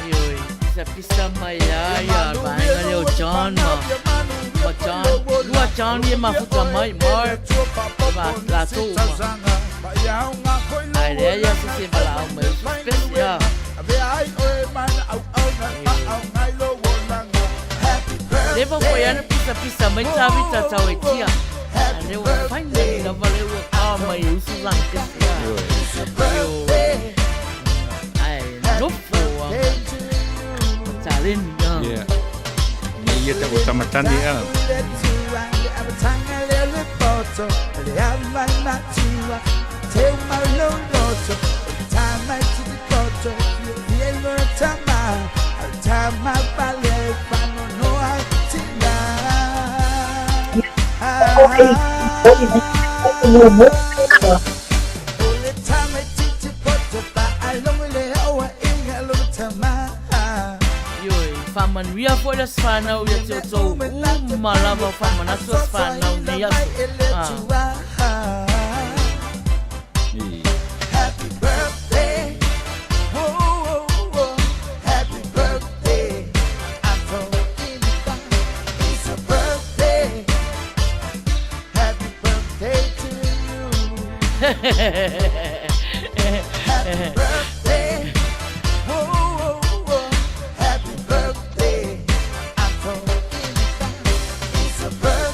Ioe, pisa pisa mai ai a le vaega lea o John ma, ma John, lua John ia mafuta mai, Mark, ma latou uma. Ae leai a se se valaau mai o se pese a. Leva foi ana pisapisa mai Tavita tau e tia. A lea ua finally lava lea ua ka mai e usu lana pese a. Ioe. Ae nofo a. Taleni a. Yeah. Me ia te o tamatane a. Ioe, faamanuia foi le aso fanau ia te outou uma lava o faamanatu aso fanau nei aso. Ah.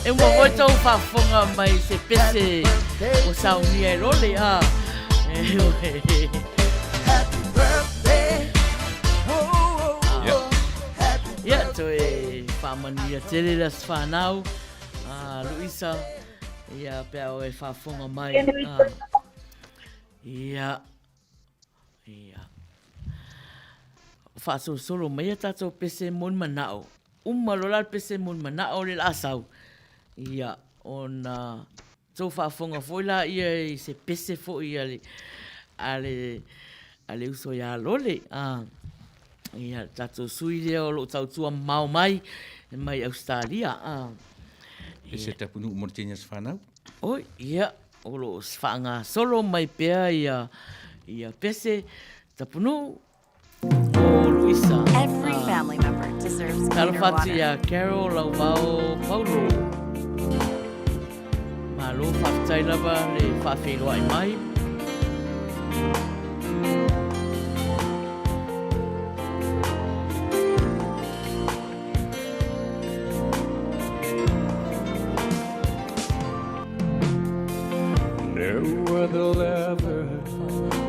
E uma foi tou faafofoga mai se pese ua saunia e lole a. Ia, toe faamanuia tele le aso fanau a Luisa, ia pe a oe faafofoga mai. Ia, ia. Faasolosolo mai a tatou pese mo ni manao. Uma loa la le pese mo ni manao le la sau. Ia, ona tou faafofoga foi laia i se pese foi a le, a le, a le uso ia Lole. A, ia, le tatou sui lea o lo o tautua mamao mai, mai Ausetalia. A, Pese tapunuu mo le teine aso fanau. Oi, ia, o lo o faagasolo mai pea ia, ia pese tapunuu o Luisa. Every family member deserves cleaner Talofa atu water. iā Carol Lauvao Paulo. Malo faafetai lava le faafeiloai mai. No other lover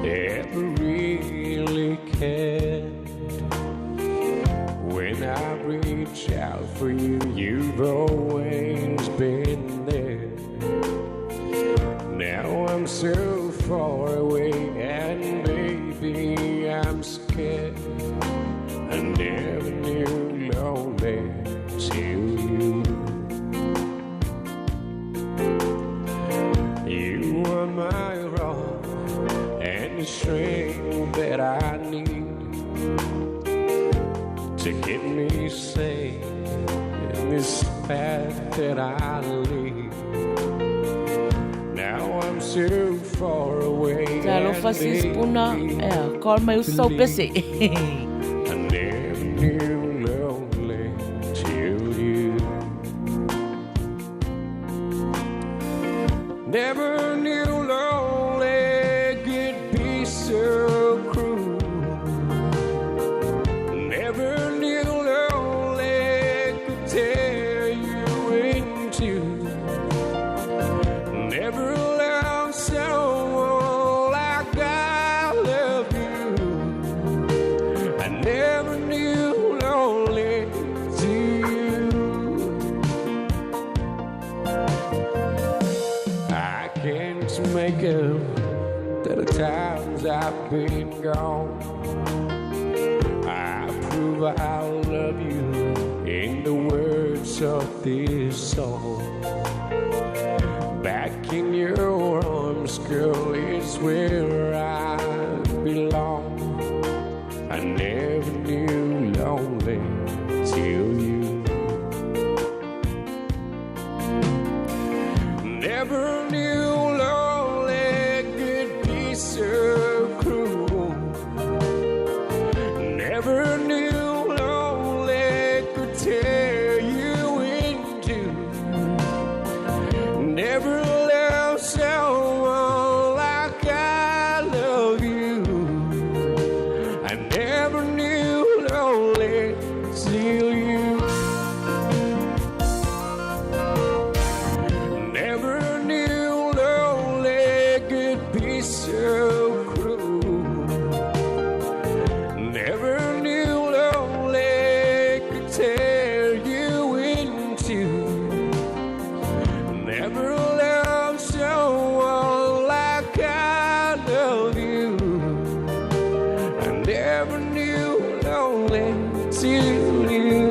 ever really cared. When I reach out for you, you've always been there. Now I'm so far away, and baby, I'm scared. I never knew lonely till you. You are my rock and the strength that I need. To get me sane in this path that I lead. Now I'm so far away. Talofa sis Puna, ea, call mai uso sau pese. I never knew lonely till you. Never knew lonely could be so cruel. Never knew lonely could tear you in two. Never loved someone like I love you. I never knew lonely till you. I can't make up that the times I've been gone. I prove I love you in the words of this song. Back in your arms, girl, is where I belong. I never knew lonely till you. Never knew lonely could be so cruel. Never knew lonely could tear you in two. Never loved someone like I love you. I never knew lonely till you. Never knew lonely could be so cruel. Never knew lonely could tear you in two. Never loved someone like I love you. I never knew lonely till you.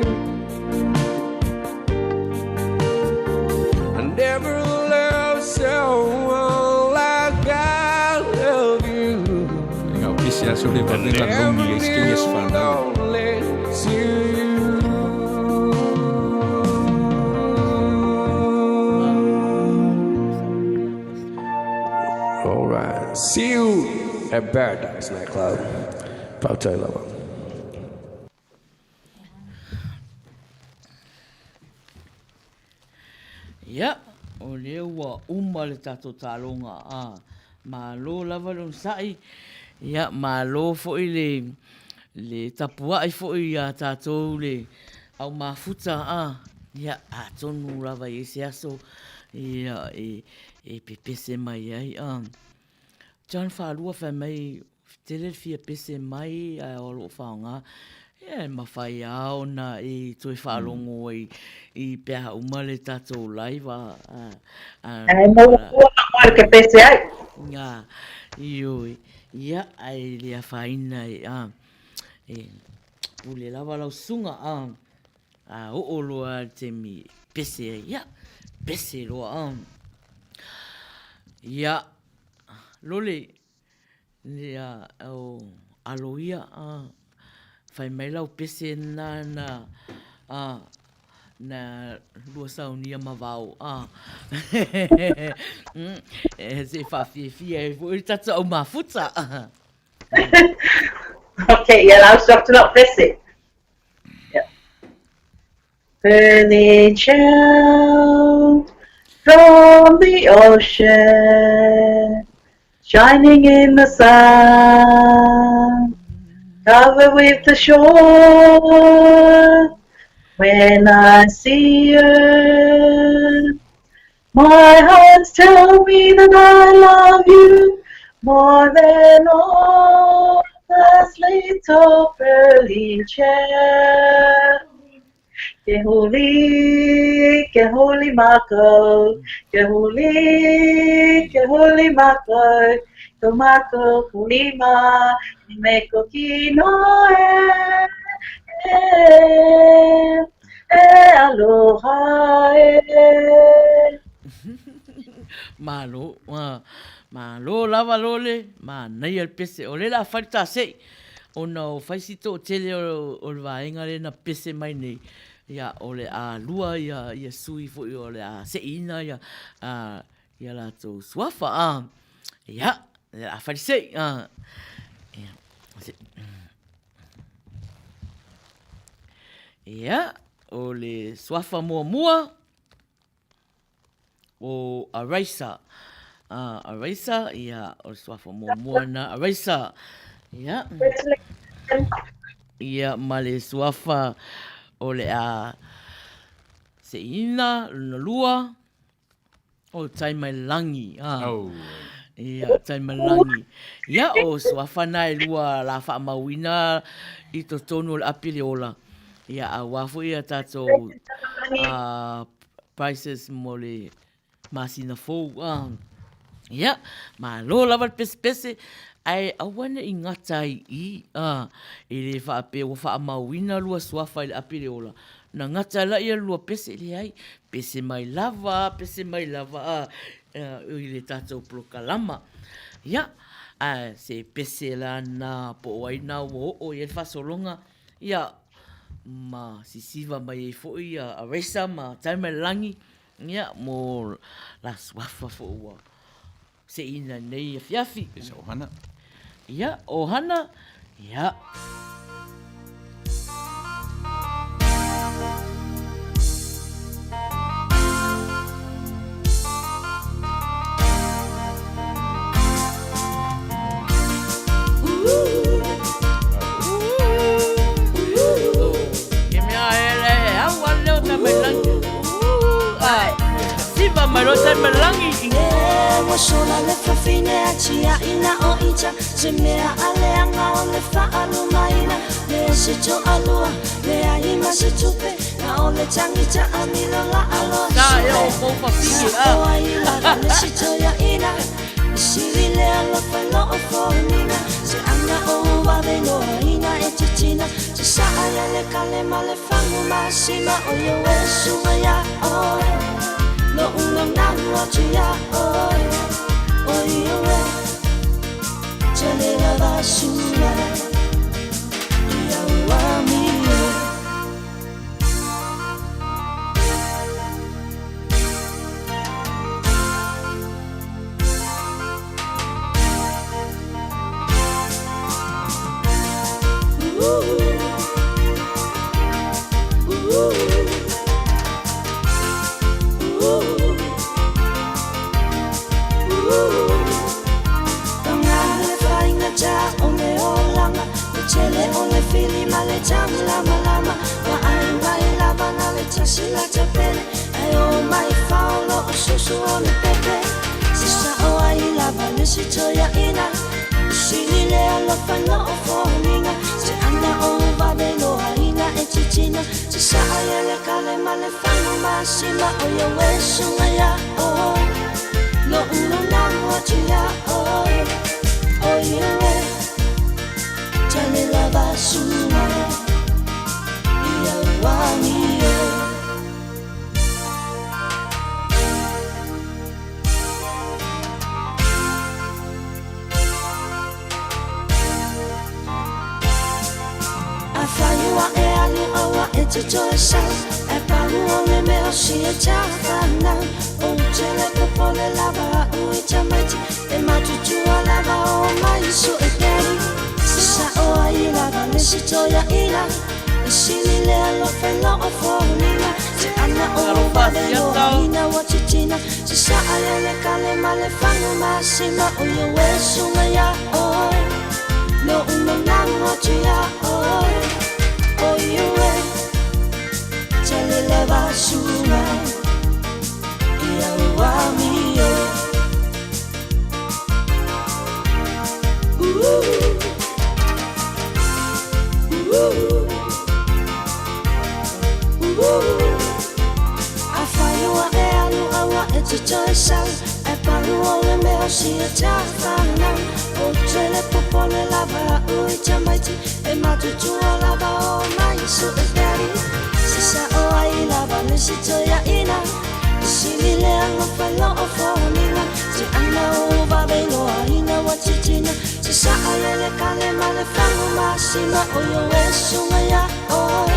I never loved someone like I love you. Ngau pisi aso le vave la longi e sike yes whanau. Lonely till you. All right. See you at Paradise Nightclub. Fautai lava. Ia, o lea ua uma le tatou taloga, ā, malo lava le onosai, ia, malo foi le, le tapuai foi iā tatou le au mafuta, ā, ia, atonu lava i ai se aso, ia, e, e pepese mai ai, ā. John Falua fai mai, Tele le fia pese mai ae o loo faoga, ia e mawhai a ona e toe faalogo ai i peaha uma le tatou live a a Ae maua fua ka moe ke pese ai. Nga, ioe, ia ae le afaina e a e pule lava lau susuga a a oo loa le taimi e pese ai, ia pese loa a. Ia, lole, Ia, o alo ia, a, fai mai lau pese na, na, a, na lua saunia ma vao, a. E se whaafiafia e fo i tata au mafuta. Okay, ia lau so atu lau pese. Yeah. Pearly child from the ocean, shining in the sun, covered with the shore. When I see you, my heart tell me that I love you more than all the little pearly child. Ke huli, ke huli mākou, ke huli, ke huli mākou, ko mākou ko lima, me ko kino e, e, e aloha e. Malo, malo lava lole, manaia le pese, o lea o le a fai le tasei. Ona o fai si toatele o le vaega lea na pese mai nei, ia, o le a lua ia, ia sui foi o le a seiina ia, a, ia latou suafa, a. Ia, o le a fai le sei, a. Ia, se. Ia, o le suafa muamua, o Araisa. Araisa, ia, o le suafa muamua na Araisa. Ia. Ia, ma le suafa o le a seiina, lona lua, o Taimailangi. Oh. Ia, Taimailangi. Ia, o suafa na e lua la faamauina i totonu o le api le ola. Ia, aua foi ia tātou prices mo le masina fou. Ia, malo lava le pesepese, ae aua ne i gata ai i i, e le faapea ua faamauina lua suafa i le api le ola, na gata ai laia le lua pese, leai, pese mai lava, pese mai lava i le tatou polokalama. Ia, ae se pese la na po o ai na ua oo i ai le faasologa, Ia, ma sisiva mai ai foi ia Aresa ma Taimailangi, ia, mo la suafa foi ua seiina nei afiafi. Pesa o Hana. Ia, o Hana, ia. Siva mai lo tai malangi. Ua sola le fafine a tiaʻina o ita Se mea a leaga o le faalumaina Le se toalua leai ma se tupe Na o le tagita amilo la aloa Sa e o kou fafine a. O ai lava le si toeaina E sili le alofa i loo foliga Se ana o vave loaina e titina Se saa ia le kale ma le fagu masima O io e suga iā oe Loʻu naunau atu iā oe O io e Tele lava suga Ia ua mio. Sa'a ia le kale ma le fagu masima O io e suga iā ʻoe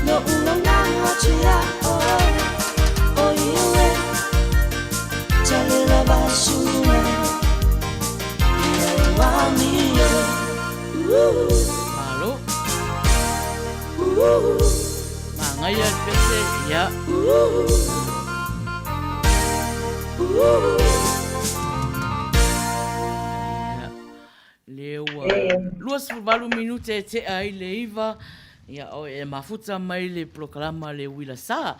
Loʻu laulau atu iā ʻoe O io e Tale lava suga Ia ua mio Malo. Magaia le pese, ia. Ia. Lea ua 28 minute e tea ai le 9, ia o e mafuta mai le polokalama le uila sa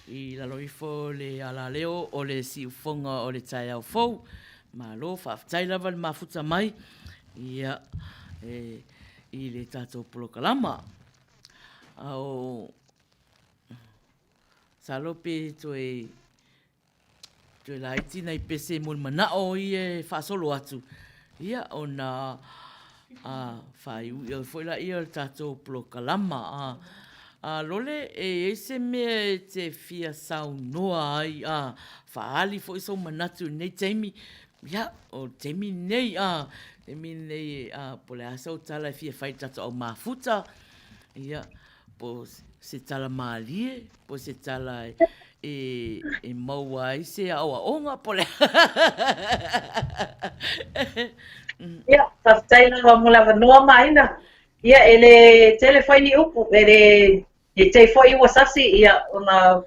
i lalo ifo le alaleo o le siufoga o le taeao fou. Malo, faafetai lava le mafuta mai ia e i le tatou polokalama. A o masalo pe toe toe laiti nai pese mo le manao ia e faasolo atu, ia ona a faaiuiu ai foi laia o le tatou polokalama. A a Lole, e i ai se mea e te fia saunoa ai, a faaali foi sou manatu i lenei taimi, ia, o le taimi lenei, a, taimi lenei, a, po o le a sau tala e fia fai i le tatou au mafuta, ia, po o se tala malie, po o se tala e, e maua ai se aoaoga, po o le a. Ia, faafetai lava mo le avanoa Maina. Ia, e le tele foi ni upu, e le Ne i te i foi ua sasi, ia, ona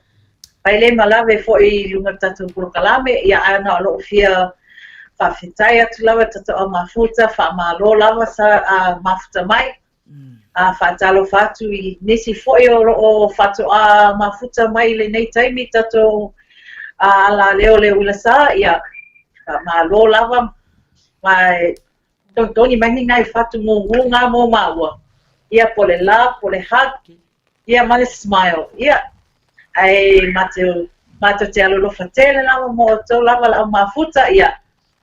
fai lea ma lave foi i luga o le tatou polokalame, ia, ae na o lou fia faafetai atu lava i le tatou au mafuta, faamalo lava sa a mafuta mai, a faatalofa atu i nisi foi o lo o faatoa mafuta mai i lenei taimi i tatou alaleo le uila sa, ia, faamalo lava, ma e Togitogi mai ni nai fatu ngūngū ngā mō māua. Ia po le love, po le hug, ia ma le smile. Ia, ae mātou, mātou te alolofa tele lava mō outou lava le au mafuta, ia,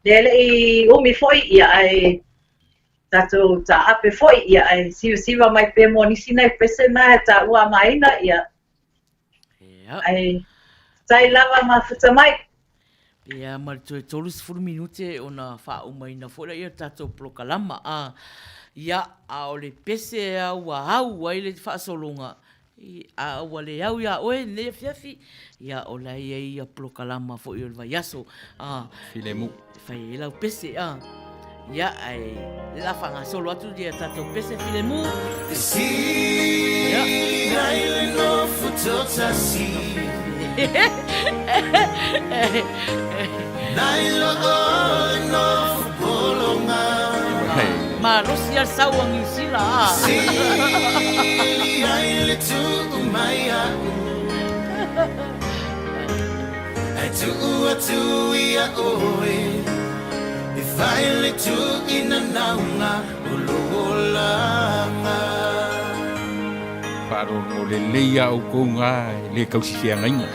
lea le i umi foi, ia, ae tātou tāape foi, ia, ae sivasiva mai pea mō nisi nai pese na e tāua maina, ia, Ae, tai lava mafuta mai. Ia, ma le toe 30 minute ona faaumaina foi lea o le tatou polokalama. A, ia, a o le pese a ua au ai le faasologa, a ua le au iā oe lenei afiafi, ia, o la e i ai ia polokalama foi o le vaiaso. A, Filemu. E fai ai lau pese, a. Ia, ae le la faagasolo atu ia tatou pese filemu. Ia. Malosi a le sau a Niu Sila, a. Ai tuu atu ia oe E fai le tuuina naunga o lou olaga. Faalogo lelei a oukou ga e le tausi feagaiga.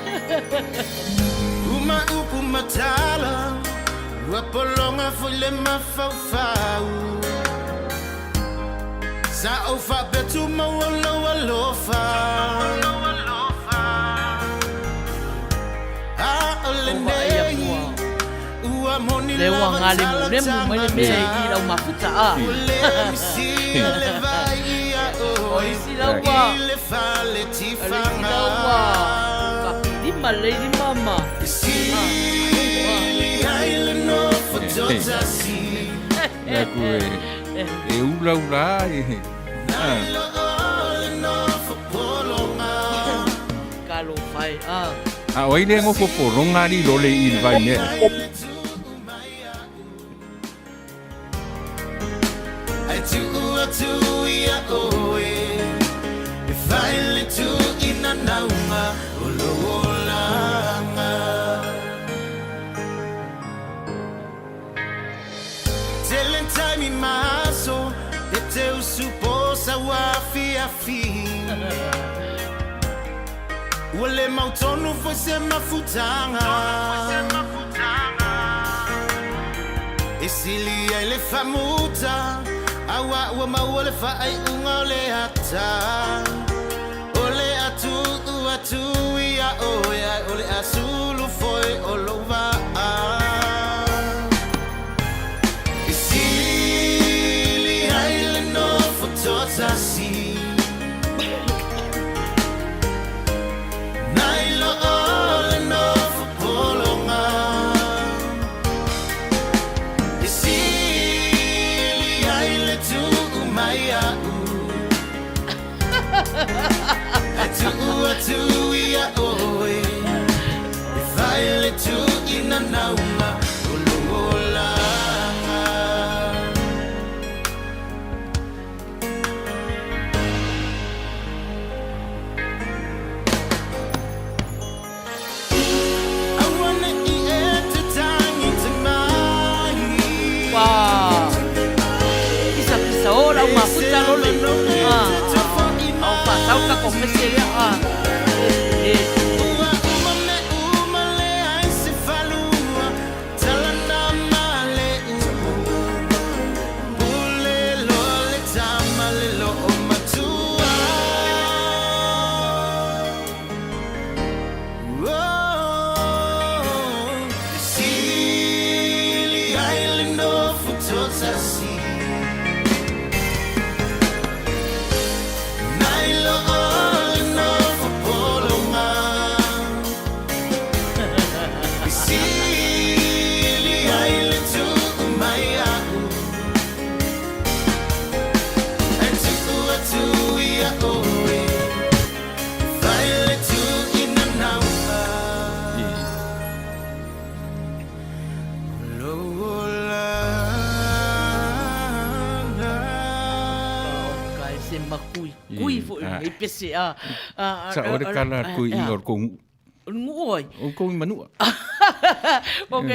Uma upu ma tala Ua pologa foi le mafaufau Sa ou faapea tumau o lou alofa A o lenei ua moni Lea ua lava galemulemu mai le mea i i lau mafuta a. Ua le misia le vai ia O oe isi lau ua, I le fale o le isi tifaga lau ua kapilima lelei lima ma. E sili ai le nofo totasi Lea ku e, e ula ula ai. Ah. Talofa e, ah. A o ai le nofo pologa ali lole i le vai mea. Ai tuu atu ia oe E fai le tuuina naunga o lou olaga Tele taimi ma aso e te usu posa ua afiafi Ua le mautonu foi se mafutaga E sili ai le faamuta Aua ua maua le faaiuga o le ata O le a tuu atu ia oe Ae o le a sulu foi o lou vaa E sili. au tatou pese lea a. E. Ua uma me uma leai se falua Tala na male upu Pule loa le tama le loo matua Oh, sili ai le nofo totasi Nai lo o le nofo pologa I sili ai le tuu mai a'u E tuu atu ia oe Fai le tuuina naua Lou ola Ka e se makui kui foi nei pese a. Sa o le kala kui inga o le kou nguu. O le nguu ai? O le kou i manua. Ok,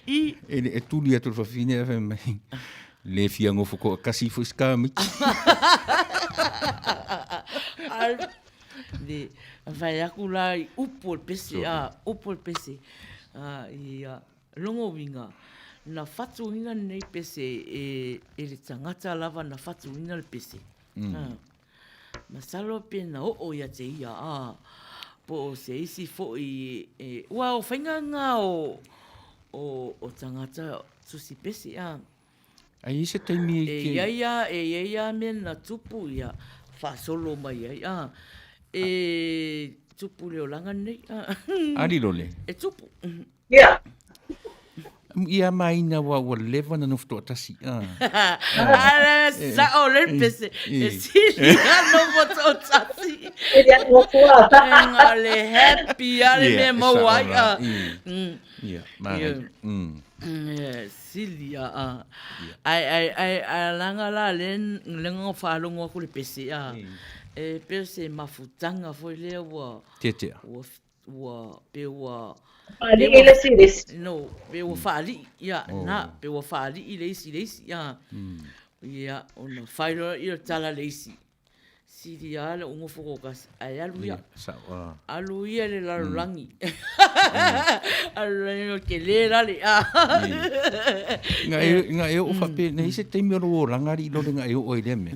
i. E le e tuli atu le fafine e fai mai. Le fia ngofo ko kasi foi ska miti. Le fai aku la i upu o le pese a, upu o le pese. A i a longo winga na whatuina nei pese e, e le tangata lava na whatuina le pese. Mm. Masalo pe na oo ia te ia a po o se isi fo'i e, ua o whainga ngā o, o, o tangata tusi pese a. Ai i se taimi e ke... E ia ia, e ia ia mea na tupu ia whaasolo mai ai a. E tupu le olanga nei a. Ari lole. E tupu. Ia. Ia maina ua ua leva na nofo toatasi. Ah. Ara sao le pese. E sili a nofo toatasi. E ia nofo a. Nga le happy a le mea mau ai a. Ia, magai. Sili a a. Ai ai ai ai langa la le le nga whalongo aku le pese a. E pese mafutanga foi lea ua. Tetea. Ua ua pe ua Faalii le isi i le isi. No, pe ua faalii, ia, oh. na, pe ua faalii le isi i le isi, ia. Ia, ona fai loa ia tala le isi. Sili a le ungofo ko kasi, ai alu ia. Alu ia le lalolagi. Alu ia o ke le lale. Nga e, nga e o whape, nei se taimi o lo o langari i lore nga e o ai lea mea.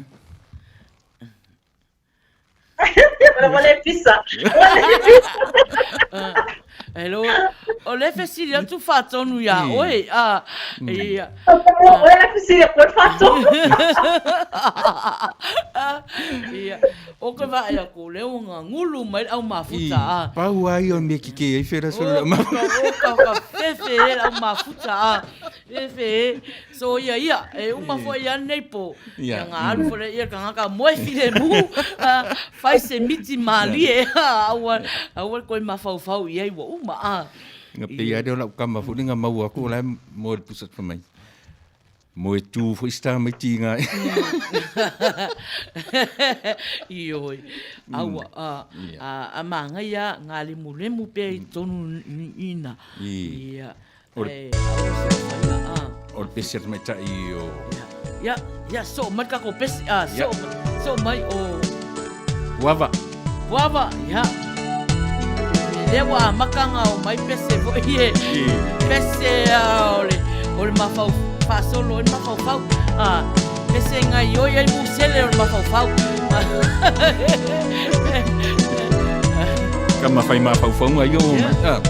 Ua le pisa. Ua le pisa. Hello. O le fesili atu whātonu iā oe. A, ia. O le fesili atu whātonu. Ia. O ke vaai aku le o ngā ngulu mai au mafuta. A. Pau ai o me kike ai whera solo au mafuta. O ka ka whewhe e au mafuta. A. Whewhe e. So ia ia, e uma foi ia nei po. Ia ngā alu fole ia ka ngaka moe file mu, fai se miti mālie, aua, aua koe mawhauwhau i ai ua uma. A. Nga pe ia reo lau kama fo nga mau aku la mo le pusa mai. Mo e tū fo ista mai ti ngā. Ioi. Aua, a, a, a māngai ia ngā lemu lemu pea i tonu ina. Ia. O le, o le pesi atu mai tai o... Ia, ia, so mai kako pesi, ah, so, so mai o... Puava. Puava, ia. Lea ua amakanga o mai pese foi e. Pese a o le, o le mafau, faasolo ai le mafaufau. Ah, pese ngai oi ai musele o le mafaufau. Ka mawhai mafaufau ngai o mai. Ah.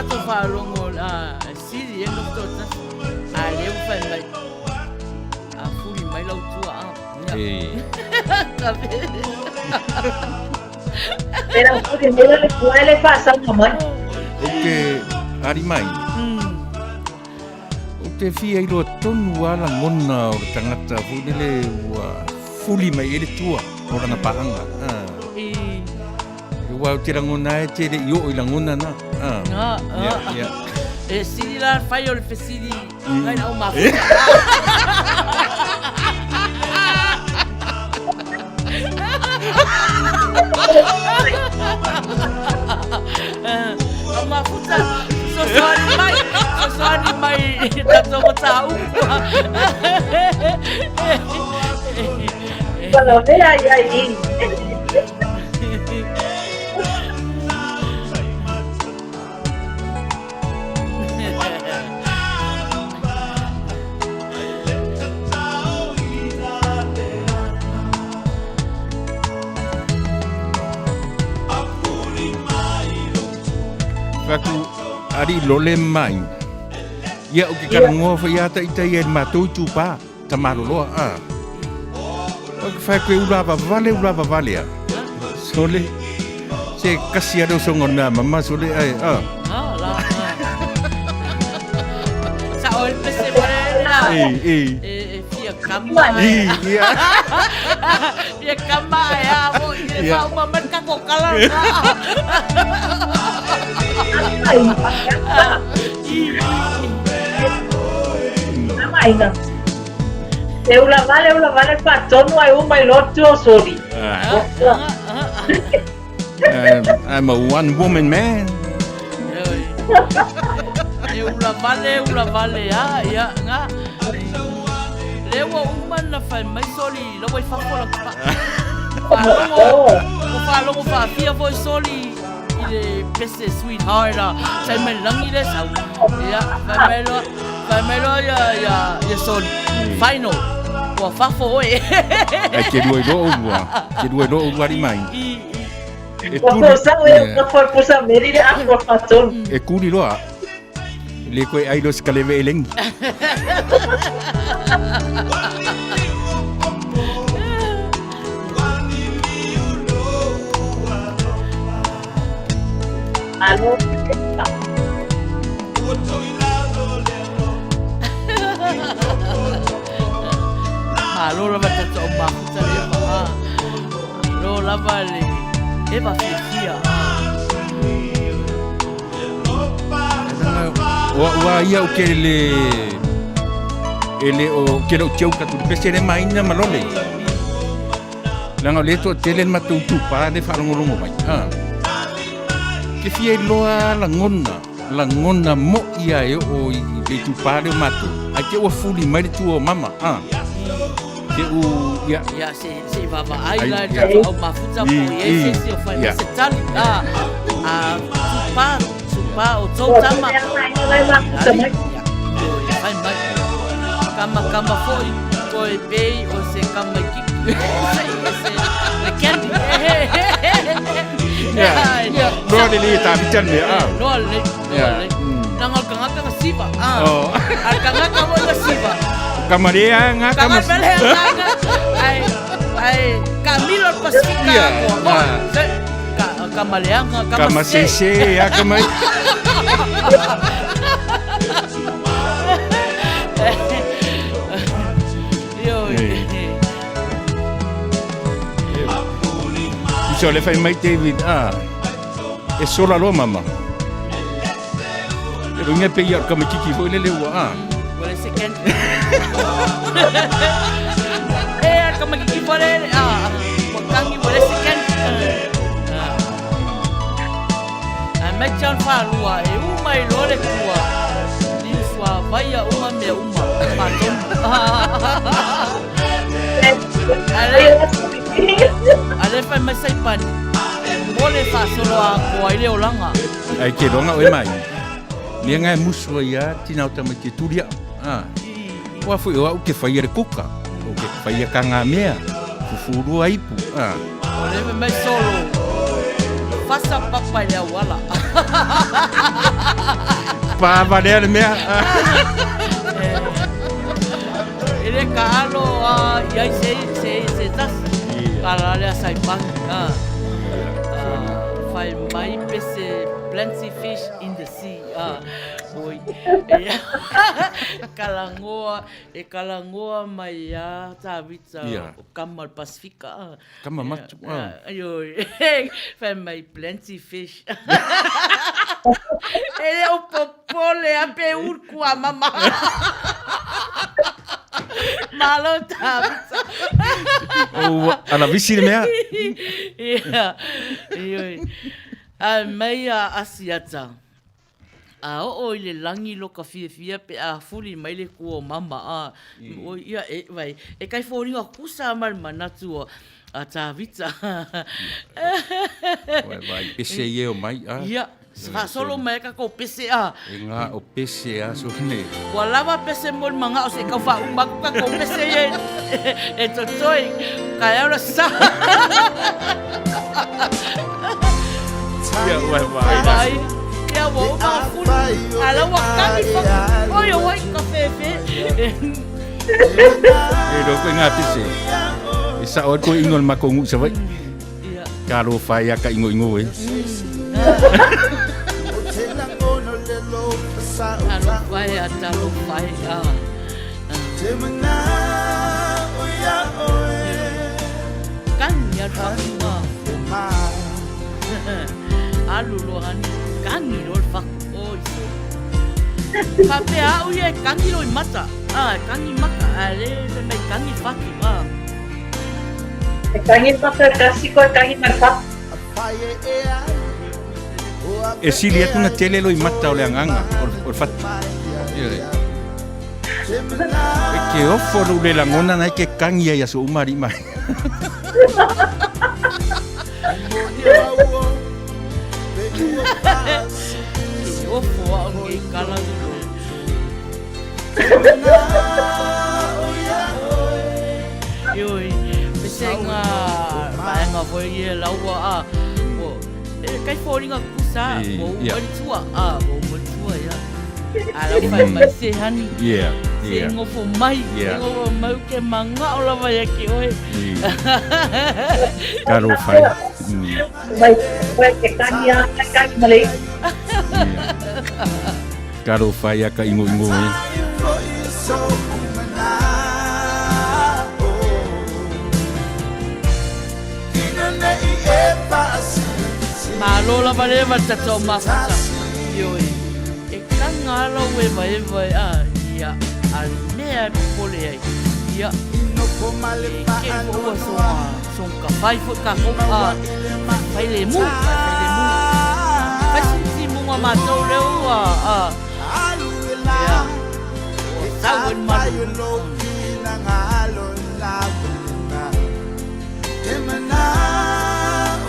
tatou faalogo a sili e nofo toatasi. A lea ua fai mai. A fuli mai lau tua a. Ei. Pera fuli mai le tua e le faasauga mai. Ou te ari mai. Ou te fia iloa tonu a lagona o le tagata foi lele ua fuli mai i ai le tua o lana paaga. Ah. Ua ou te lagona ai te le i oo i lagona na. Ah. Ah, ah. Yeah, yeah. E sili la fai o le fesili ngai lau mafuta. Au mafuta, sosoani mai, sosoani mai tatou mataupu. Palavea ia i. Faku ari lole mai. Ia o ke karangoa fo ia ta ita ia matou tupa tamaloloa a. O ke whai koe ula vavale ula vavale a. Sole. Se kasi ale o songa o mea mama sole ai a. Ah, la. Sa o le pese wale la. Ei, ei. E, e fia kama. I, ia. Fia kama e a mo i le Ia. fa uma man ka ko kala. Amaina. E ula vale, ula vale faatonu ai uma i lotu o soli. I'm a one woman man. E ula vale, ula vale, a, ia, nga. Le ua uma na fai mai soli, lawa i fafo la pa. Faalogo, ua faalogo faafia foi soli i le pese sweetheart a sai mai lagi le sau. Ia, fai mai loa, fai mai loa ia, ia, ia soli. Final, ua fafo oe. Ai ke rua i roa ua, ke rua i roa ua ari mai. E Ua kuri, posa oe, ua fo posa meri le afu faatonu. E kuri roa. Le koe ai lo skaleve e lengi. Alo. Malo lava tatou mafuta le eva. Malo lava le eva fiafia. Ua ua ia o ke le e le o ke le o teu katu le pese le maina ma lole. Langa o le to tele le matou tupa le whaalongolongo mai. Ha. Ke fia i loa langona, langona mo ia e o i le tupa le o matou. Ai te ua fuli mai le tua o mama. Ha. Te u, ia. Ia, se, se i vaavaai la i tatou au mafuta po o i ai se isi o fai mai se tali. A, a, tupa, tupa o tou tama. Ali, ia, oi, fai mai. Kama, kama foi, toe pei o se kama i kiki. Se, se, le candy. Ia, Ia, Noa le le tā whita mea, a. Noa le, noa le. Nanga o kangaka na siva. Ah. Oh. A kangaka mo na siva. Kamarea ngā kama. Kamarea ngā. Ai ai Camilo Pasifika. Yeah. Ka kamaleanga kama sese ya kama. Yo. So le fai mai David ah. E sola loa mama. E runga pe ia ka matiki foi lele ua a. Wale se ken. E a ka matiki foi lele a. Ua tangi wale se ken. A mai chan fa lua e uma i loa le tua. Ni sua vaia uma mea uma. Patonu. Ale Ale fai mai Saipani. Mo le faasolo a koa i le olaga. Ai ke roanga oe mai. Mea ngai musu ai a tina o tama te turia. Ah. Wa fui o au ke whaia le kuka. O ke whaia ka ngā mea. Fufurua ipu. Ah. O le fai mai solo. Fasa papa i le auala. paava lea le mea. E le kaalo a iai se se se tasi. Kala lea Saipan. Ah. Fai mai pese plenty fish in the sea. Ah. Oi. Kalangoa e kalangoa mai a Tavita o kama o le Pasifika. Ah. Kama matu. Ah. Ioe. Fai mai plenty fish. E le o popole a pe urku a mama. Malo Tavita. O ala visi le mea. Ia. Ioe. Ae mai a Asiata. A oo i le lagi lo ka fiafia pe a fuli mai le kua o mama a o ia e vai e kai foliga kusa ma le manatu o a Tavita. Vai vai pese ie o mai a. Ia faasolo mai ka ko pese a. E ngā o pese a so ne. Ua lava pese mo le mangao se kau faauma aku ka ko pese ie e totoe kai au la sa. Ia vai vai. Vai. Ia ua uma fulu. Ala ua kani fa. Oi o ai ka fefe. E ro koe ngā pese. E sa o koe ingo le mako ngu sa vai. Ka ro whai a ka ingo ingo e. Talo whai a talo whai a. Kani a whakuma. Alu loa hani. Kani loa le whaku. Oi so. Ka pea au ia e kangi loa i mata. Ah, kangi maka. A le le mai kangi whatu. Ah. E kangi maka kasi koe kangi mai whatu. E sili atu na tele lo i mata o le anganga o le fatu. E ke ofo lo le langona na e ke kangi ai aso uma ri mai. Ke ofo au nge kala ulo. Ioi, pesenga vaenga foi ia laua a. E kai fōringa kusa, ua uma le tua, a, ua uma le tua, ia. A lau whai mai se hani. Yeah, yeah. Se ngofo mai, se ngofo mau ke mangao lava ia ki oe. Ka ro whai. Mai, mai ke kangi a, ke kangi malei. Ka ro whai a ka ingo ingo e. Malo lava le va tata o mafuta. Ioe, e kanga ala ue vaevae a ia a le mea e popole ai. Ia, e ke fo ua songa, songa ka fai fo ka fo a fai le mu, fai le mu. Fai sinti munga matou le ua a. Ia, ua tau e malu.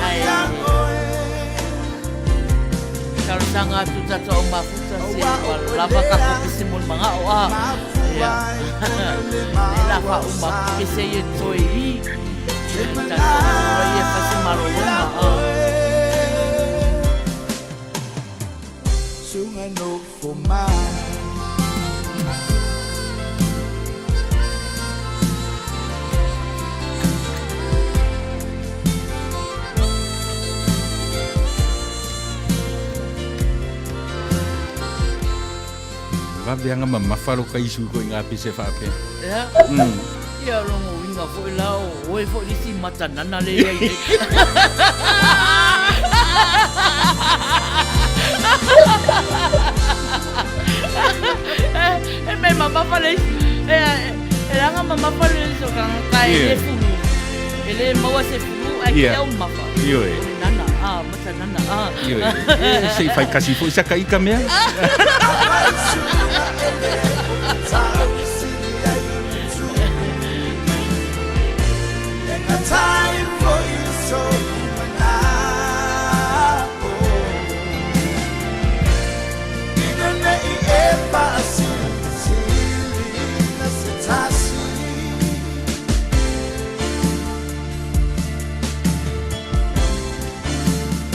Ae, talosaga atu tatou au mafuta se ua lava ka pese mo le magao a. Ia, le la faauma atu pese ia toe i. Tatou ora ia fai se malologa a. Vave anga mamafa lo ka isu ko i ngā pese whaapea. Ea. Ia rongo winga foi la o oe foi lisi matanana le ia i E me mamafa le e e langa mamafa le so ka ka e le fulu. E le maua se fulu ai ke au mafa. Ioe. Nana a matanana a. Ioe. E se i whai kasi foi sa ka ika mea.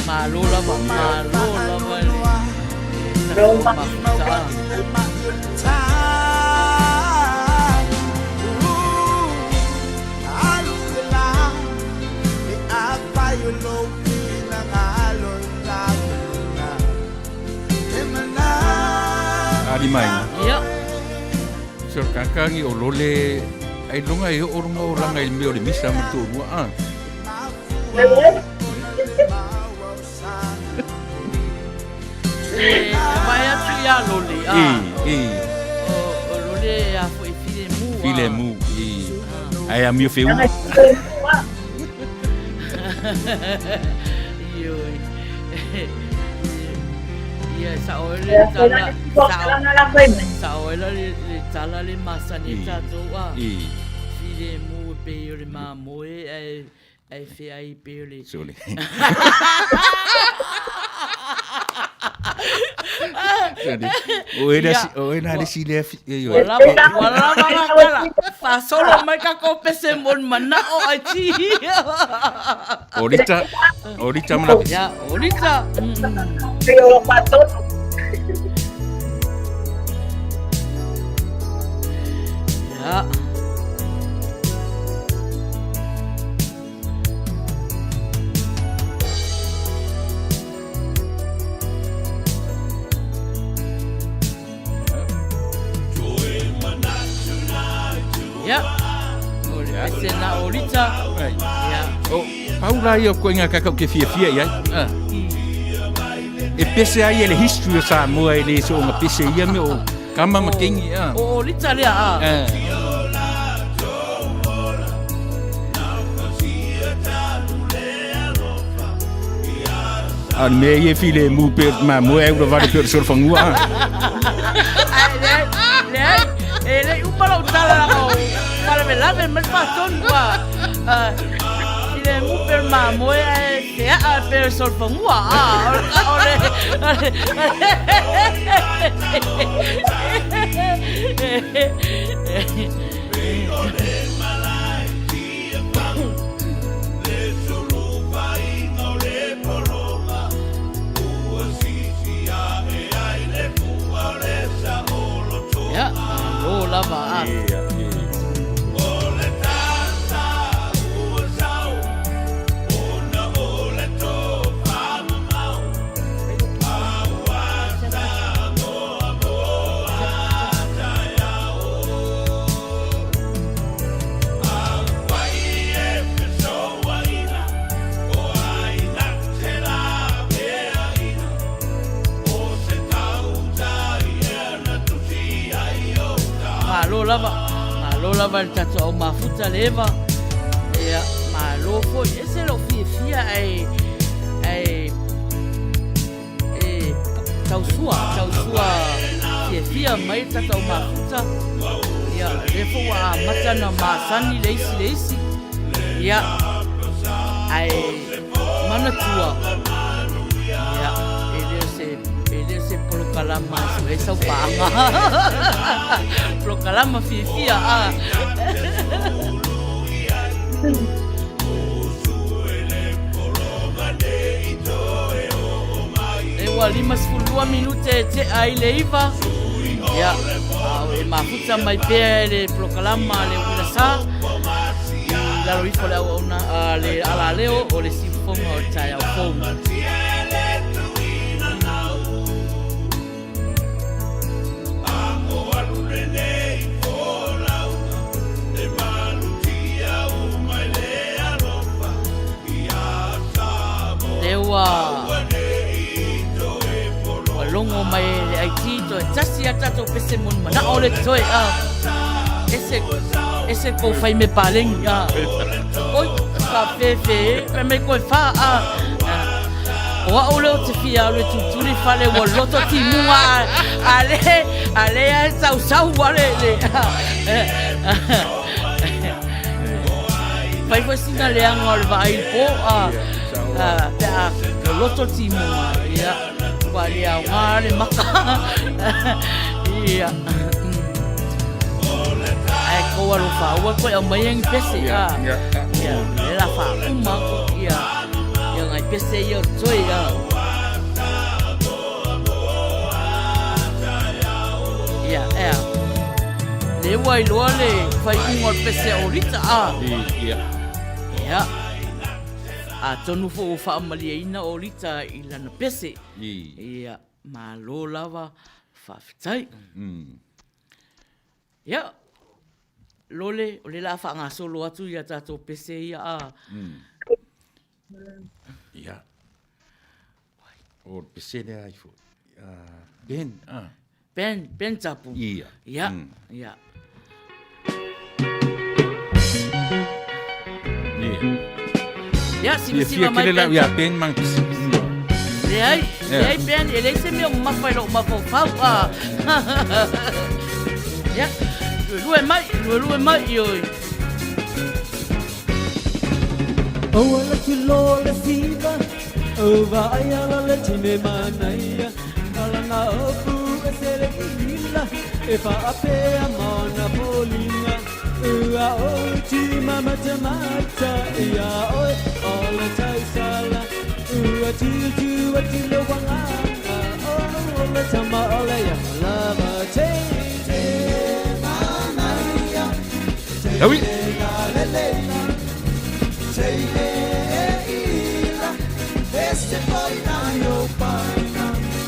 Malo lava, malo lava le tatou mafuta. Ali mai. Ia. So kakangi o lole ai longa e o longa o langa i mea o le misa ma tō mua a. E vai atu ia lole. E, e. O lole a foi file mu. File mu, e. Ai a mio feu. Ioi. Ia sa o le tala. Sa o le le tala le masani tatou a. File mu pe o le mamoe ai ai fe ai pe o le. Sole. O e o e le si le e o. Wala wala wala tala. Fasolo mai ka ko pese mon mana o ai ti. Orita orita mana. Ya, orita. Pero pato. Ya. Ya. O le pese na orita. Ya. O paula ia ko inga kakau ke fia fia ia. E pese ai e le history o Samoa e le so nga pese ia me o kama ma kengi a. O orita lea a. A me ia file mu pe ma mo e ura vale pe so fangua. Ai le le e le uma lau tala la o para me lave me paston wa. File mu pe ma mo e te a pe so fangua a. O le Ya, lo lava a. Malo lava, malo lava le tatou au mafuta le eva. Ia, malo foi. E se lou fiafia ai ai e tausua, tausua fiafia mai le tatou au mafuta. Ia, lea foi ua amata na masani le isi le isi. Ia, ai manatua. Ia, e le o se e le o se polokalama e sue ai sau paaga. Polokalama fiafia a. E ua 52 minute e tea ai le 9. Ia, a o e mafuta mai pea e le polokalama a le uila sa. I lalo ifo le auauna a le alaleo o le siufofoga o le taeao fou. Lea ua ua logo mai e le IT toe tasi a tatou pese moni manao le toe a ese ese kou fai me paleni a oi ka fefe e pe mai koe fa a O au lea ou te fia alu e tutuli fale ua loto timuga a le a le a sausau a le le Fai foi sina leaga o le vaai i le po a pe a loloto timuga ia ua le aoga le maka ia Ae kou alofa aua koe aumai ni pese a ia le la faauma ia ia ngai pese ia o toe a. lea ua iloa le faaiuga o le pese a Olita, a. Ia. Ia. Atonu foi ua faamalieina Olita i lana pese. Ia, malo lava, faafetai. Ia, Lole, o lea o le a faagasolo atu ia tatou pese ia a. Ia. O le pese lea ai foi. Ben, ah. Ben, Ben Tapu. Ia. Ia, ia. Ia, simasima mai Ben. Ia, Ben mang pisi. Leai, leai Ben, e leai se mea o mamafa i lou mafaufau. Ah. Ia, luelue mai, luelue mai, ioi. Aua le tilo le siva, o vaai ala le tine manaia, alana opu e sele ila, e whaapea mana polinga. Ua o ti mamata mata, ia oe o le tausala, ua tutu a tilo wanganga, o le tama o le ia lava te. Te manaia, te lelei.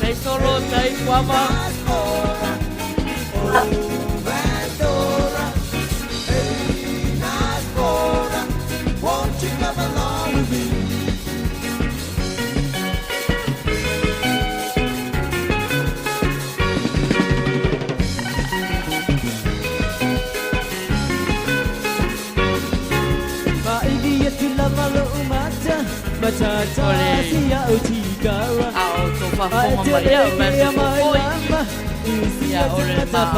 Tai solo, tai guava. A o tō whafonga mai au, mai se fofoi. Ia, o le ma, a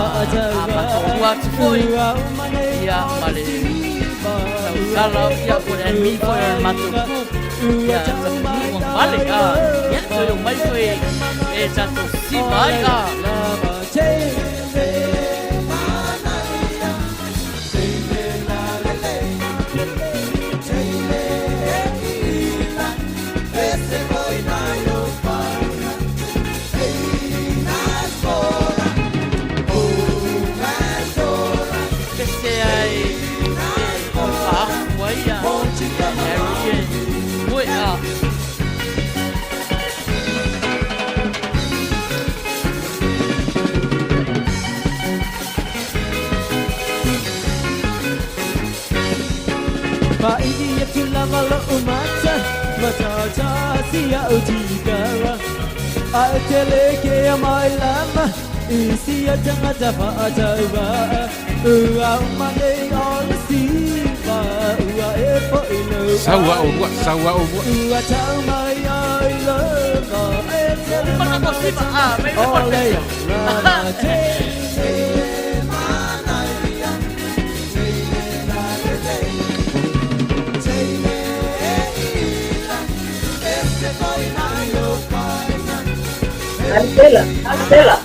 matou atu foi. Ia, ma le tausala, ia, po le admin foi o le matou group. Ia, tatou male, a, ia, toe o mai foi e tatou siva ai, a. Pese ai e whaaku ai a Harry e moe a. Saua o lua, saua o lua. Alu tela, alu tela.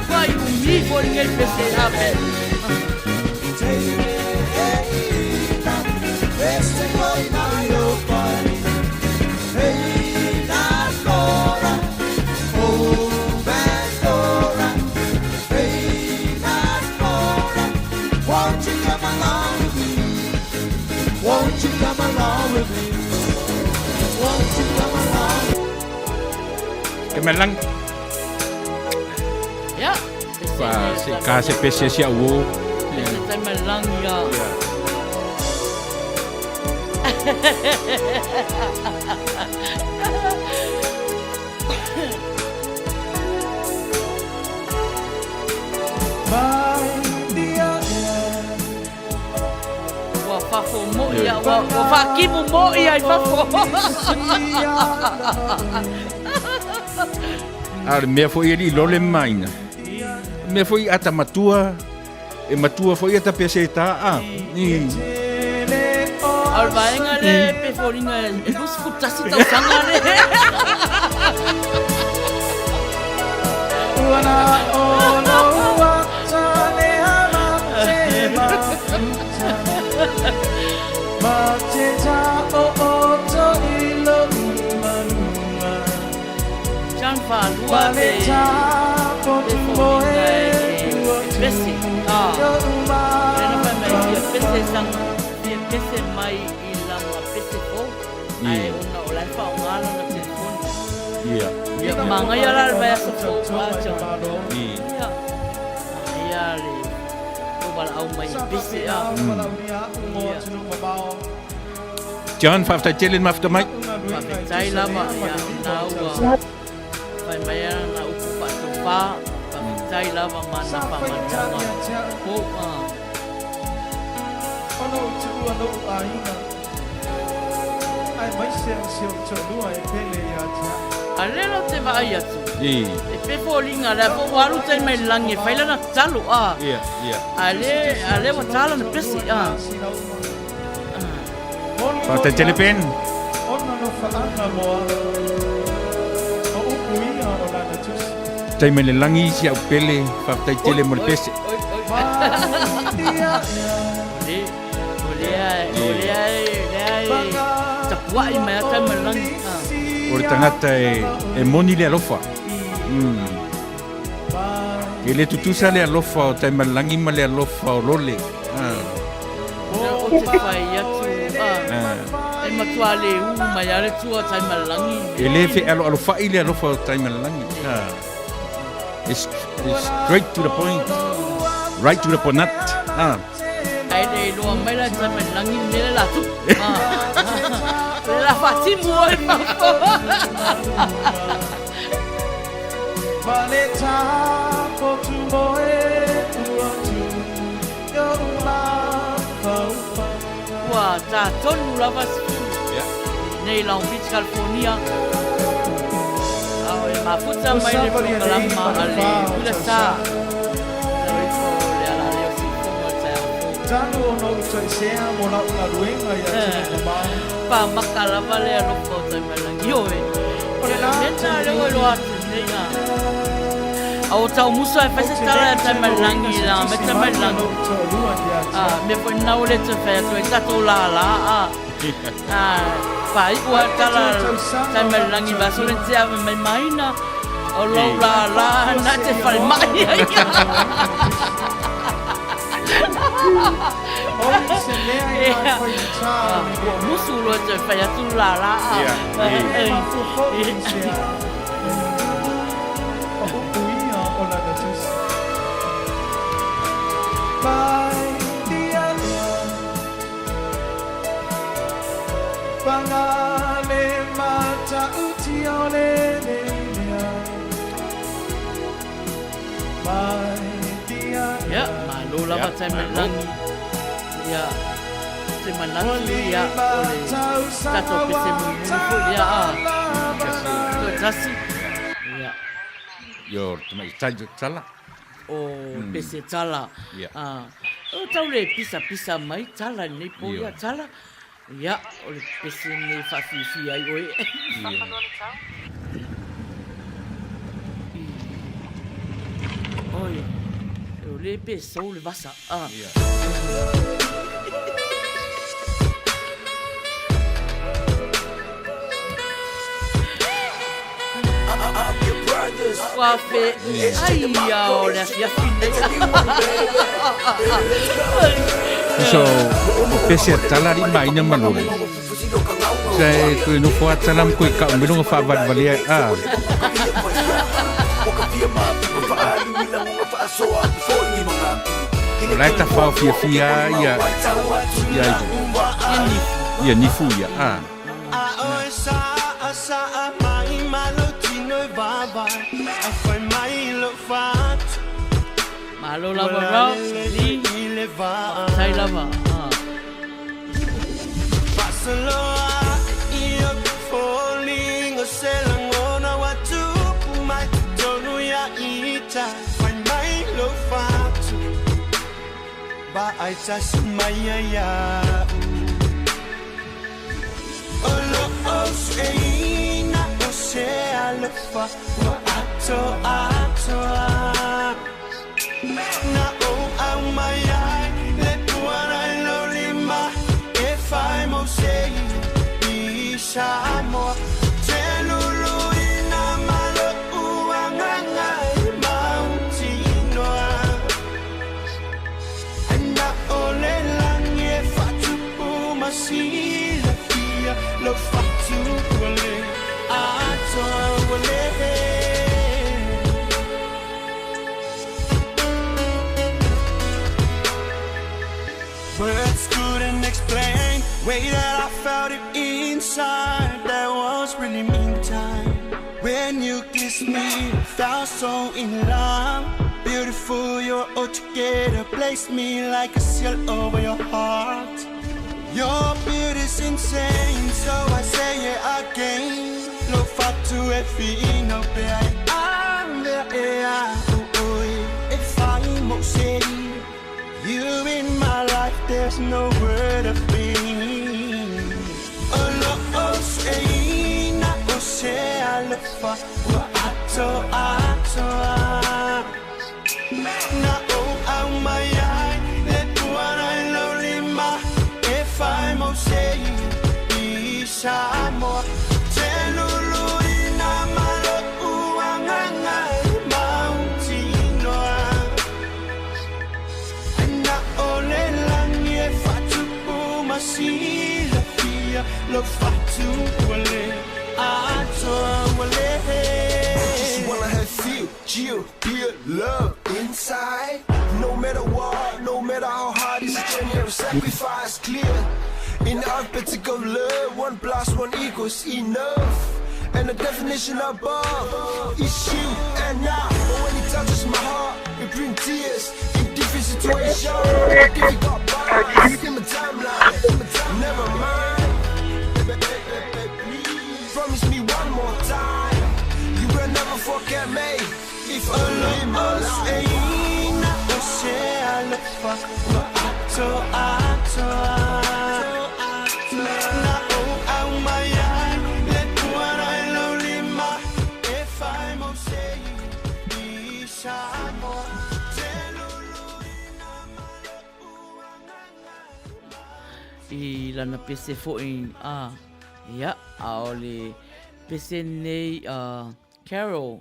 Vai umi foi lenei pese ape. Won't you come along with me? Won't you come along? Ke melang. Ia. Pa se ka se pese sia wo. Pese tai melang ia. Ua fafo moi ia, ua, ua whakimu moi ia i fafo. A o le mea foi e lii lole maina. Mea foi ata matua, e matua foi ata pese ta a. I. A o le vaega lea e pei e foliga e 21 tausaga le. John Faalua pe pe foliga e pese. Ah. Lea na fai mai fia pese sana fia pese mai i lana pese fou. Ae ona o la e faaaoga lana telefoni. Ia. Ia manaia la le vaiaso fou a John. Ia. Manaia le lou valaau mai e pese a. Ia. John, faafetai tele le mafuta mai. Faafetai lava ia na ua fai mai ana na upu faatofa. Faafetai lava ma na faamanuiaga fou. Ona ou tuua lou aiga, aemaise o si ou toalua e pele ia te au. A lea la ou te vaai atu, e pei foliga lea foi ua alu tai mai le lagi e fai lana tatalo, a. A lea ua ta lana pese, a. Faafetai tele Ben. Ona alofaaga mo au, o upu ia o lana tusi. Tai mai le lagi si au pele, faafetai tele mo le pese. O lea, o lea, lea e tapuai mai a tai mai le lagi. O le tagata e moni le alofa. E le tutusa le alofa o Taimalelagi ma le alofa o Lole. Ou te fai atu, e matua le ū mai a le tua o Taimalelagi. E le fealoalofa'i le alofa o Taimalelagi. It's straight to the point. Right to the ponat. Ae le iloa mai la Taimalelagi le mea le la tupu. Le la faatimu oe fafo. Ua tā tonu lava sefulu nei Long Beach, California. A o e mafuta mai le polokalama a le Uila Sa. Lalo ifo o le alaleo siufono o le taeao fou. Pamaka lava le alofa o Taimailangi. Ioe, mea lea ua iloa atu nei a. A o tau musa e fai se tala ia Taimailangi la me Taimailangi. A mea foi na ua le toe fai atu ai tatou lala a. A faaiu a tala Taimailangi vaso le tea mai maina o lou lala na te falemai ai. Ua musu loa toe fai atu lala a. Ia, malo lava Taimalelagi. Ia, te manatu ia o le tatou pese mulimuli foi lea a. Toe tasi. Ia. Io, tamaitai tala. O pese tala. Ia. O tau le pisapisa mai tala i lenei po ia tala. Ia, o le pese lenei e faafiafia ai oe. Ia. Oi, o le pe sou le vasa. Ah. Ia. Ua fe ai ia o le afiafi nei. So, o pese a tala ri maina ma lole. Sa e toe nofo a tala ma koe kau me longa whaavalevalea a. O la e tawhao fiafia ia ia ia nifu ia a. Malo lava Rob, Lee, faafetai lava. alofa ua atoatoa. Na ou aumai ai le puana i lou lima e fai mo se i Samoa. Te luluina ma lo'u agaga e mautinoa. Ae na o le lagi e faatupu ma silafia lou fatu ua le atoa ua le. Words couldn't explain way that I felt it inside. That was really mean time. When you kissed me, felt so in love. Beautiful, you're all together. Place me like a seal over your heart. Your beauty's insane, so I say it again. Lo fatu e fino pe ai ave e a ui. If I mo say you in my life, there's no word of pain. Oh, lo, oh, say, na, oh, say, alofa, ua ato, atoa. Na, oh, au mai ai, le puana i lou lima, e fai mo se i Samoa. Te luluina ma lo'u agaga e mautinoa. Ae na o le lagi e faatupu ma silafia lou fatu ua le atoa ua le. Just wanna have feel, chill, pure love inside. No matter what, no matter how hard it's a journey of sacrifice, clear. In the arithmetic of love, 1 + 1 equals enough. And the definition above is you and I. But when it touches my heart, it brings tears. In different situations, difficult bonds in my timeline. Never mind. Please promise me one more time. You will never forget me. If only in my life. Na o se alofa ua atoatoa. Na o aumai ai le puana i lou lima e fai mo se i Samoa. Te luluina ma lo'u agaga e i lana pese foi a ia a o le pese nei a Carol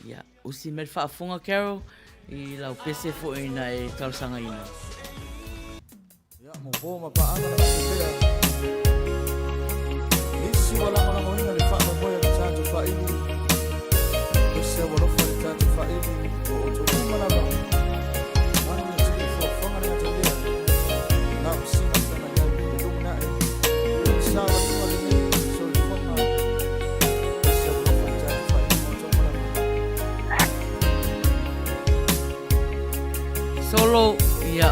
ia usi mai le faafofoga Carol i lau pese foi na e talosagaina. Ia, mo po ma paaga na pea. Nisi ua lagolagoina le faamoemoe o le tatou faili. Ese ua alofa le tatou faili o outou uma lava. Manu ia tili fuafuaga le gata lea. Na o sina feagai ai le lumanai. I savaliga o lenei soifuaga. Ese ua alofa le tatou faili mo outou uma lava. Solo ia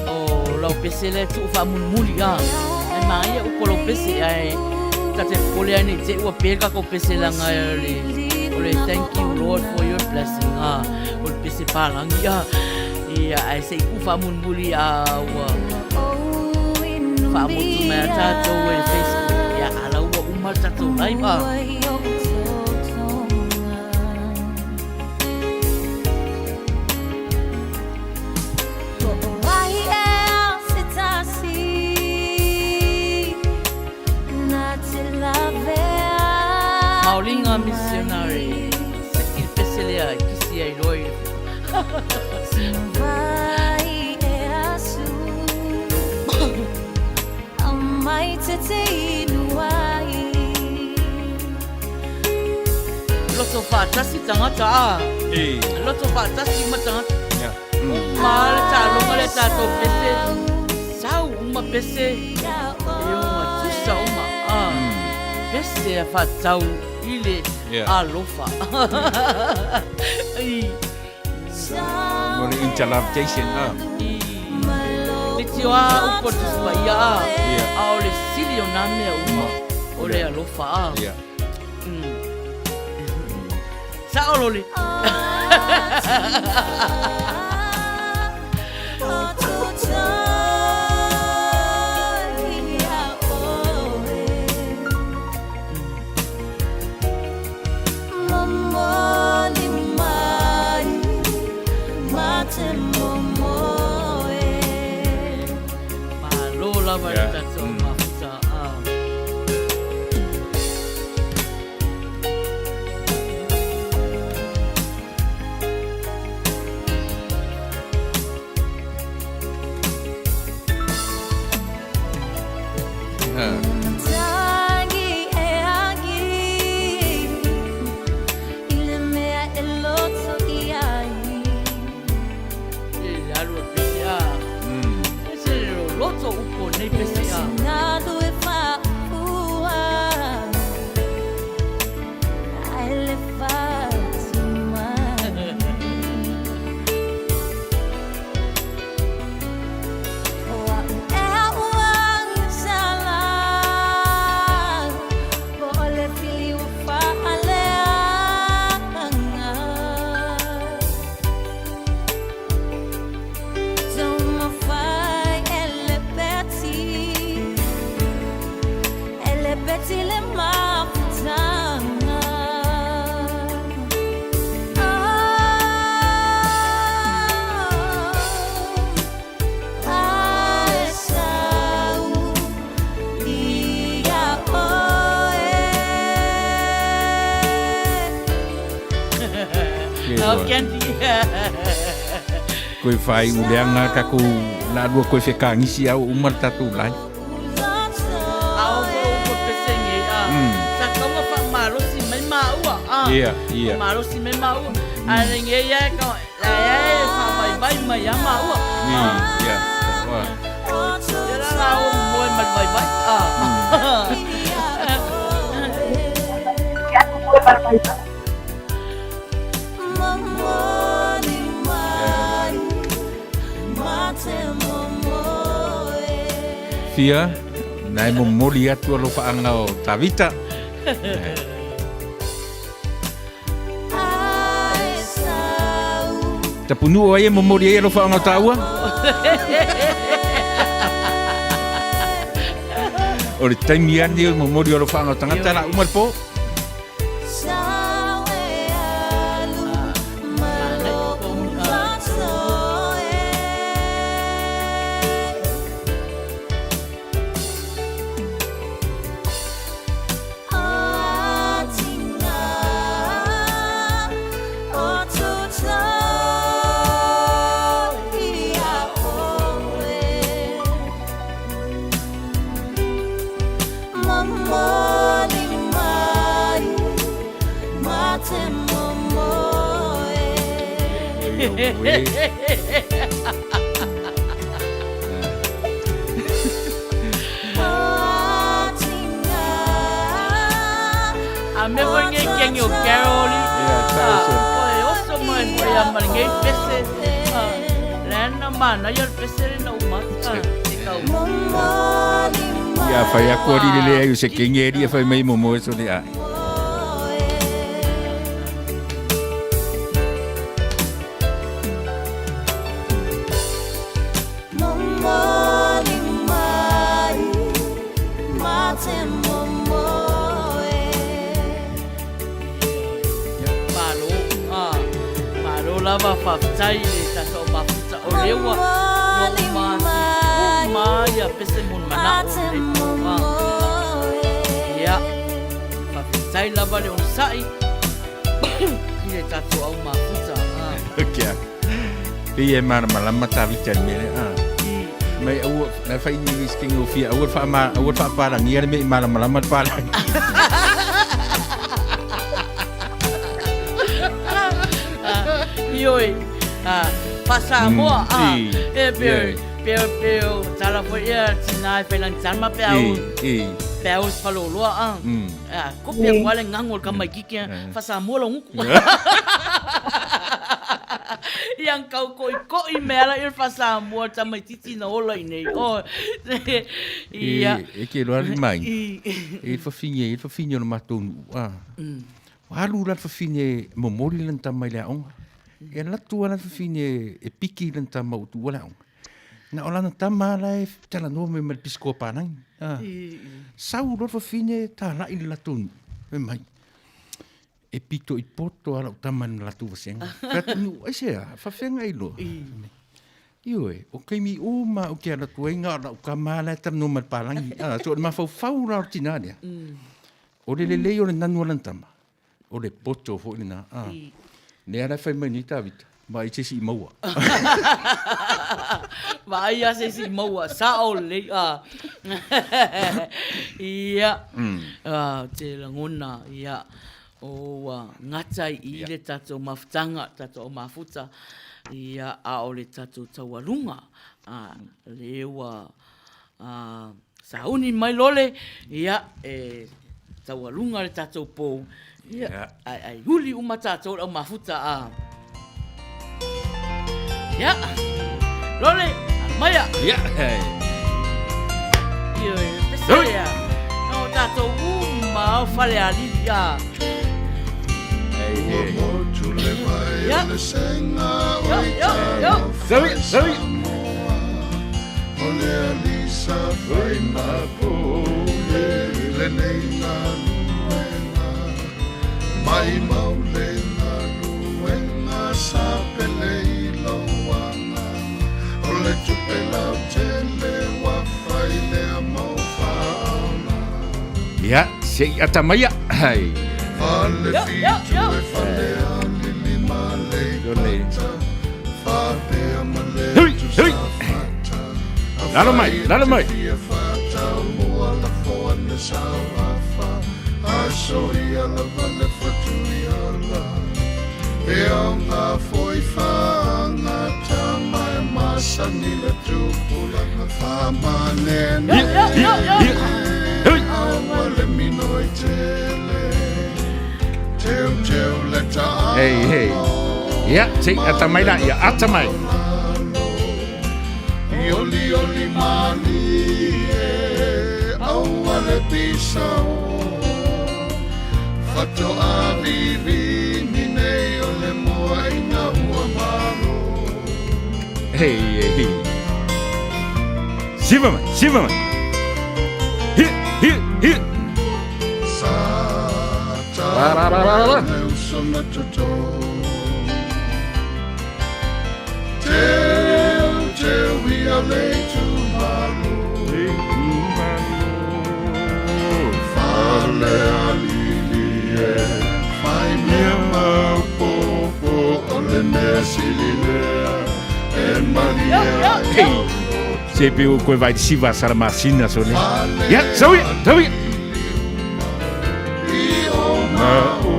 o lau pese lea tuu faamulimuli a e manaia upu o lau pese ae ta te popole ai nei te i ua pe le tatou pese leaga o le thank you Lord for your blessing a o le pese palagi a ia ae se i tuu faamulimuli a ua faamotu mai a tatou e le Facebook ia a la ua uma le tatou live a. Maoliga missionary seki le pese lea e kisi ai loa i le Loto faatasi tagata a. Loto faatasi uma tagata. Uma le taaloga le tatou pese. Sau uma pese. E uma tusa uma. A. Pese a faatau i le alofa. Ai. Mo le interlove-tation a. Le tio a upu o le Tusi Paia a. A o le sili o nā mea uma o le alofa a. Sa'o loli. Malo lava le tatou mafuta. Koe whai uleanga takou la lua koe whekangisi au uma le tatou lai. Ao ko ko pesenge a. Sa kaunga wha malosi mai maua a. Ia, ia. Malosi mai maua. A renge ia ka la ia e wha vai vai mai a maua. Ia, ia. Wa. Ia la la o moe mai vai vai. A. Fia, na e momoli atu alofaʻaga o Tavita. Tapunuu ai e momoli ai alofaʻaga o tāua? O le taimi ane o momoli o alofaʻaga o tagata la uma le po. A me foi nge kengi o Carol. Yeah, thousand. Oi, oso mai foi a mai nge pese. Lena mana ia pese le na uma. Te kau. Ia whai aku ari lele ai o se kenge eri e whai mai momo e sone ai. Malo, ah, malo lava faafetai i le tatou mafuta o lea ua ua uma atu uma ia pese mo le manao o le po ah. Ia, faafetai lava le onosai i le tatou au mafuta ah. Kia. Pei e malamalama Tavita i le mea lea. Ah. Mai aua, na whai ni ni skinga o fia, aua wha, ma, aua wha pārangia le mea i malamalama le pārangi. Ioe, ah, Faa-Samoa, ah, I, e pe, yeah. pe, pe, o tala foi ia tina e whai langi ma pe au, I, i. pe au se whaloloa, ah. Ah, ko pea kua le ngango o le kamaikiki, ah, Faa-Samoa lo nguku. Ia ang kau koi koi me ala i le Faa-Samoa tamaititi na ola i nei. Oh, ia. E, e ke loa le mai. I. E le whawhine, e le whawhine o le matou nuu. Ah. Ua alu la le whawhine momoli lana tama i le aoga. E alu atu lava le whawhine e piki lana tama ua tuua le aoga. Na o lana tama la e talanoa mai ma le pisikoa pālagi. Ah. Sau loa le whawhine tāla'i le latou nuu. Fai mai, e pito i poto a lau tama i le latou vasega. Fai atu, nuu, aisea, faafeagai loa. Ioe, o taimi uma ou te alu atu ai na o lau tama la e talanoa ma le palagi. Ah, so o le mafaufau la o le tina lea. O le lelei o le nanu a lana tama, o le poto foi lena. Ah. Lea la e fai mai nei Tavita, vaai se isi i maua. Vaai lava se isi i maua, sao lelei. Ah. Ia, ah, te lagona, ia, ua gata i i le tatou mafutaga, tatou au mafuta, ia, a o le tatou taualuga, a, lea ua sauni mai lole, ia, e taualuga le tatou pou, ia, ae ai uli uma tatou le au mafuta, a. Ia, lole, alo maia. Ia, hey. Ioe, pese lea. O tatou uma o Falealili, a. Hey, hey. Ia. Yo, yo, yo. Saui, saui. O le alisa fai mapule lenei galuega mai mau le galuega sa pele i lou agaga o le tupe lautele ua fai lea mau faaola. Ia, se i ata maia. Hai. Fale Yo, yo, fitu yo. e fale alili ma le pata faapea ma le Hui, hui. Lalo mai, lalo mai. Fia fatau mua lafoa na sauafa aso ia lava le fatuiala e au ngā foi whaangata mai masani le tupulaga whamanene Yo, yo, yo, yo. aua le minoi tele teu teu le taalo Hey, hey. Ia, se i ata mai la, ia ata mai. I oli oli malie aua le pisao Fatoa vivini nei o le moa ina ua malo Hey, hey. Siva mai, siva mai. Hi, hi, hi. Sa La, la, la, la, la. le uso na toto Teu teu ia le tu malo Fale alili e fai mea maopopo o le mea sili lea e malie ai Hey. Se pe o koe vai siva sara masina so ne. Ia, saui, saui. I o ma o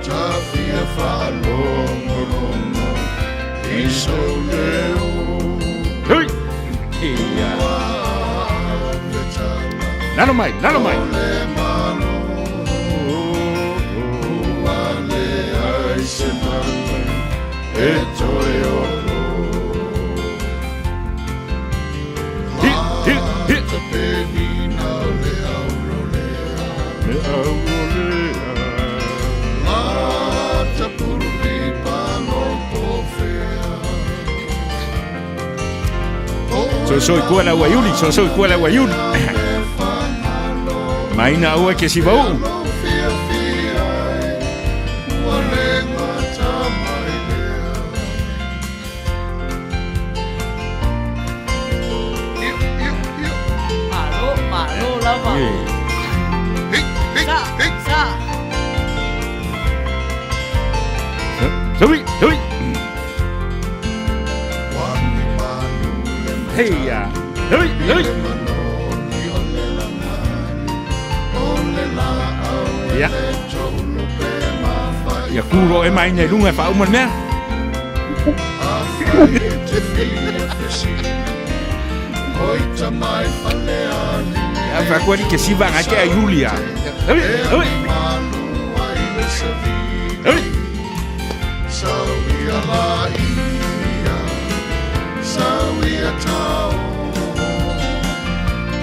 Tafia whaalongolongo I so leo Hui. Ia. Lalo mai, lalo mai. Le malo Ua le ai se mana E toe olo Hi, hi, hi. Te penina o le aurolea Le aurolea. La tapuru pano pofea So so i kua la waiuli, so so i kua la waiuli. Maina ua ke siva uu. Ua le gata mai lea Malo, malo lava. Sa, sa. Saui, saui. Hey ya. Hui, hui. Ia. Ia kuro e mai nei lunga e whauma le mea. Ia whakuari ke siva ngai ke a Julia. Hui, hui. Hui. Sauia la ia, sauia tau,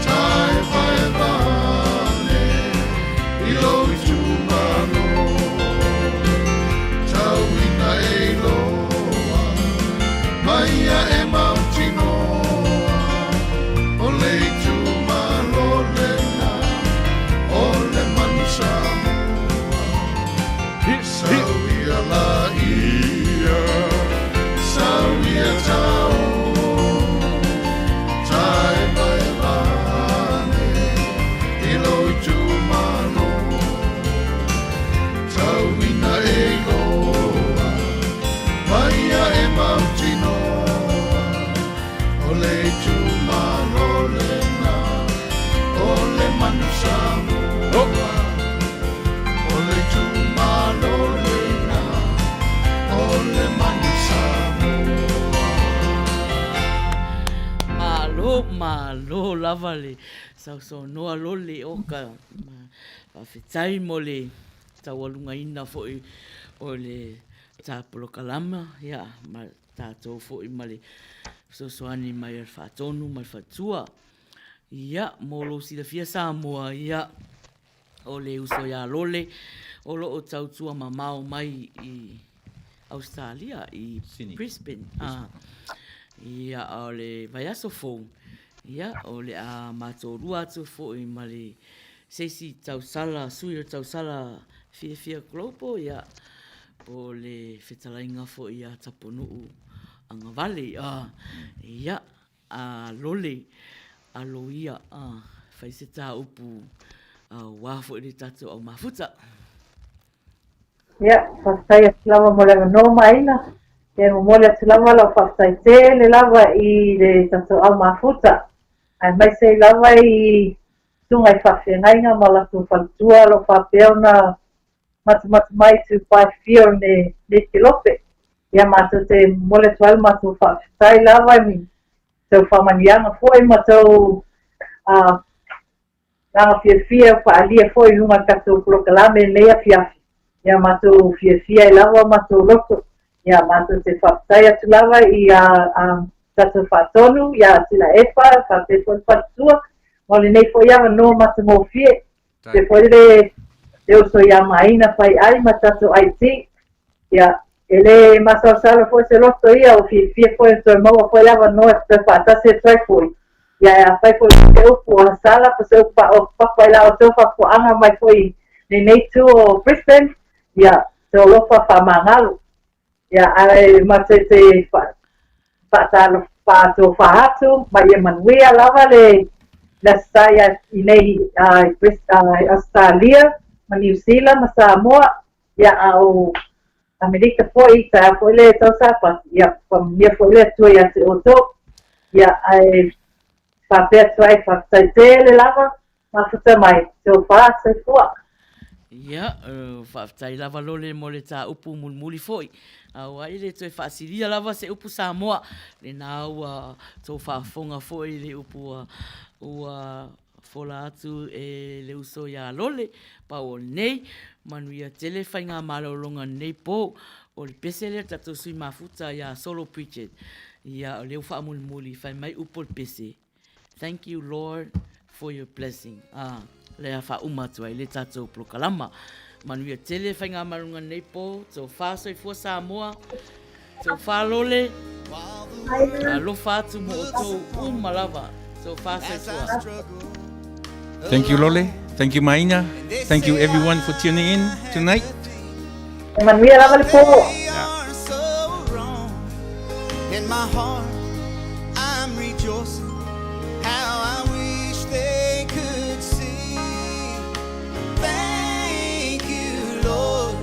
tai vai vane, i lo i tumalo, tau ina e loa, maia e mautinoa, o le i tumalo lena, o le manu Samoa. Sauia la ia, sauia Malo lava le sausaunoa lole oka. Faafetai mo le taualugaina foi o le ta polokalama, ia, ma tatou foi ma le fesoasoani mai a le Faatonu ma le Faletua. Ia, mo lou silafia Samoa, ia, o le uso ia Lole o lo o tautua mamao mai i Ausetalia, i Brisbane. Ah, ia, o le vaiaso fou, ia, o le a matou lua atu foi ma le se isi tausala, sui o le tausala fiafia global, ia, po o le fetalaiga foi ia Tapunuu Agavale. Ah, ia, a Lole, a Loia, a, fai se tā upu aua foi le tatou au mafuta. Ia, faafetai atu lava mo le avanoa Maina. E momoli atu lava lau faafetai tele lava i le tatou au mafuta, aemaise ai lava i susuga i faafeagaiga ma latou faletua o lo o faapea ona matumatu mai i Tupai Fio i lenei kelope. Ia matou te momoli atu ai le matou faafetai lava i tou faamanuiaga foi ma tou agaga fiafia e faaalia foi i luga o le tatou polokalame i lenei afiafi. Ia matou fiafia ai lava o matou loto. Ia matou te faafetai atu lava i a tatou faatonu ia Tuilaepa faapea foi le faletua mo lenei foi avanoa matagofie. Te foi le le uso ia Maina fai ai ma tatou IT. Ia, e le masalosalo foi se loto ia, ua fiafia foi e toe maua foi le avanoa e toe faatasi atu ai foi. Ia, e afai foi o se upu o sala po o se upu faaopapa i la outou faafuaaga mai foi i lenei itu o Brisbane, ia, te alofa faamagalo. Ia, ae matou te faatalofa faatofa atu ma ia manuia lava le le Aso Sa i inei i Ausetalia ma Niu Sila ma Samoa, ia, a o Amerika foi, taeao foi le tau Sapati, ia, faamanuia foi le Atua ia te outou. Ia, ae faapea atu ai, faafetai tele lava Mafuta mai, tofa soifua. Ia, faafetai lava Lole mo le tā upu mulimuli foi. Aua e le toe faasilia lava se upu Samoa, lena ua tou faafofoga foi i le upu ua, ua fola atu e le uso ia Lole. Pau o lenei, manuia tele faigamalologa lenei po. O le pese lea le tatou sui mafuta ia Solo Pritchard. Ia, o lea ua faamulimuli, fai mai upu o le pese. Thank you Lord for your blessing. Ah, lea faauma atu ai le tatou polokalama. Manuia tele faigamalologa nei po, tofa soifua Samoa, tofa Lole, alofa atu mo outou uma lava, tofa soifua. Thank you, Lole. Thank you, Maina. Thank you, everyone, for tuning in tonight. Manuia lava le po. In my heart, I'm rejoicing. How I wish they could see. Thank you, Lord,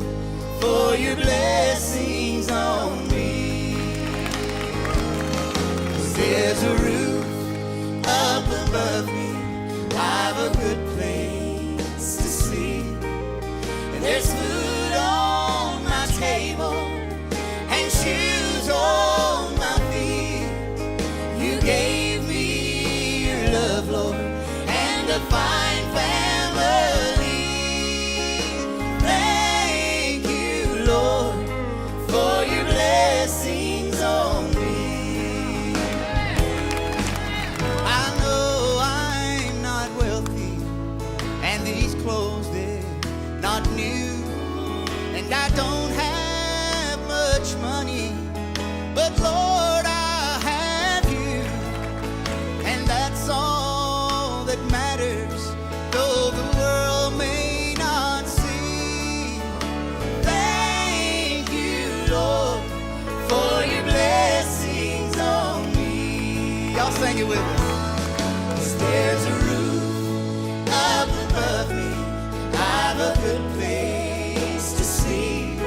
for your blessings on me. 'Cause there's a roof up above me. I've a good place to sleep. And there's food on my table and shoes on my feet. You gave me your love, Lord, and a fine family. Thank you, Lord, for your blessings on me. I know I'm not wealthy, and these clothes, they're not new, and I don't have much money, but Lord, I have you, and that's all that matters, though the world may not see. Thank you, Lord, for your blessings on me. Y'all sing it with us. 'Cause there's a roof up above me. I've a good place to sleep.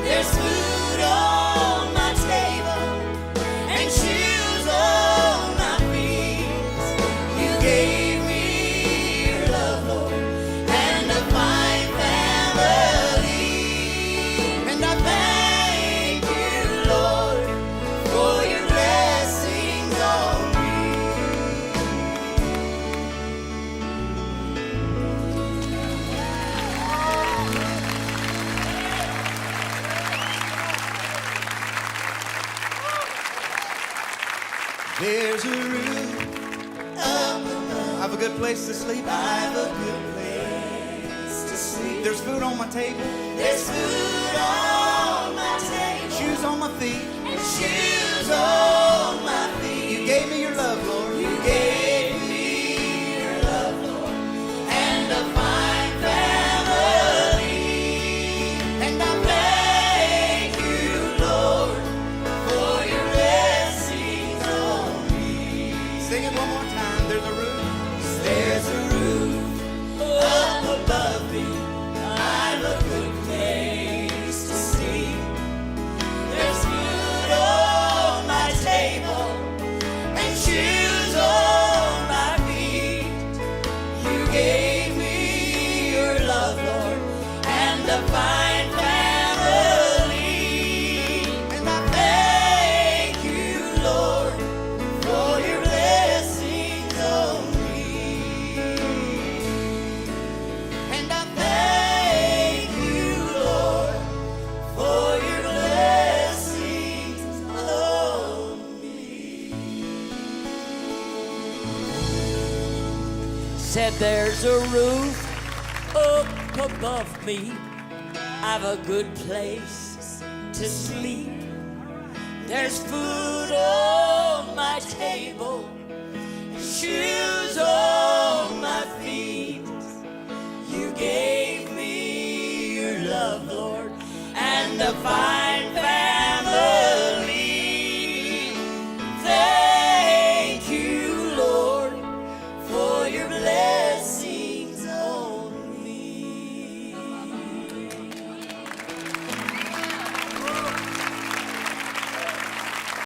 There's food on my table and shoes on my feet. You gave me your love, Lord, and a fine family. And I thank you, Lord, for your blessings on me. I've a good place to sleep. I've a good place to sleep. There's food on my table. There's food on my table. Shoes on my feet. And shoes on my feet. You gave me your love, Lord. You gave me your love, Lord. And a fine family. And I thank you, Lord, for your blessings on me. Sing it one more time. There's a roof. There's a roof up above me. I'm a good place to sleep. There's food on my table and shoes on my feet. You gave me your love, Lord, and a fine family. And I thank you, Lord, for your blessings on me. And I thank you, Lord, for your blessings on me. Said there's a roof up above me. I've a good place to sleep. There's food on